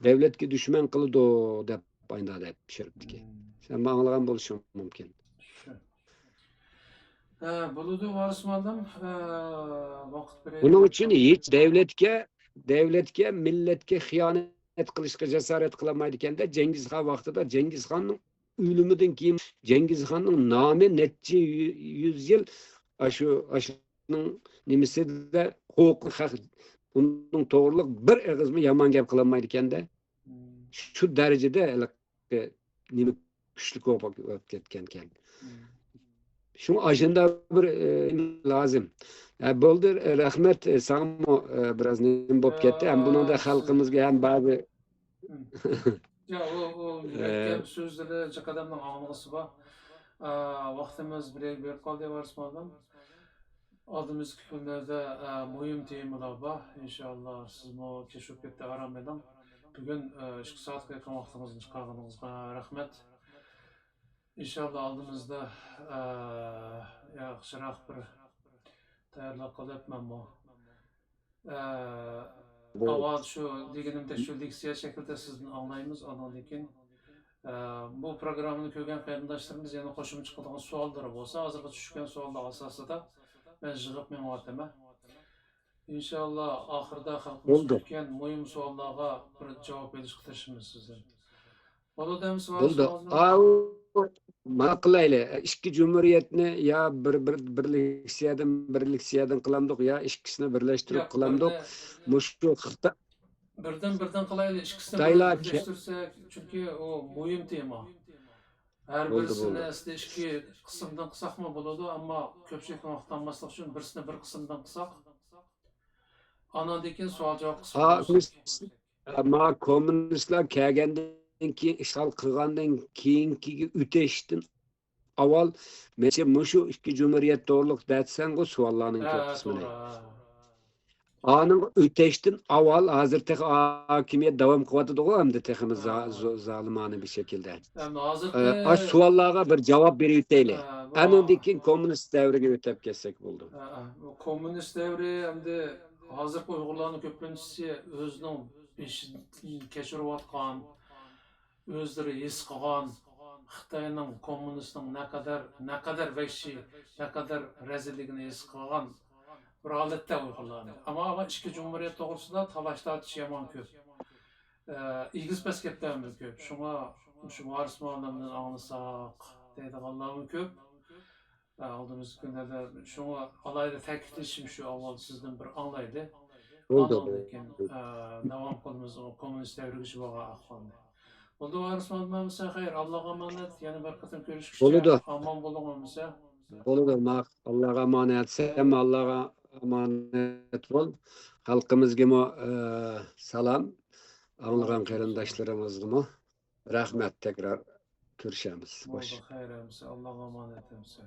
دەۋلەتكە دۈشمەن قىلىدۇ دەپ، ئاينا دەپ چۈشۈرۈپتىكەن. سەن ماڭا ئاڭلىغان بولۇشۇڭ مۇمكىن. ھە، بولىدۇ، ۋارىس مۇئەللىم. ھە، ۋاقىت بېرەي. بۇنىڭ ئۈچۈن ھېچ دەۋلەتكە، دەۋلەتكە، مىللەتكە خىيانەت قىلىشقا جاسارەت قىلالمايدىكەندە، جەڭگىزخان ۋاقتىدا جەڭگىزخاننىڭ ئۆلۈمىدىن كېيىن جەڭگىزخاننىڭ نامى نەچچە يۈ-، يۈز يىل ئاشۇ، ئاشۇنىڭ نېمىسىدە، ھوقۇقى خەق ئۇنىڭ توغرىلىق بىر ئېغىزمۇ يامان گەپ قىلالمايدىكەندە. شۇ دەرىجىدە ھېلىقى نېمە كۈچلۈك بولۇپ كەتكەنكەن. شۇڭا ئاشۇنداق بىر، ئە، لازىم. ئە، بولدى، رەھمەت، ئە، ساڭىمۇ، ئە، بىراز نېمە بولۇپ كەتتى. ھەم بۇنىڭدا خەلقىمىزگە ھەم بەزى يا، ئۇ، ئۇ ئە، مۇرەككەپ سۆزلىرى جىق ئادەمنىڭ ئاڭلىغۇسى بار. ئا، ۋاقتىمىز بىر يەرگە بېرىپ قالدى، ۋارىس مۇئەللىم. ئالدىمىزدىكى كۈنلەردە، ئا، مۇھىم تېمىلار بار. ئىنشاللا، سىزمۇ كەچ بولۇپ كەتتى، ئارام ئېلىڭ. بۈگۈن، ئا، ئىككى سائەتكە يېقىن ۋاقتىڭىزنى چىقارغىنىڭىزغا رەھمەت. ئىنشاللا، ئالدىمىزدا، ئا، ياخشىراق بىر تەييارلىق قىلىپ، مەنمۇ ئە، ئاۋۋال شۇ دېگىنىمدەك شۇ لېكسىيە شەكلىدە سىزدىن ئاڭلايمىز، ئاندىن كېيىن، ئە، بۇ پروگراممىنى كۆرگەن قېرىنداشلىرىمىز يەنە قوشۇمچە قىلىدىغان سوئاللىرى بولسا، ھازىرغا چۈشكەن سوئاللار ئاساسىدا مەن يىغىپ مېڭىۋاتىمەن. ئىنشاللا، ئاخىرىدا خەلقىمىز كۈتكەن مۇھىم سوئاللارغا بىر جاۋاب ئېلىشقا تىرىشىمىز سىزدىن. بولىدۇ، ئەمىسە بولىدۇ. ئاۋۇ، ما قىلايلى، ئىككى جۇمھۇرىيەتنى يا بىر، بىر، بىر لېكسىيەدىن، بىر لېكسىيەدىن قىلامدۇق، يا ئىككىسىنى بىرلەشتۈرۈپ ياق، قىلامدۇق. بىردە-، مۇشۇ خىتا-، بىردىن، بىردىن قىلايلى، ئىككىسىنى تايلا-، بىرلەشتۈرسەك، چۈنكى ئۇ مۇھىم تېما. ھەر بولدى، بىرسىنى بولدى. ئەسلى ئىككى قىسىمدىن قىلساقمۇ بولىدۇ، ئەمما كۆپچىلىكنى ۋاقىت ئالماسلىق ئۈچۈن بىرسىنى بىر قىسىمدىن قىلساق، ئاندىن كېيىن سوئال جاۋاب قىسمى ھا، بولسا. ما كوممۇنىستلار كەلگەندىن كېيىن، ئىشغال قىلغاندىن كېيىنكىگە ئۆتۈشتىن ئاۋۋال، مېنىڭچە، مۇشۇ ئىككى جۇمھۇرىيەت توغرۇلۇق دەتسەڭغۇ سوئاللارنىڭ كۆپ قىسمىنى. ئانىڭ ئۆتەشتىن ئاۋۋال ھازىر تېخى ھاكىمىيەت داۋام قىلىۋاتىدىغۇ، ئەمدى تېخىمۇ زا-، زو-، زالىمانە بىر شەكىلدە. ئەمدى ھازىرقى ئاشۇ سوئاللارغا بىر جاۋاب بېرىۋېتەيلى. ئەنىڭدىن كېيىن كوممۇنىست دەۋرىگە ئۆتۈپ كەتسەك بولىدۇ. ھە، ھە. بۇ كوممۇنىست دەۋرى ئەمدى ھازىرقى ئۇيغۇرلارنىڭ كۆپىنچىسى ئۆزىنىڭ بېشىدىن كەچۈرۈۋاتقان، ئۆزلىرى ھېس قىلغان خىتاينىڭ، كوممۇنىستنىڭ نەقەدەر، نەقەدەر ۋەھشىي، نەقەدەر رەزىللىكىنى ھېس قىلغان بىر ھالەتتە ئۇيغۇرلارنى. ئەمما، ئەمما ئىككى جۇمھۇرىيەت توغرىسىدا تالاش تارتىش يامان كۆپ. ئە، ئېگىز پەس گەپلەرمۇ كۆپ. شۇڭا مۇشۇ ۋارىس مۇئەللىمدىن ئاڭلىساق دەيدىغانلارمۇ كۆپ. ئە، ئالدىمىزدىكى كۈنلەردە شۇڭا ئالاھىدە تەكىتلىشىم شۇ، ئاۋۋال سىزدىن بىر ئاڭلايلى. بولدى. ئاندىن كېيىن، ئە، داۋام قىلىمىز ئۇ كوممۇنىست دەۋرىگىچە بولغان ئەھۋالنى. بولدى، ۋارىس مۇئەللىم ئەمىسە، خەير، ئاللاغا ئامانەت. يەنە بىر قېتىم كۆرۈشكۈچە، بولىدۇ. ئامان بولۇڭ ئەمىسە. بولىدۇ، ماق-، ئاللاغا ئامانەت. سەن ئاللاغا ئامانەت بول. خەلقىمىزگىمۇ، ئە، سالام. ئاڭلىغان قېرىنداشلىرىمىزغىمۇ رەھمەت. تەكرار كۆرۈشەرمىز. خوش. بولدى، خەير ئەمىسە، ئاللاغا ئامانەت ئەمىسە.